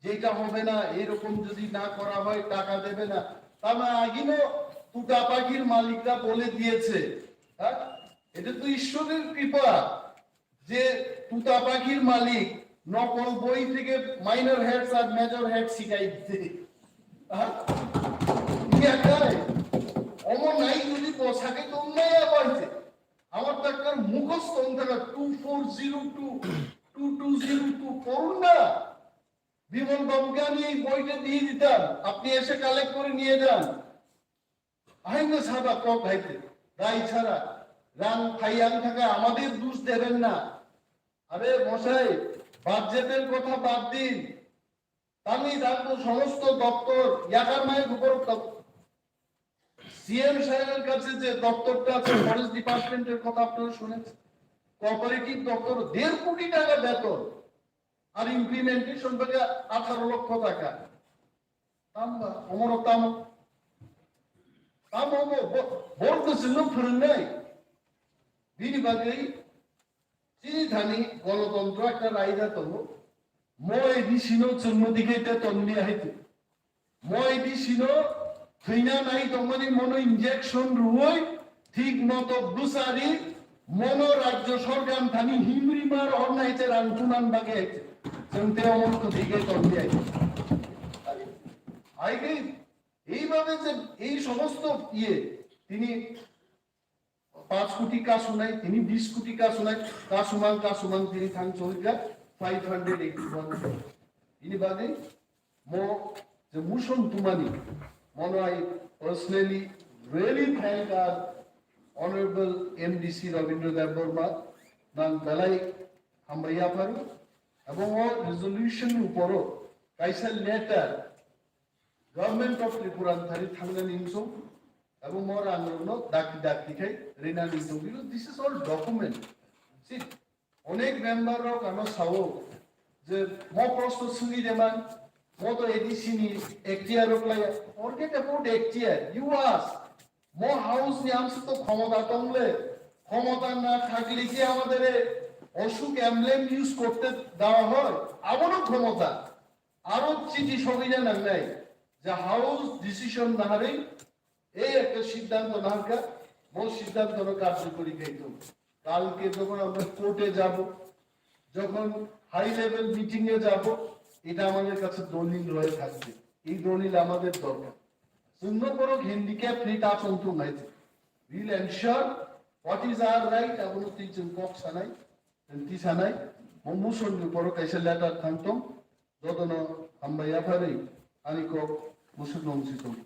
যেটা হবে না, এরকম যদি না করা হয়, টাকা দেবে না। তার মানে আগিনো তুতা পাখির মালিকরা বলে দিয়েছে, হ্যাঁ? এটা তো ঈশ্বরের কৃপা যে তুতা পাখির মালিক নকল বই থেকে minor heads are major head শিখাই দিতে। হ্যাঁ? কি একাই? অমর নাই যদি পোশাকে তো নাই আবার। আমার তো একটা মুখস্থ হন থাকে, two four zero two, two two zero two, পড়ুন না। বিমল বাবুকে আমি এই বইটা দিয়ে দিতাম, আপনি এসে কালেক্ট করে নিয়ে যান। আইন সাদা কক হাইতে, দায় ছাড়া রাং ফাইয়াং থাকা আমাদের দোষ দেবেন না। আরে মশাই, বাজেটের কথা বাদ দিন, তামিলনাড়ুর সমস্ত দপ্তর ইয়াকার মায়ের উপর, সিএম সাহেবের কাছে যে দপ্তরটা আছে, ফরেস্ট ডিপার্টমেন্টের কথা আপনারা শুনেছেন, কোঅপারেটিভ দপ্তর দেড় কোটি টাকা বেতন, আর ইমপ্লিমেন্টেশন থেকে আঠারো লক্ষ টাকা। তামবা, অমর তাম, তাম অমর, ব-, বড় তো ছিল ফুরুন নাই। বিনি বাকি চিনি থানি গণতন্ত্র একটা রায়দা তঙ্গ। মই দিছিনো চুন্নু দিকে তে তন্নি আহিতে। মই দিছিনো থুইনা নাই তঙ্গনি মনো ইনজেকশন রুই ঠিক মতো বুসারি মনো রাজ্য সরকার থানি হিমরি মার অন্যায় তে রাংতুনান বাগে আইতে। চলতে অমন তো দিকে তন্নি আইতে। আইগে এইভাবে যে এই সমস্ত ইয়ে তিনি পাঁচ কোটি কাসু নাই, তিনি বিশ কোটি কাসু নাই, কাসুমাং কাসুমাং তিনি থাং চলকা five hundred eighty one. Ini bagwi mo je muson tumani, mono I personally really thank our honorable M D C Rabindra Debbarma, nang belai hambai yapharu, ebong o resolution ni uporo kaisa letter Government of Tripura thari thangnani wngkha, abo mo rang rokno dakti dakti khai rinani wngkha, because this is all document. See, onek member rok ano sao je mo prosto swngi de man, mo to A D C ni ekhtiar rok lai, forget about ekhtiar, you ask, mo house ni amsa to khomota tongle, khomota na thakle ki amader osuk emblem use korte dewa hoy, abono khomota. আরো চিঠি সবিতা নাংনাই যে house decision নাহারে এই একটা সিদ্ধান্ত নাহারকা, মূল সিদ্ধান্ত হলো কার্যকরী কিন্তু কালকে যখন আমরা কোর্টে যাব, যখন হাই লেভেল মিটিং এ যাব, এটা আমাদের কাছে দলিল রয়ে থাকবে। এই দলিল আমাদের দরকার। অন্য কোনো হ্যান্ডিক্যাপ নেই, তা চলতো নাই। We'll ensure What is our right? Abono twi chwng kok sanai, twi sanai. Mo motion ni poro kaisa letter thang tong. Jotono hambai yapharwi ani kok musuk nung si tong.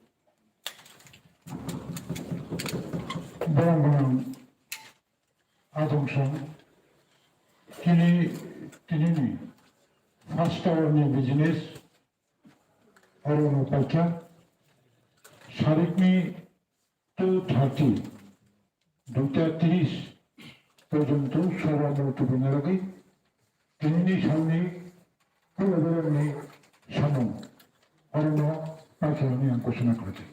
Borong borong Adong song, tini, tini ni first hour ni business oro no paikha, sarikni two thirty, duita tris porjonto soba murti binaragwi, tini ni salni Kulaborokni samung orono paikha hwnwi ang ghoshona khlaijak.